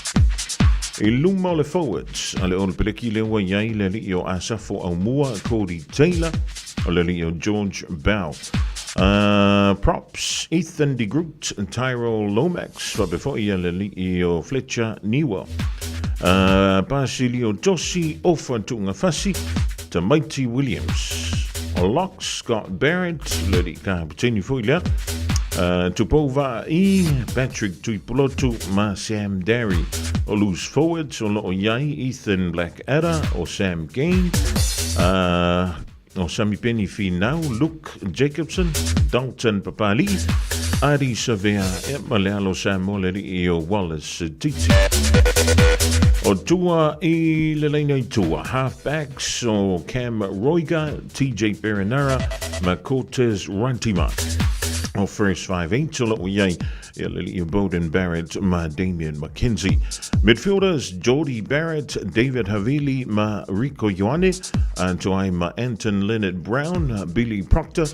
I luma o le forwards a le All Peleki lea ua i ai le alii o Asafo Aumua, Cody Taylor, o le alii o George Bell. Props, Ethan de Groot, Tyrell Lomax, faapea foi ia le alii o Fletcher Newell. Basilio Tosi, Ofa Tu'ungafasi, Tamaiti Williams, Locke Scott Barrett, le alii kapiteni foi lea, Tupou Vaa'i, Patrick Tuipulotu ma Sam Darry. O loose forwards o lo o i ai Ethan Blackadder, o Sam Gain, O Samipeni Finau, Luke Jacobson, Dalton Papali'i, Ardie Savea, ia ma le alo Samoa le alii o Wallace Titi. O tua i le laina i tua, halfbacks o Cam Roiga, TJ Perenara ma Cortez Rantima. O first 5'8 o lo o i ai Ia le alii o Beauden Barrett ma Damian McKenzie. Midfielders Jordie Barrett, David Havili ma Rieko Ioane, atoa ai ma Anton Lienert-Brown, Billy Proctor.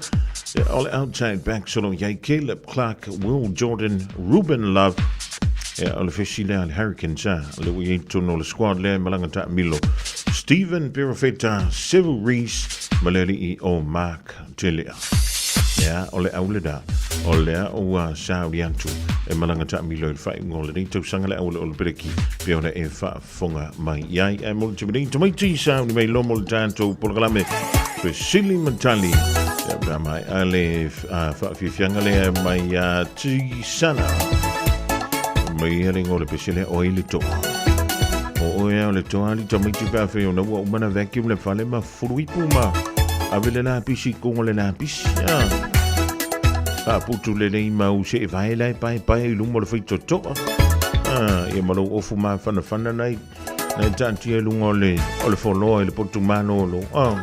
O le outside backs o lo o i ai Caleb Clarke, Will Jordan, Ruben Love. Ia, o le fesi lea a le Hurricanes, a, le ua i ai totonu o le squad lea e malaga taamilo. Stephen Perofeta, Cyril Rees ma le alii o Mark Telea. Ea, o le au lena, o lea ua sauli atu e malaga taamilo i le faaiuga o lenei tausaga le au o le Olopereki pei ona e faafofoga mai i ai. Ae mo le taimi nei, tamaiti sauni mai loa mo le tatou polokalame Fesili ma Tali. Ia, pe a maea le faafiafiaga lea mai ia Tisana. Mai ia le igoa o le pese lea, o ai le toa. O oe a o le toa ali tamaiti pe a fai ona ua uma na vacuum le fale ma Fuluipu ma ave le lapisi i koga o le lapisi. Ah. Faaputu lelei ma u see vae lae paepae i luma o le faitotoa. Ah, ia ma lou ofu mafanafana nai nai taatia i luga o le o le foloa i le potu malolo. Ah.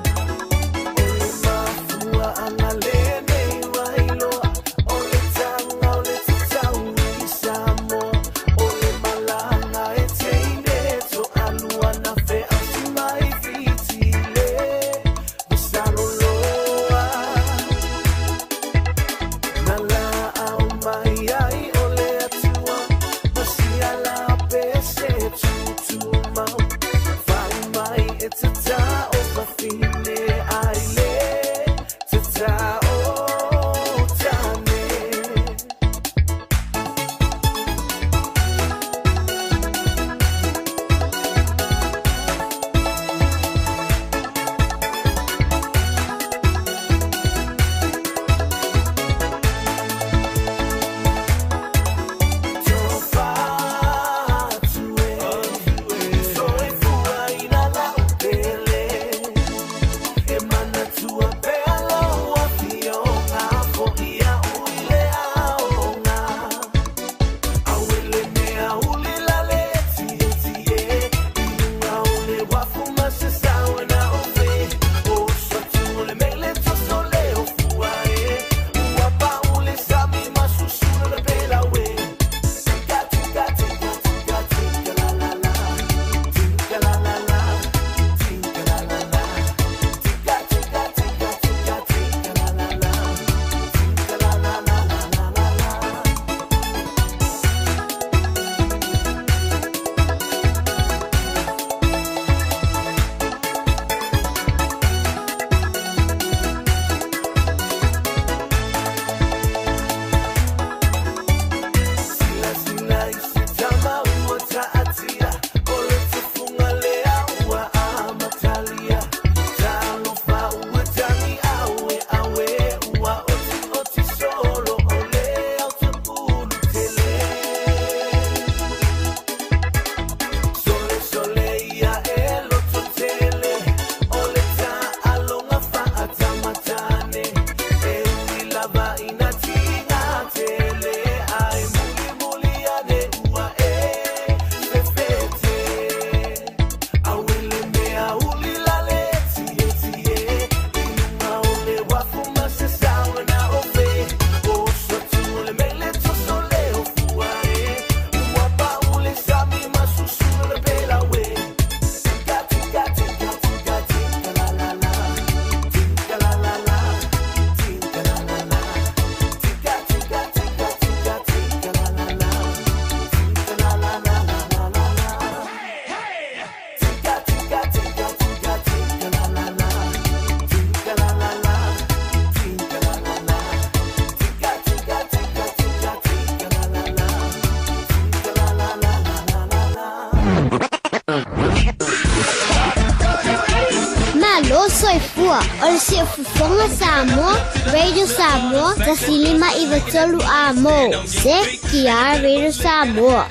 Pua, o le siufofoga Samoa, Radio Samoa, 105 93 Amo. Se, ki Radio Samoa.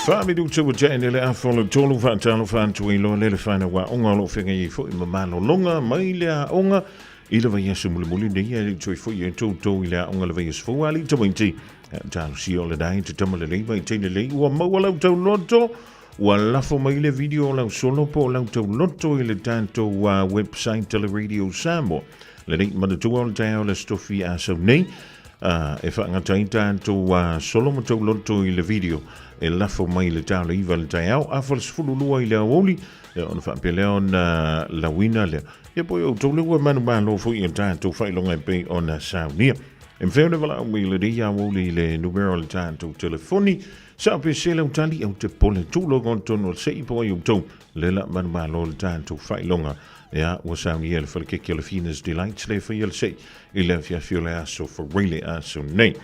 Faamilutu ua tea i le afa o le tolu faatalofa atu i loa le le whanau aoga o lo o feagai ai foi ma malologa mai le aoga i le vaiaso mulimuli nei e le toe foi e toutou i le aoga le vaiaso fou a alii tamaiti. Talosia o lena i te tama lelei mai teine lelei ua maua lau tauloto ua lafo mai le video o lau solo po o lau tauloto i le tatou website a le Radio Samoa. Lenei manatua o le taeao le Aso Tofi a sau nei e faagata ai tatou solo ma tauloto i le video e lafo mai i le taula iva le taeao afa le 12 i le aoauli ona faapea lea ona lauina lea. Ia po o outou lea ua manumalo foi i tatou faailoga e pei ona saunia. E mafai ona valaau mai i lenei aoauli i le numera o le tatou telefoni, sa pe se lau tali au te pole tuloga o totonu o le sei po ai outou le la manumalo le tatou faailoga. Ia, ua saunia le falekeke o le Fina's Delights le faia le sei i le afiafi o le aso Faraile aso nei.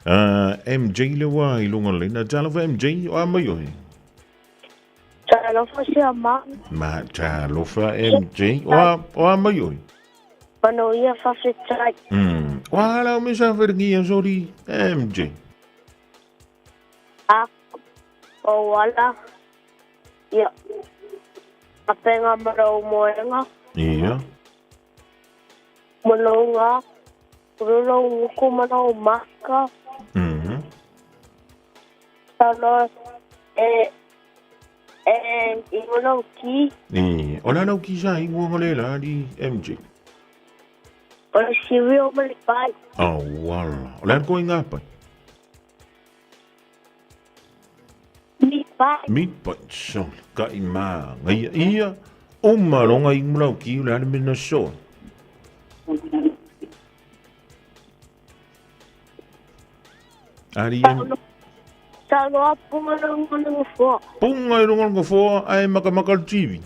MJ le wā i lunga o le leina. Talofa MJ, o a mai oe? Talofa sia ma. Ma talofa MJ. O a, o a mai oi? Mano ia whawhetai. O a hala o me sa wharengi a sori MJ. A o wala. Ia. A penga marau moenga. Ia. Mano ngā. Ruro nguku marau maka. Talo e e i ngono ki. E, o la lau ki sa i ngua le la di MJ. O le siwi o mali pai. Oh, wala. O la ko inga pai. Mi pai. Mi pai. So, ka i ma ngai ia o maronga i ngula ki la le mena so. Ari em. Talo a punga runga runga foa. Punga i runga runga foa ai maka maka le TV.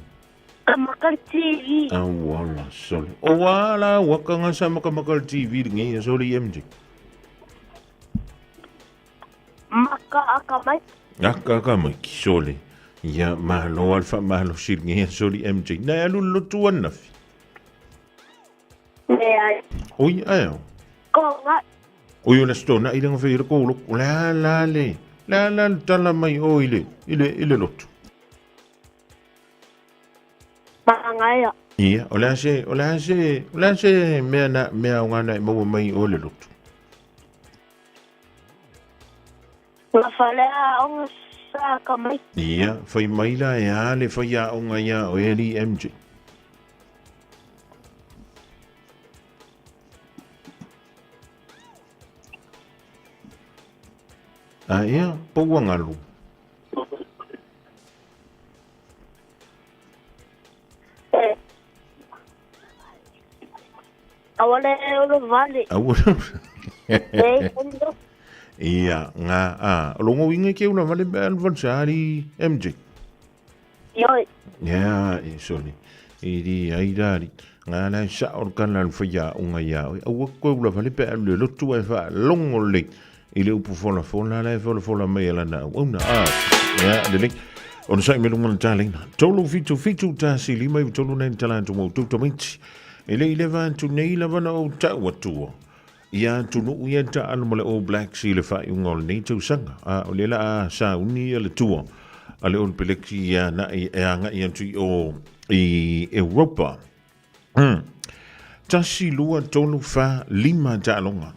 Ka maka le TV. Ah, wala, sole. O wala, waka nga sa maka maka le TV ngi ya sole MJ. Maka aka mai. Aka aka mai ki sole. Ia malo alfa malo sir ngi ya sole MJ. Na alu lotu anafi. Ne ai. Oi ai. Ko nga. Oi o le stona i lenga whaira ko lo la la le. La la tala mai o i le i le i le lotu. Mangaia. Ia, o la se o la se o la se mea na mea o ngana e maua mai o le lotu. Nga whalea onga sa ka mai. Ia, whai mai la e a le whai a onga ia o e li MJ. A ia, paua ngalu. Awale o vale. Awale. E, kondo. Ia, ngā, a, longo inga ke una vale pe alvan sari MJ. Ioi. Ia, e soli. I di ai rari. Ngā lai sa o kana al whaia o ngā ia. Aua koe ula vale pe alu le lotu e wha longo le. I le upu fola fola lai fola fola mai ala na au na a. Ia, le le. Ona sai me lunga le tāleina. Tolu fitu fitu tasi lima i tolu nei tala atu mau tūta maiti. E le i leva atu nei lava na o tau atua. Ia atu nuu ia ta alu ma le All Blacks i le whaiunga o le nei tausaga. A o le la a sa uni a le tua. A le All Blacks i a na i e anga i atu i o i Europa. Tasi lua tolu wha lima ta'alonga.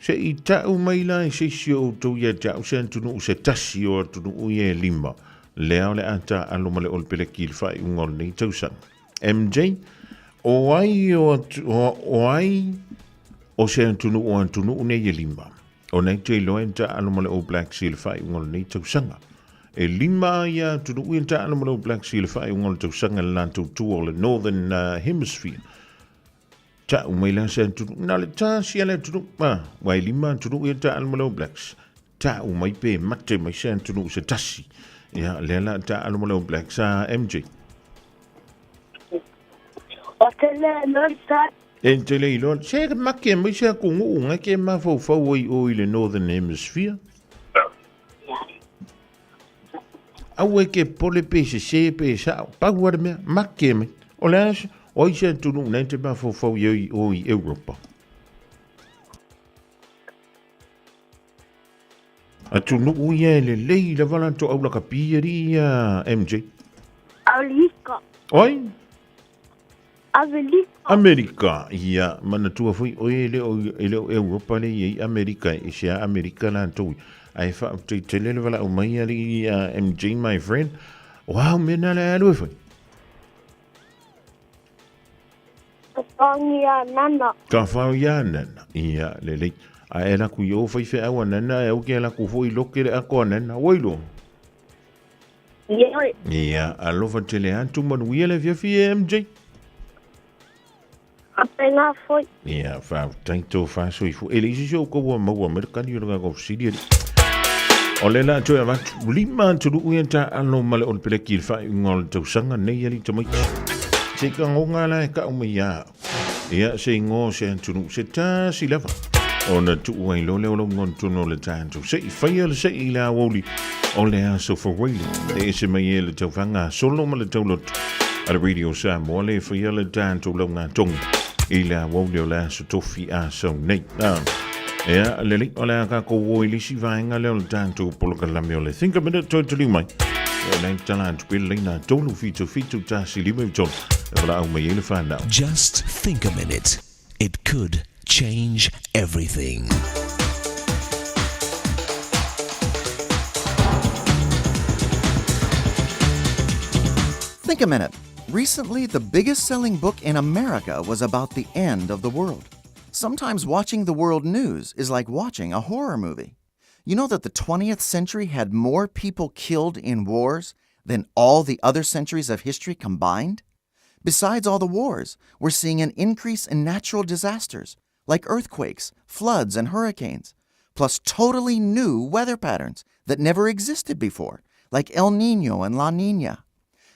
Se i ta'u mai la e se si o tau ia ta'u se antunu se tasi o atunu ia e lima. Lea o le ata alo ma le All Blacks i le whaiunga o le nei tausaga. MJ, o ai o, atu, o, o ai o se antunu o antunu nei e lima. O nei te iloa e ta alo ma le All Blacks i le whaiunga o le nei tausaga. E lima ia atunu ia ta alo ma le All Blacks i le whaiunga o le tausaga le lantou tua o le Northern Hemisphere. Ta mai la se atunu, na le ta si ale atunu, ma, wai lima atunu ia ta alo ma le All Blacks. Ta mai pe mate mai se atunu se tasi. Ia, lea la ta alo ma le All Blacks a MJ. O te le lor sa. E te le iloa, se make mai se akungu unga ke mafau fau ai o i le Northern Hemisphere. Aua e te popole pe sesē pe sa'o, pau lava le mea, make mai. O le a o ai se atunuu na e te mafaufau i ai i o i Europa? Atunuu ia e lelei lava latou aulakapi alii ia MJ. Amerika. Oi? Amerika. Amerika, ia, manatua foi oe e le o, e le o Europa le i ai Amerika, e ese a Amerika latou. Ae faafetai tele le valaau mai alii ia MJ my friend. O a au mea na le alu e fai? Tataogi ia Nana. Tawhao ia Nana. Ia, lelei. A e laku i o faifeau a Nana, e au ke laku foi loke le ako a Nana. Ua iloa? Ioe. Ia, alofa tele atu manuia le afiafi e MJ. Faapena foi. Ia, faafetai tō faasoifua. E leai se isi o outou ua maua mai le tali o le tatou fesili alii. O lea la toe avatu lima atunuu ia taalo ma le Olepeleki i le faaiuga o le tausaga nei alii tamaiti. Se i tagoga la e tau mai ia au. Ia, se igoa o se atunuu se tasi lava. Ona tuu ai loa lea o lou igoa i totonu o le tatou se'i. Faia le se'i i le aoauli o le aso Faraile. E ese mai e le taufaga solo ma le tauloto a le Radio Samoa le faia le tatou laugatogi i le aoauli o le aso Tofi a sau nei. Ea, lelei, o le a tatou o i le isi vaega lea o le tatou polokalame o le Think a Minute toe taliu mai. Ea, nei tala atu pea le laina 3 7 7 1 5 3 e valaau mai ai le whanau. Just think a minute. It could change everything. Think a minute. Recently, the biggest selling book in America was about the end of the world. Sometimes watching the world news is like watching a horror movie. You know that the 20th century had more people killed in wars than all the other centuries of history combined? Besides all the wars, we're seeing an increase in natural disasters like earthquakes, floods, and hurricanes, plus totally new weather patterns that never existed before, like El Nino and La Nina.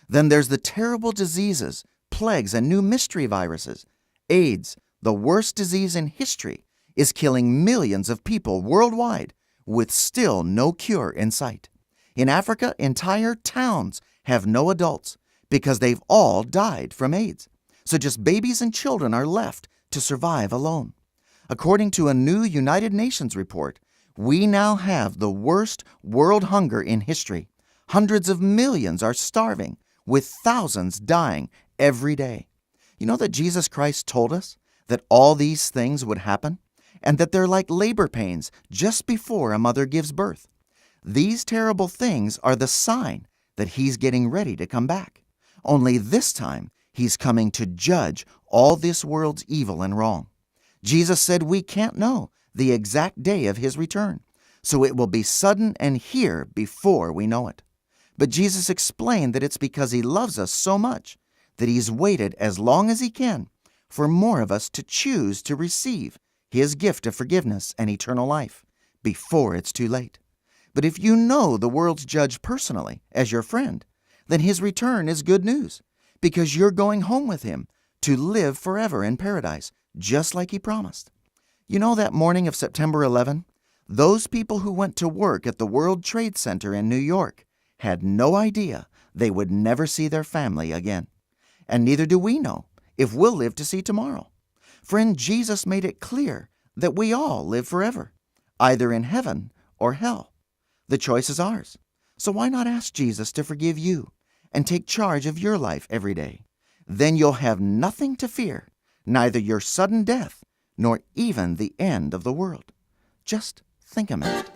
Then there's the terrible diseases, plagues, and new mystery viruses. AIDS, the worst disease in history, is killing millions of people worldwide with still no cure in sight. In Africa, entire towns have no adults because they've all died from AIDS. So just babies and children are left to survive alone. According to a new United Nations report, we now have the worst world hunger in history. Hundreds of millions are starving, with thousands dying every day. You know that Jesus Christ told us that all these things would happen and that they're like labor pains just before a mother gives birth. These terrible things are the sign that he's getting ready to come back. Only this time, he's coming to judge all this world's evil and wrong. Jesus said we can't know the exact day of his return, so it will be sudden and here before we know it. But Jesus explained that it's because he loves us so much that he's waited as long as he can for more of us to choose to receive his gift of forgiveness and eternal life before it's too late. But if you know the world's judge personally as your friend, then his return is good news because you're going home with him to live forever in paradise, just like he promised. You know that morning of September 11? Those people who went to work at the World Trade Center in New York had no idea they would never see their family again. And neither do we know if we'll live to see tomorrow. Friend, Jesus made it clear that we all live forever, either in heaven or hell. The choice is ours. So why not ask Jesus to forgive you and take charge of your life every day? Then you'll have nothing to fear, neither your sudden death nor even the end of the world. Just think a minute.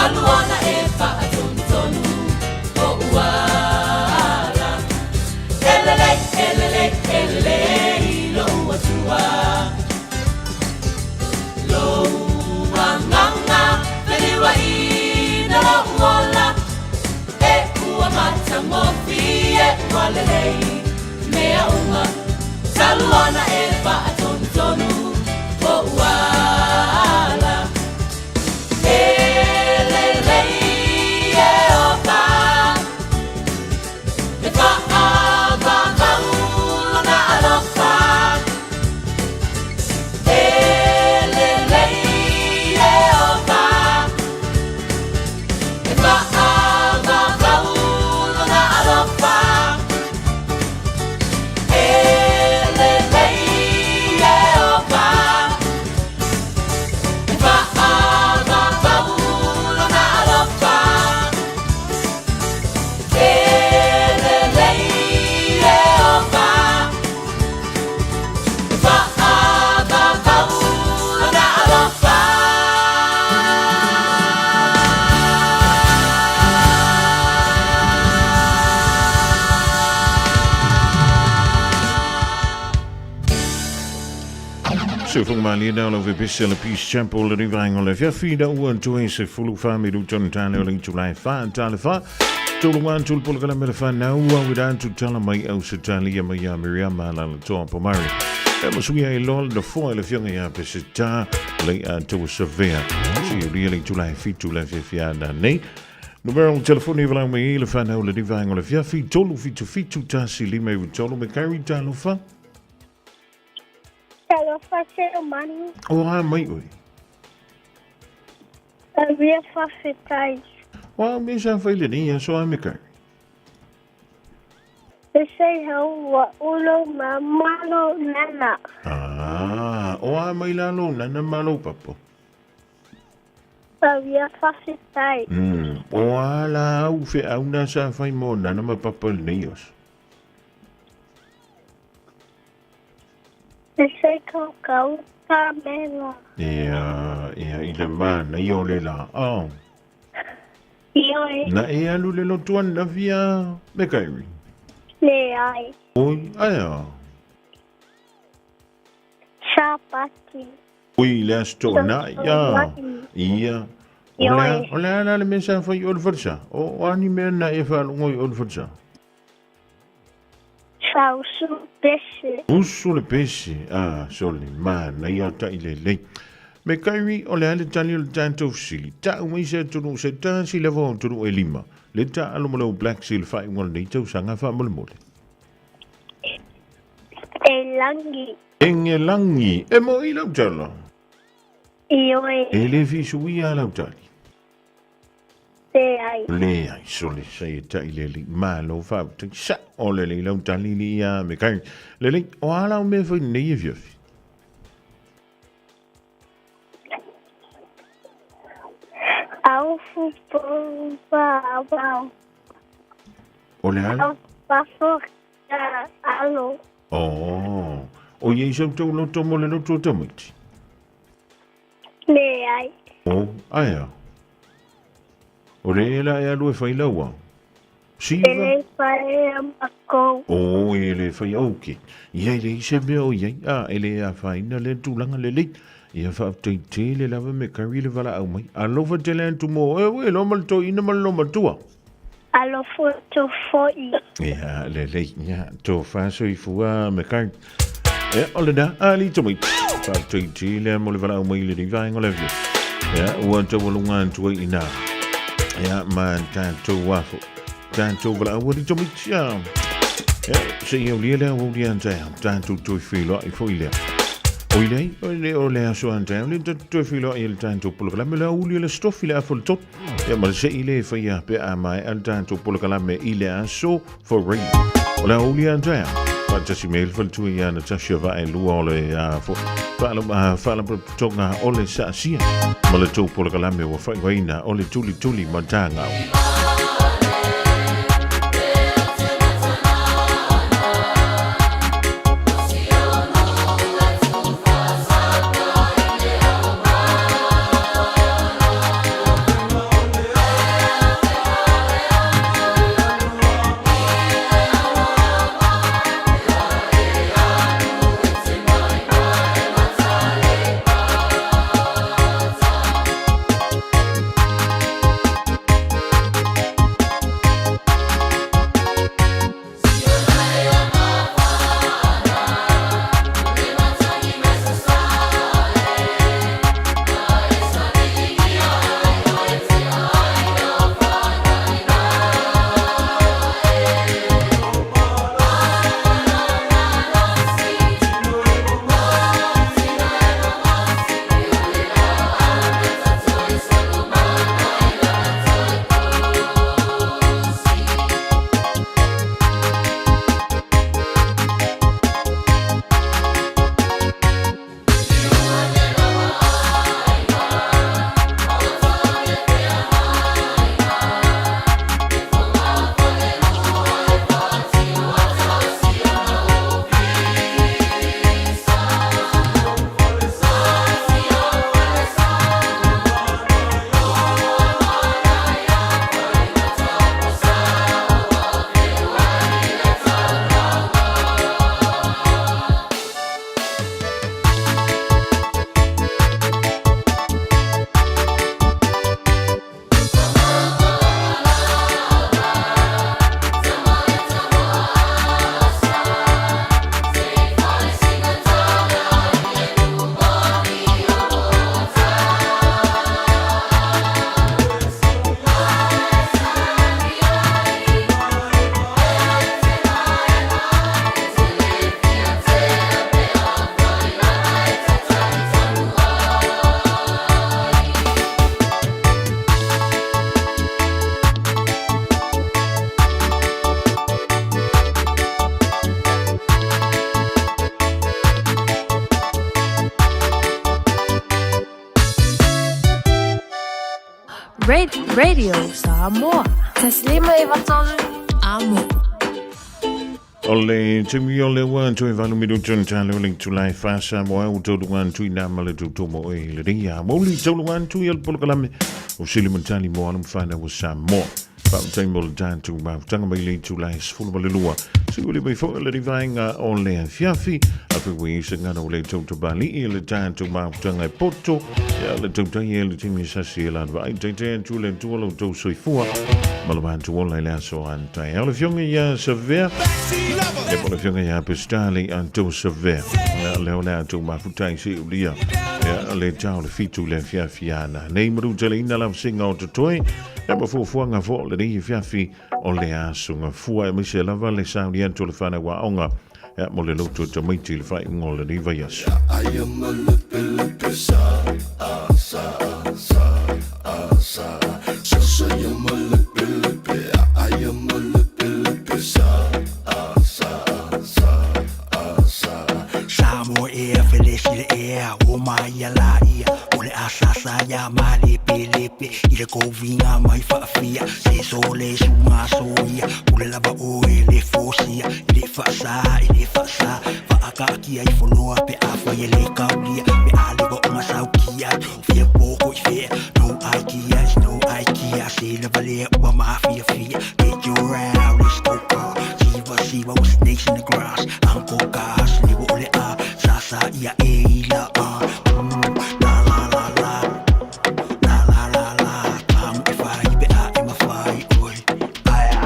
Talu ona e faatonutonu o uala. E lelei, e lelei, e lelei lou Atua. Lou agaga feliuaina lou ola. E ua matagofie ua lelei mea uma. Talu ona e faatonutonu o uala. E lelei Ieova, e faavavau lona alofa. E lelei Ieova, e faavavau lona alofa. E lelei Ieova, e faavavau lona alofa. E lelei Ieova, e faavavau lona alofa. Sofoga malie na o lau vepese a le Peace Chapel le vaega o le afiafi na ua toe se fulu wha me ruto na tāne o le itulai wha tāle wha. Tolu wan tulu polokalame le whanau au i rātu tala mai au se tālia mai a Miriama la le toa pomari. E masuia e loa le foa i le fionga ia pese tā le a tua savea. Si o lia le itulai fitu le fiafia na nei. Numero o telefoni valau mai i le whanau le vaega o le afiafi 3 7 7 1 5 9 3 me kari talofa. Talofa Seumanu. O a mai oi. A via fafetai. Wa me sa fai le ni so a me kari. E sei hau wa ulo ma malo nana. Ah, o a mai lalo nana malo papo. A via fafetai. O a la au fe au na sa fai mo nana ma papa le nei os. E sei kau kau ka mela. Ia, ia, i le mana, i o le la. Oh. Ioe. Na e alu le lotuan na via me kairi. Le ai. Oi, aia. Sapati. Oi, le asto na, ia. Ia. Ioe. O le ala le mesa fai o le farsa. O ani mea na e whalungo i o le farsa. Sausu pese. Usu le pese. Ah, sole, mana, ia ta i le lei. Me kairi o le ale tali o le tātou sili. Ta umai se tunu se tā si lewa o tunu e lima. Le tā alo mo leo Black Seal whai unga nei tau sanga wha mole mole. E langi. Enge langi. E mo i lau tala. Ioe. E le fisu ia lau tali. Le ai. Le ai, sole se e tai le li malo whau. Tai sa o le le lau tali li ia me kairi. Le le o ala o me whai nei e fiafi. Au fu pa au. O le ala? Au pa fu alo. Oh. O iei sau tau loto mo le loto tamaiti? Le ai. O, aia. O le ela e alu e whai laua. Siva? E le whai a makou. O, e le whai auke. Ia e le ise mea o iei. A, e le a whaina le tūlanga le lei. Ia whaaptei te le lava me kari le wala au mai. Alofa te le antu mo. E we, lo mal to ina mal lo matua. Alofa to foi. Ia, le lei. Ia, tō whaso i fua me kari. Ia, o le nā, ali tō mai. Whaaptei te le mo le wala au mai le ni vaenga le vio. Ia, ua taualunga antu ai ina. Ia, ma tātou wafo. Tātou wala au ali tō mai. Ia, se iau lia lea wau lia antai. Tātou toi whiloa i fo i lea. O i lei, o le o le aso antai. O le tātou toi whiloa i le tātou polokalame le auli le stofi le afo le tot. Ia, ma le se i le whaia pe a mai al tātou polokalame i le aso for real. O le auli antai. Whaatasi me ilfa tui ia Natasha va e lua o le whaalapotoga o le saasia. Ma le tau polokalame ua whaiwaina o le tuli tuli matangau. Radio Samoa. 153 Amo. O le taimi o le ua toe valu minutu na talo le itula e fa Samoa ua tauluga atu i nā ma le tautomo o e lenei a mauli tauluga atu i le polokalame o sili matali mo alo ma whanau o Samoa. Faafetai mo le tatou mafutaga mai le itula e 12. Siuli mai foi le vaenga o le afiafi. A pe ua i se gana o le tautabalii le tatou mafutaga e poto. Ia le tautai e le taimi sasi e la vaai taitai atu le Atua lo outou soifua ma le matou ola i le aso a taeao. Le afioga ia Savea, ia po le afioga ia Pestali Anto Savea. Ia lea o le a outou mafuta i siulia. Ia le tao le fitu le afiafi ana. Nei maruteleina la vasenga o totoe. Ia ma fuafuaga foi o lenei afiafi o le aso gafua aemaise lava le sauni atu o le fanau aoga ia mo le loto o tamaiti i le faaiuga o lenei vaiaso. Aia ma lepe lepe sa a sa sa a sa sa sa ia ma lepe lepe aia ma lepe lepe sa a sa sa a sa. Samoa ea felesi le ea o mai ia la ia o le asasa ia malepelepe i le koviga mai faafia se so le suga soia pule lava oe le fosia i le faasā i le faasā faakaakia i foloa pe afai e le kaulia pe a lewa o masaukia fia poko i fea no idea is no idea se lava lea ua mafiafia get your round let's go girl siva siva with snakes in the grass uncle gas lewa o le a sa sa ia e ila a la la la la la la la la tamu e fai pe a e mafai oi aia.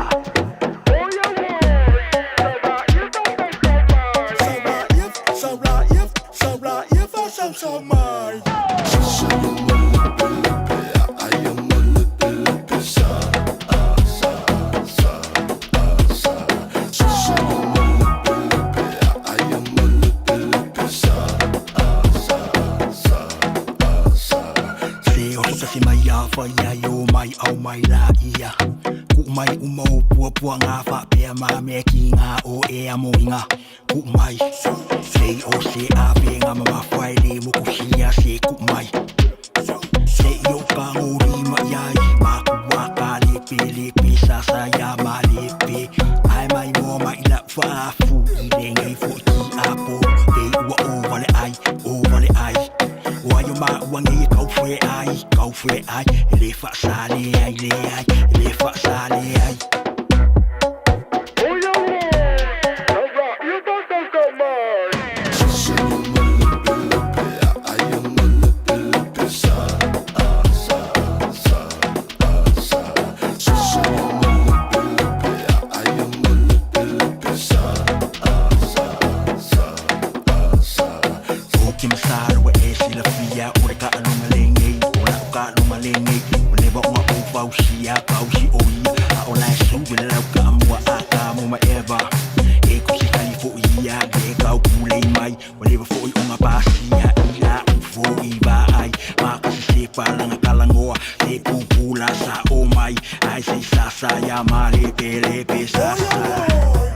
Se o se mai a whai ai o mai au mai la ia. Ku mai uma o puapua ngā whapea mā mea ki ngā o e a moinga. Ku mai. Se o se a ve ngā mama whai le mokuhia se ku mai. Se i o ka ngori mai ai mā kua ka lepe lepe sa sa ia ma lepe. Ai mai moa mai la whaafu i le ngei fo ki a po. Te ua o wale ai, o wale ai. O ai o ma ua ngei e kau whai ai, kau whai ai. E le whaasa le ai le ai, e le whaasa le ai. O ki masaro e silafia o le kaalunga lenei o lau kaalunga lenei o leva o ngā o fausia pausi o ia a o lai su le lau ka mua a ka mo ma eva e ku se kali fo ia le kau pulei mai o leva fo i o ngā pasia i la u fo i va ai ma ka se se palanga kalangoa se pupula sa o mai ai se sa sa ia ma le pe le pe sa sa.